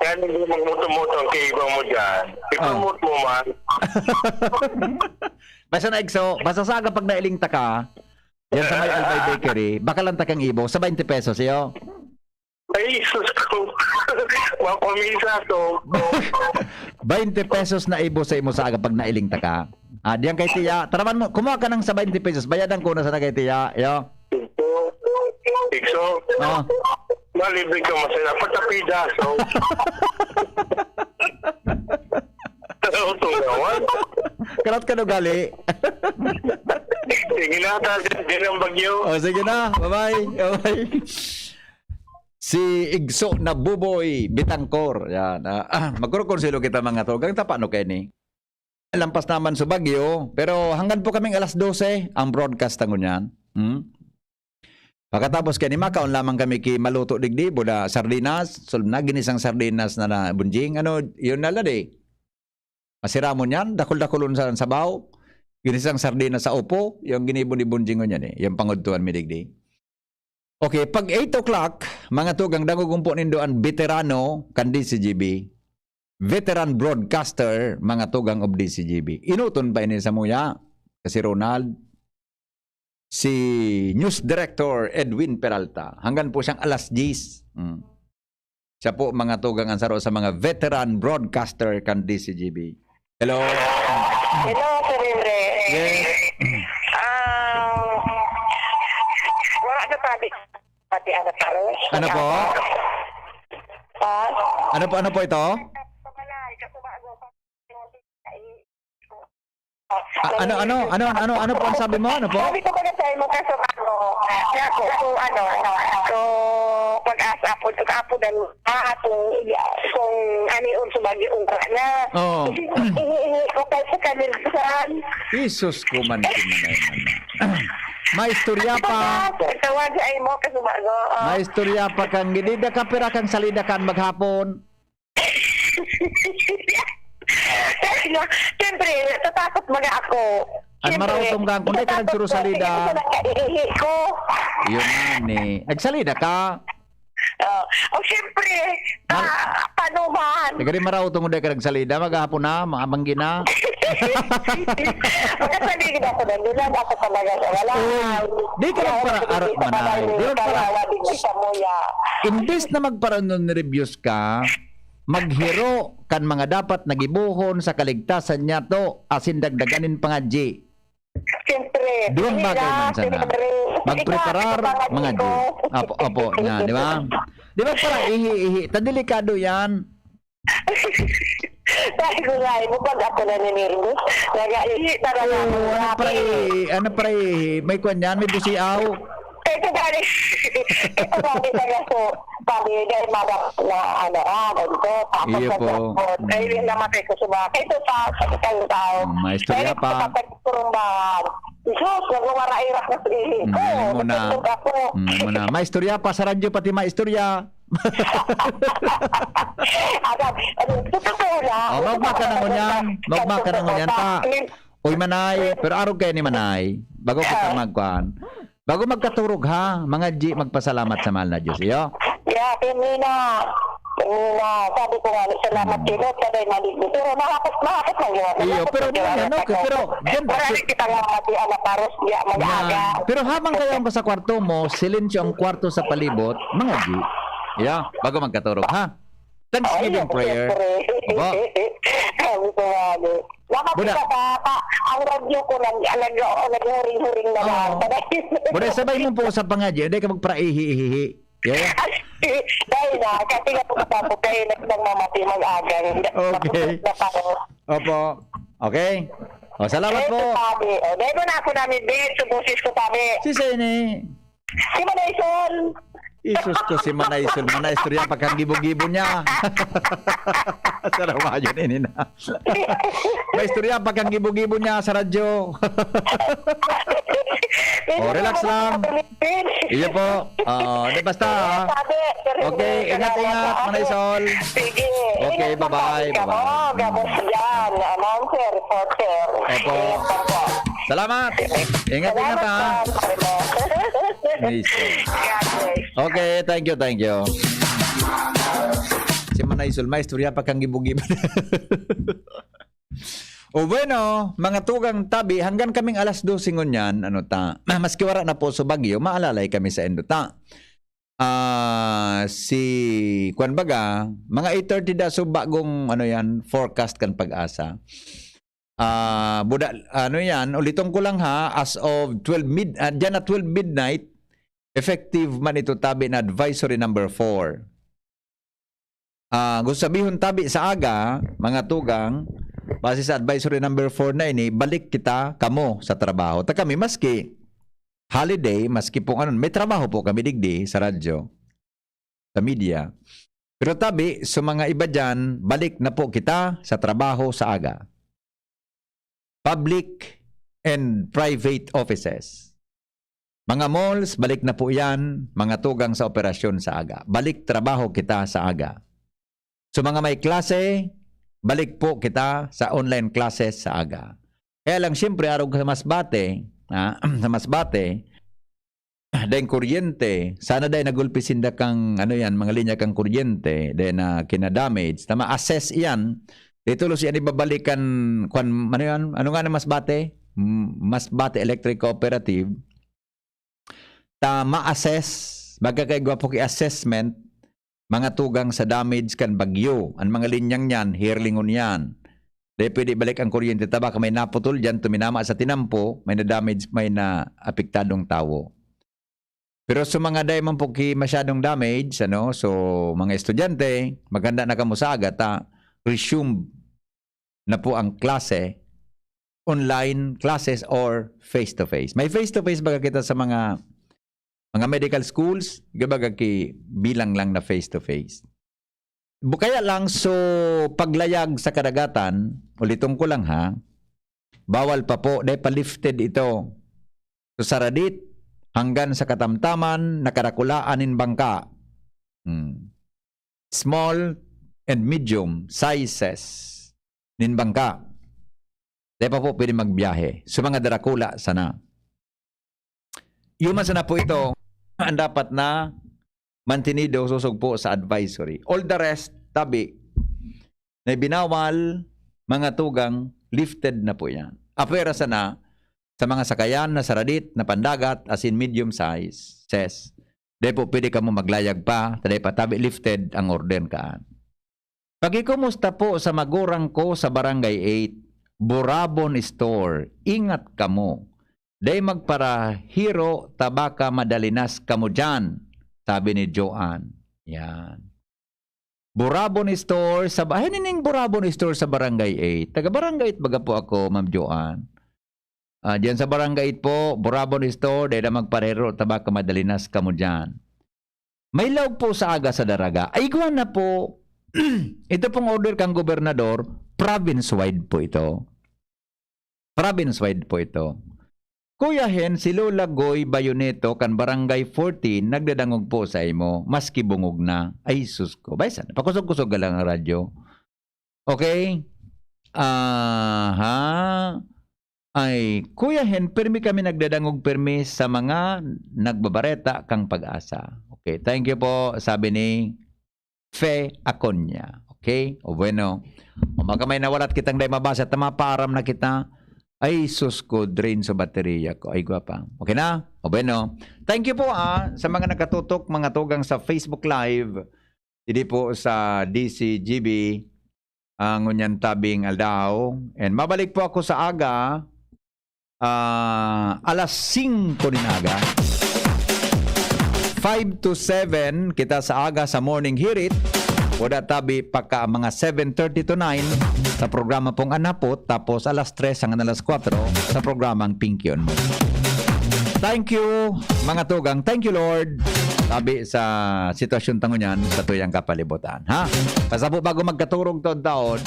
Kaya hindi magmuto-muto ang kaibang mo dyan. I-promote mo man. Basta na igso, basta sa aga pag nailing ta ka, yan sa may Albay Bakery, baka lang takang ibo, sa twenty pesos, iyo. Ay, sus ko. Makumisa to. Twenty pesos na ibo sa imo sa aga pag nailing ta ka. Ah, diyan kay Tiya, taraman mo, kumuha ka ng sa twenty pesos, bayadan ko na sana kay Tiya, iyo. Igso. Oh. Malibre ka masaya. Pagkapida, so. Ito naman. Karat ka ugali. Sige na, ta, din ang bagyo. O, sige na. Bye-bye. Bye-bye. Si Igso na Buboy Bitangkor. Yan. Ah, ah, magkurukonsilo kita, mga tugang. Tapano kayo ni? Lampas naman sa Baguio, pero hanggang po kaming alas dose ang broadcast na ngunyan. Hmm? Pagkatapos kaya ni makaon lamang kami ki maluto digdi, buda sardinas, sul na ginisang sardinas na, na bunjing. Ano, yun na ladi. Masiramon yan, dakul-dakulon sa sabaw. Ginisang sardinas sa upo, yung ginibo ni bunjing ngunyan eh. Yung pangudtuan mi digdi. Okay, pag eight o'clock, mga tugang, dangog po nindo ang veterano kan D C G B. Veteran broadcaster, mga tugang of D C G B. Inuton pa ini sa muya, kasi Ronald, si News Director Edwin Peralta. Hanggang po siyang alas diyes. Mm. Siya po, mga tugang, ang saro sa mga veteran broadcaster kan D C G B. Hello? Hello, Sir Henry. Yes. Ah, wala na tabi. Pati anak ko. Ano po? Ha? Ano po, ano po ito? Sa balay, kasubago pa. A- ano, ano, ano, ano, ano po ang sabi mo? Ano po? Sabi ko pala sa imo, kaso ano, kaya ko, kung ano, so, pag-asa po, pag-apo dan, ah, kung, kung ano yung sumagi, ungra na. Oo. Ihingi ko kay sa kanilsan. Jesus ko man, si Manay Manay. Maistorya pa. Tawag sa imo, kasubago. Oh. Maistorya pa kang gidida ka pira kang salida kan maghapon. Siyempre, tatakot mga ako. An maraw tong gang, kung di ka nagsurusalida. Ihi ko. Yun nga ni. Nagsalida ka. Oh, oh, siyempre, ah, panuhan. Nagari maraw tong di ka nagsalida, maghapon na, mga manggi na. Magkasaligid ako na nila, ako talaga sa wala. Uy, di ka magpara-, ara-, manay. Di magpara-, Sa muya. Imbes na magparanon reviews ka, maghiro kan mga dapat nagibuhon sa kaligtasan niya to, asin dagdagan nin pangadji. Siyempre. Duwang bagay man sana. Magpreparar, mga G. Apo, apo, na, di ba? Di ba para ihi-ihi? Ta delikado yan. Dahil ko nga, mo pag ako na ni Nirgus, nag-ihi talaga ako. Oo, ano para ihi? Ano para ihi? May kwan yan? May busiaw? Ito gani, ito gani talaga po. Sabi, dahil marap na ano, ah, ganito. Tapos Iyo po. Dahil yung namatay ko sa mga, ito pa, sa isang tao. Mm, may istorya pa. Sa pagkurumbahan. Jesus, nagmamarairap na sa ihi ko. Mm, muna. Nagtutog ako. Mm, muna. May istorya pa sa radyo, pati may istorya. Agad, ano, totoo na. Oh, magmaka na ngunyan. Magmaka na ngunyan, ta. Uy, Manay, pero arog kayo ni Manay. Bago kita magkuhan. Bago magkaturog, ha? Mga G, magpasalamat sa mahal na Diyos. Iyo? Yeah, Pimina. Pimina, sabi ko nga, salamat kay Lord, kaya maligo. Pero mahapit, mahapit lang yun. Iyo, pero di yan, okay, pero dyan, Marami kita nga mati, anak, paros, di, mag-aga. Yan. Pero habang kayo ang sa kwarto mo, silensyo ang kwarto sa palibot, mga G. Yeah, bago magkaturog, ha? Thanksgiving prayer. Opo. Sabi ko nga, ano, dapat Buda. Isa pa, pa, ang radyo ko, nag, nag, naghuring-huring na lang. Oo. Buda, sabay mo po sa pangadji, hindi ka magparaihi-ihihi. Yeah. Dahil na, kasi nga po sa po kayo, nagmamati mag-agang. Okay. Na pa ako. Opo. Okay. O, salamat po. Ito, sabi. O, dahil mo na ako namin, Ben, sa boses ko, sabi. Si Sene. Si Manay Sol. Isus ko si Manay Sol. Manay istorya pagkang gibo-gibo niya. Sa rawayon ini na. May istorya pagkang gibo-gibo niya sa radyo. Oh, relax lang. Iyo po. Oh, di basta, ha? Okay, ingat-ingat, Manay Sol. Sige. Okay, bye-bye, bye-bye. Oh, gabos dyan. Announcer, reporter. Opo. Ingat po. Salamat. Ingat-ingat, ha? Salamat po. Amazing. God bless. Okay, thank you, thank you. Si Manay Sol, may istorya pagkang gibo-gibo. O bueno, mga tugang tabi, hanggang kaming alas dose ngunyan, ano ta, maski wala na po sa bagyo, maalalay kami sa indo ta. Ah, si, kwan baga, mga eight thirty da so bagong, ano yan, forecast kan Pag-asa. Ah, buda, ano yan, uliton ko lang ha, as of twelve mid, ah, dyan na twelve midnight, Effective man ito tabi na advisory number four. Ah, gusto sabihon tabi sa aga, mga tugang, base sa advisory number four na ini, balik kita kamo sa trabaho. Ta kami, maski holiday, maski pong ano, may trabaho po kami digdi sa radyo, sa media. Pero tabi, sa mga iba dyan, balik na po kita sa trabaho sa aga. Public and private offices. Mga malls, balik na po yan, mga tugang sa operasyon sa aga. Balik trabaho kita sa aga. So mga may klase, balik po kita sa online classes sa aga. Kaya lang, siyempre, arog sa Masbate, ah, sa Masbate, dahil kuryente, sana dahil nagulpi sinda kang, ano yan, mga linya kang kuryente, dahil na kinadamage, na ma-assess iyan, dito lo siya ibabalikan, kwan, ano yan, ano nga na Masbate? Mm, Masbate Electric Cooperative, ta ma-assess, magkakaigwa po ki assessment, mga tugang sa damage kan bagyo. Ang mga linyang yan, hirlingon yan. Dahil pwede balik ang kuryente. Ta baka may naputol dyan, tuminama sa tinampo, may na-damage, may naapektadong tawo. Pero sa mga dahil man po ki masyadong damage, ano, so mga estudyante, maghanda na kamo sa aga ta resume na po ang klase, online classes or face-to-face. May face-to-face baga kita sa mga mga medical schools, di ba, ki bilang lang na face-to-face. Bu-, kaya lang, so, paglayag sa kadagatan, uliton ko lang ha, bawal pa po, dahil pa lifted ito. So, sa radit, hanggang sa katamtaman, nakarakulaan nin bangka. Hmm. Small and medium sizes nin bangka. Dahil pa po pwede magbiyahe. So, mga darakula sana. Yun man sana po ito, ang dapat na mantinido, susog po sa advisory. All the rest, tabi, na binawal, mga tugang, lifted na po yan. Apwera sana, sa mga sakayan na saradit na pandagat, as in medium size, ses, dahil po pwede kamo maglayag pa, ta dahil pa tabi lifted ang order kaan. Pakikumusta po sa magurang ko sa Barangay eight, Burabon Store. Ingat kamo. Dai magparahiro ta baka madalinas kamo diyan, sabi ni Joanne. Yan. Burabon Store sa ba-, ay, nining Burabon Store sa Barangay eight. Taga Barangay eight baga po ako, Ma'am Joanne. Ah, diyan sa Barangay eight po, Burabon Store, dai na magparahiro ta baka madalinas kamo diyan. May laog po sa aga sa Daraga. Ay, igwa na po. Ito pong order kang gobernador, province-wide po ito. Province-wide po ito. Kuya Hen, si Lola Goy Bayoneto kan Barangay fourteen, nagdadangog po sa imo, maski bungog na. Ay, sus ko. Bay, sana, pakusog-kusog ka lang ang radyo. Okay? Aha. Ay, Kuya Hen, pirmi kami nagdadangog, pirmi sa mga nagbabareta kang Pag-asa. Okay, thank you po, sabi ni Fe Aconia. Okay? O bueno. O baka may nawalat kitang dai mabasa, ta mapaaram na kita. Ay, sus ko, drain sa baterya ko. Ay, gwapa. Okay na? O bueno. Thank you po, ah, sa mga nakatutok, mga tugang sa Facebook Live. Didi po sa D C G B, ah, ngunyan tabing aldaw. And mabalik po ako sa aga, ah, alas singko nin aga. Five to seven, kita sa aga sa Morning Hirit. Wada tabi pagka mga seven thirty to nine sa programa pong Anapot, tapos alas tres hanggang alas kwatro sa programang Pinkion Mo. Thank you, mga tugang. Thank you, Lord. Tabi sa sitwasyon ta ngunyan sa tuyang kapalibutan, ha? Basta po, bago magkaturog taon-taon,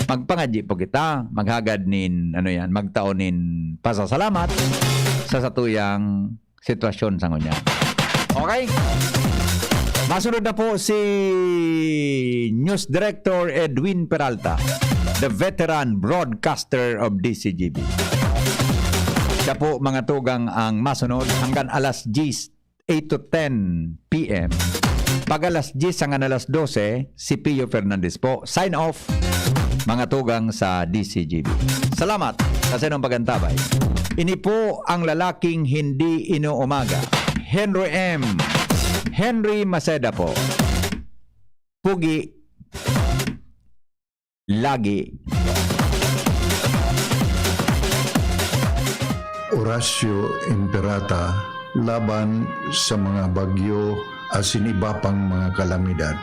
magpangadyi po kita, maghagad nin, ano yan, magtao nin pasasalamat sa satuyang sitwasyon sa ngunyan. Okay? Masunod na po si News Director Edwin Peralta, the veteran broadcaster of D C G B. Siya po, mga tugang, ang masunod hanggang alas diyes, eight to ten P M. Pag alas diyes hanggang alas dose, si Pio Fernandez po. Sign off, mga tugang sa D C G B. Salamat sa sainong pag-antabay. Ini po ang lalaking hindi inuumaga. Henry M. Henry Maceda po. Pugi. Lagi. Horacio Imperata, laban sa mga bagyo asin iba pang mga kalamidad.